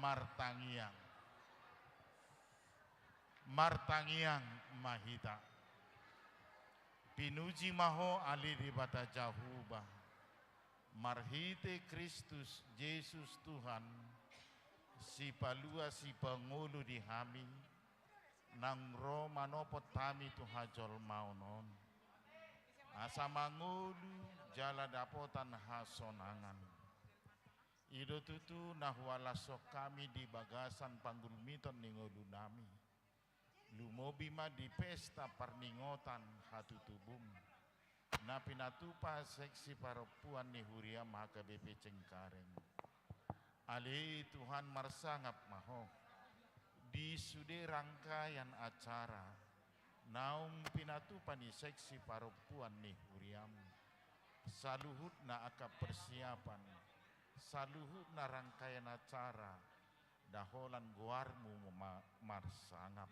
martangiang. Martangiang ma hita. Pinuji ma Ho ale Debata Jahowa, marhite Kristus Jesus Tuhan, Sipalua Sipangolu di hami, naung ro manopot hami tu hajolmaon on, asa mangolu jala dapotan hasonangan. I do tutu na huhalashon hami di bagasan panggulmiton ni ngolunami. Lumobi ma di pesta parningotan hatutubum, na pinatupa seksi parompuan ni huriam H K B P Cengkareng. Ale Tuhan, marsangap ma Ho di sude rangkaian acara naung pinatupa ni seksi parompuan ni huriam. Saluhutna angka persiapan, saluhutna rangkaian acara, da holan goarmu ma-, marsangap.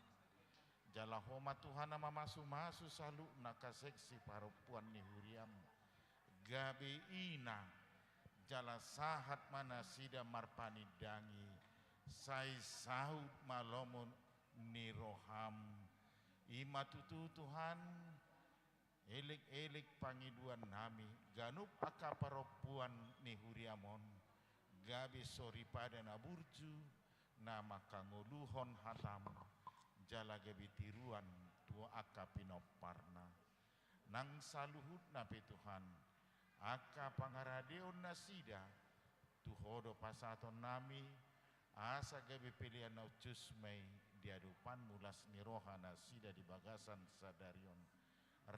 Jala Ho ma Tuhan na mamasumasu saluhutna angka seksi parompuan ni huriam, gabe ina jala sahat ma nasida marpanindangi, sai saut ma lomo ni roham. I ma tutu Tuhan, elek-elek pangidoannami, ganup angka parompuan ni huriam on, gabe soripada na burju, na mangkangoluhon hatam, jala gabe tiruan tu angka pinomparna. Nang saluhutna pe Tuhan, angka pangaradeon nasida, tu Ho do pasahatonnami, asa gabe pelean na hushus ma i di adopanmu las ni roha nasida di bagasan sadari on.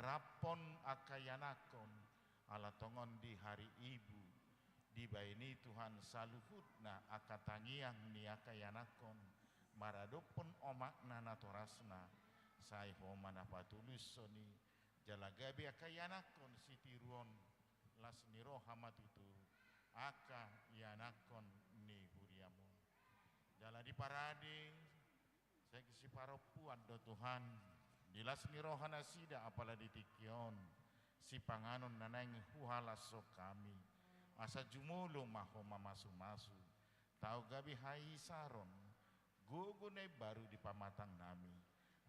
Raphon angka ianakhon, ala tongon di hari ibu, dibahen i Tuhan saluhutna angka tangiang ni angka ianakhon, maradophon omakna natorasna, sai Ho ma na patulushon i, jala gabe angka ianakhon sitiruon, las ni roha ma tutu angka ianakhon ni huriam on. Jala di parade seksi parompuan do Tuhan, di las ni roha nasida apala di tingki on, sipanganon na naeng huhalashon hami, asa jumolo ma Ho mamasumasu, tau gabe haisaron, gogo na imbaru di pamatangnami,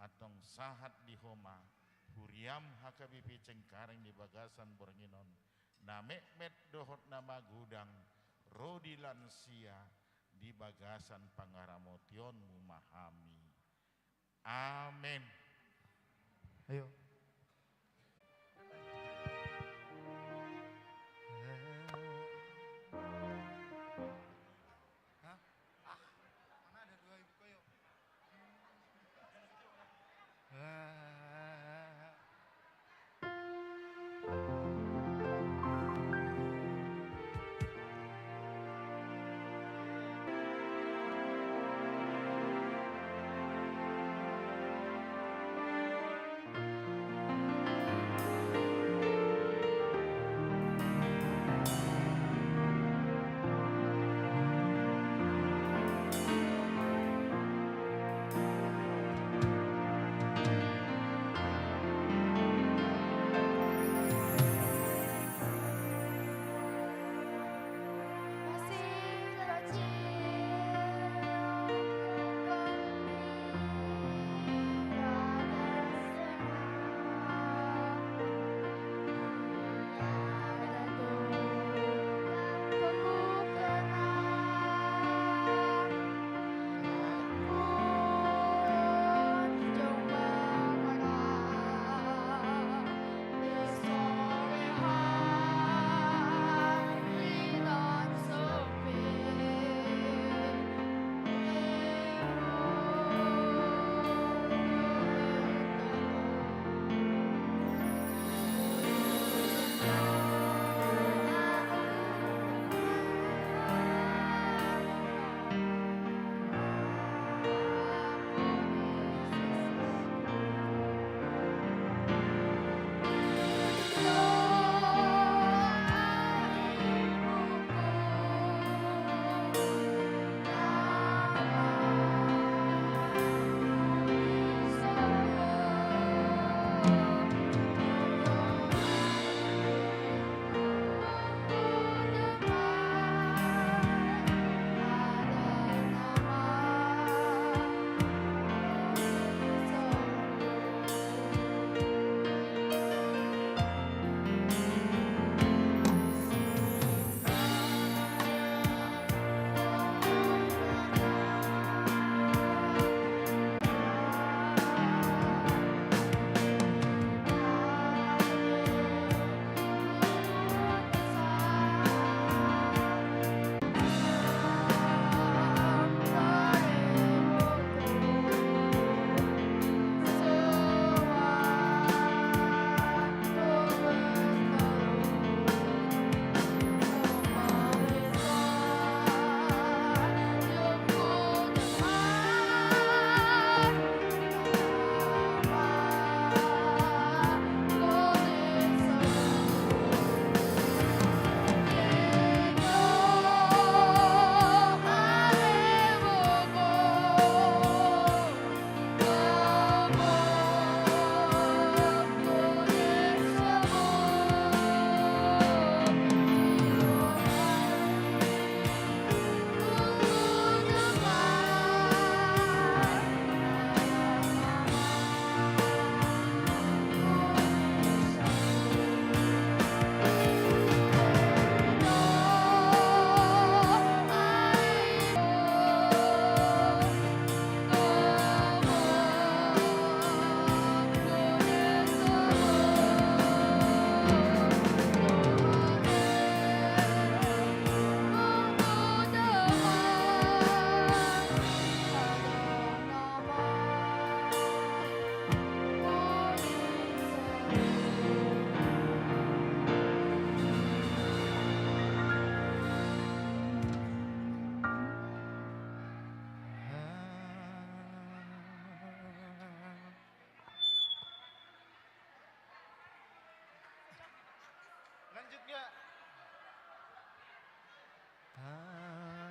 antong sahat di Ho ma huriam H K B P Cengkareng di bagasan borngin on, na metmet dohot na magodang, ro di lansia, di bagasan pangaramotionmu ma hami. Amen. Ayo. Hah? Ah, mana ada dua ibu koyo? Ah.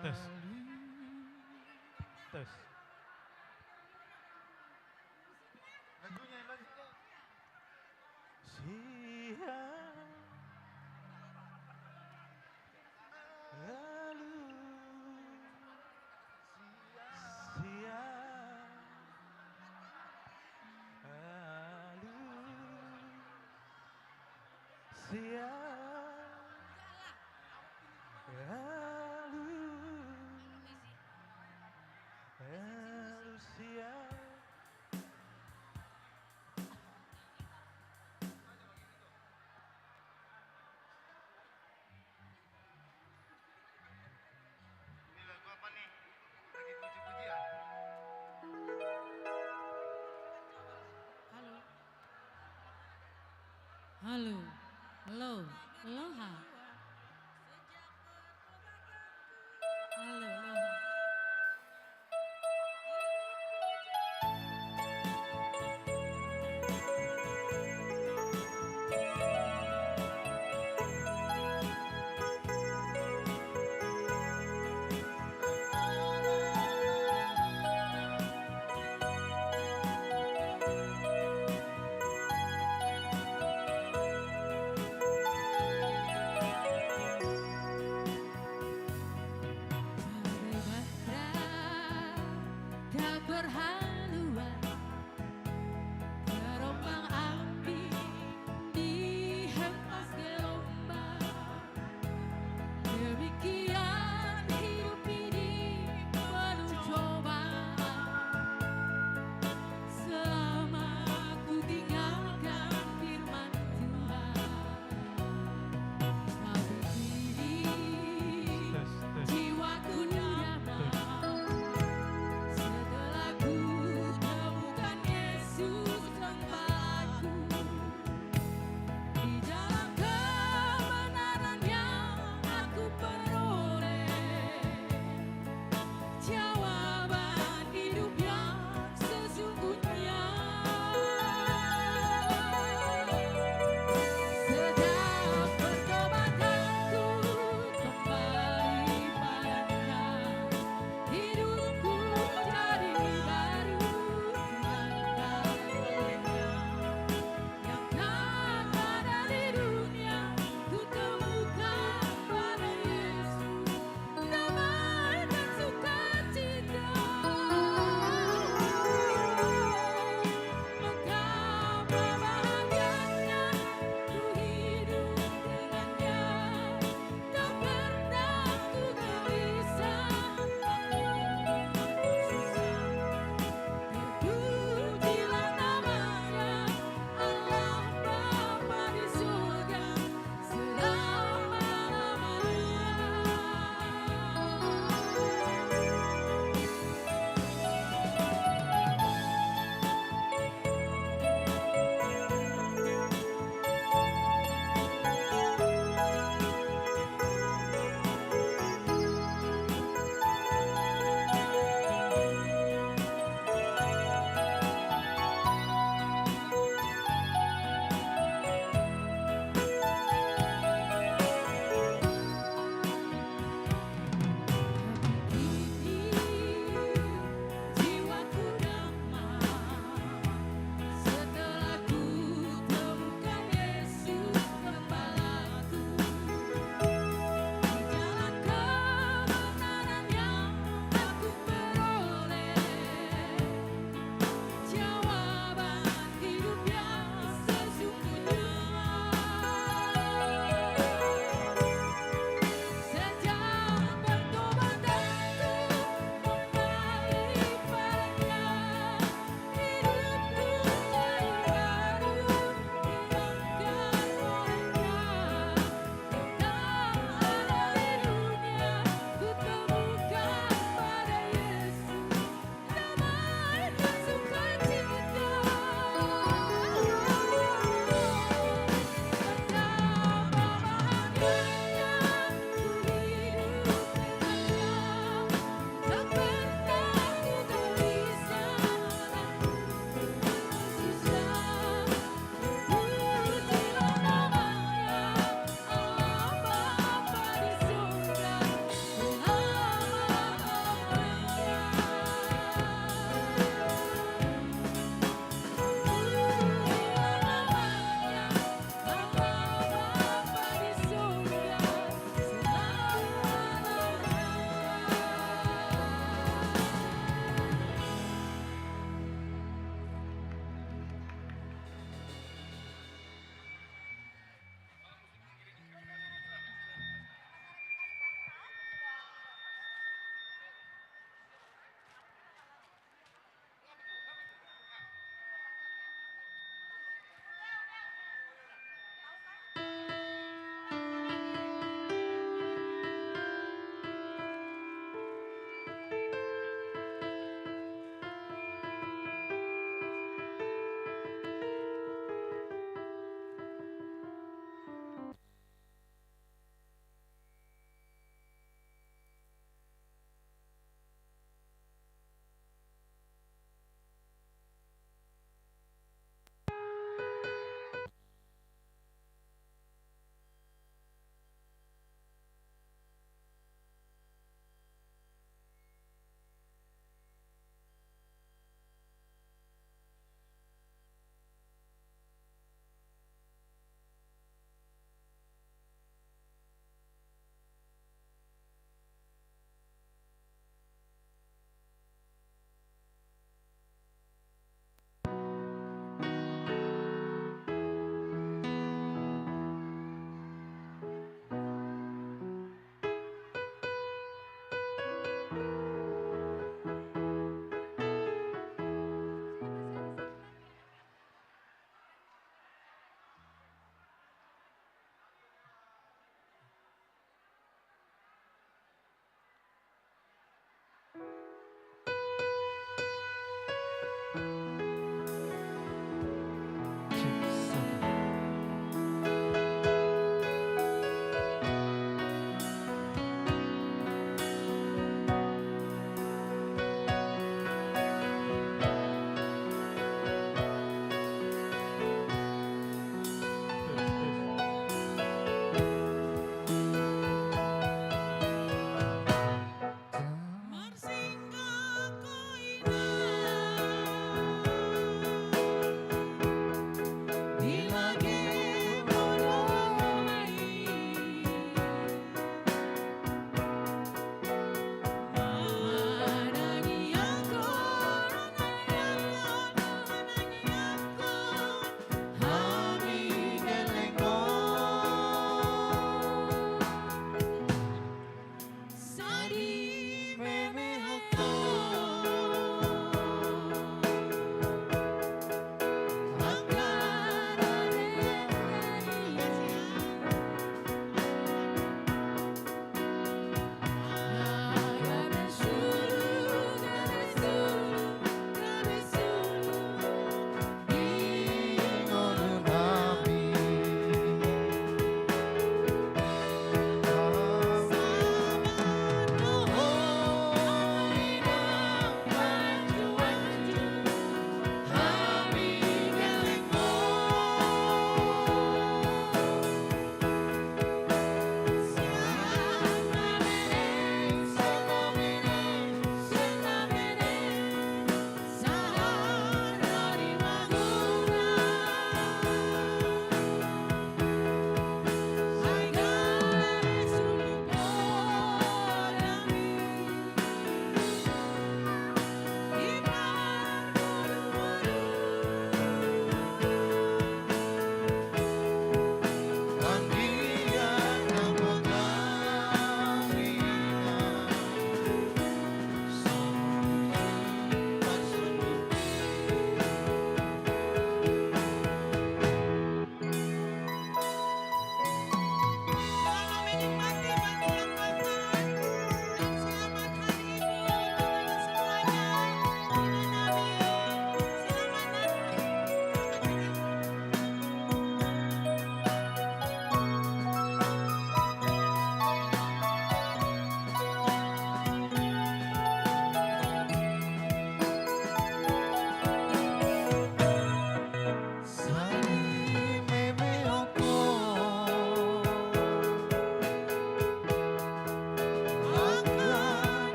Tes. Tes. Lagunya, lagunya. Siap. Alu. Siap. Alu. Siap. Alu. Alu siap. Ini lagu apa nih? Lagi puji-pujian. Halo. Halo. Halo. Halo, ha. Halo, halo.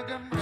Huh.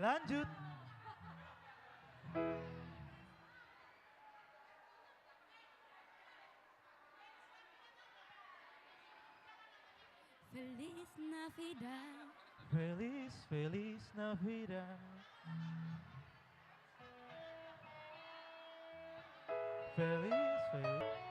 Lanjut. Feliz Navidad. Feliz, feliz Navidad. Feliz, feliz. Feliz, feliz.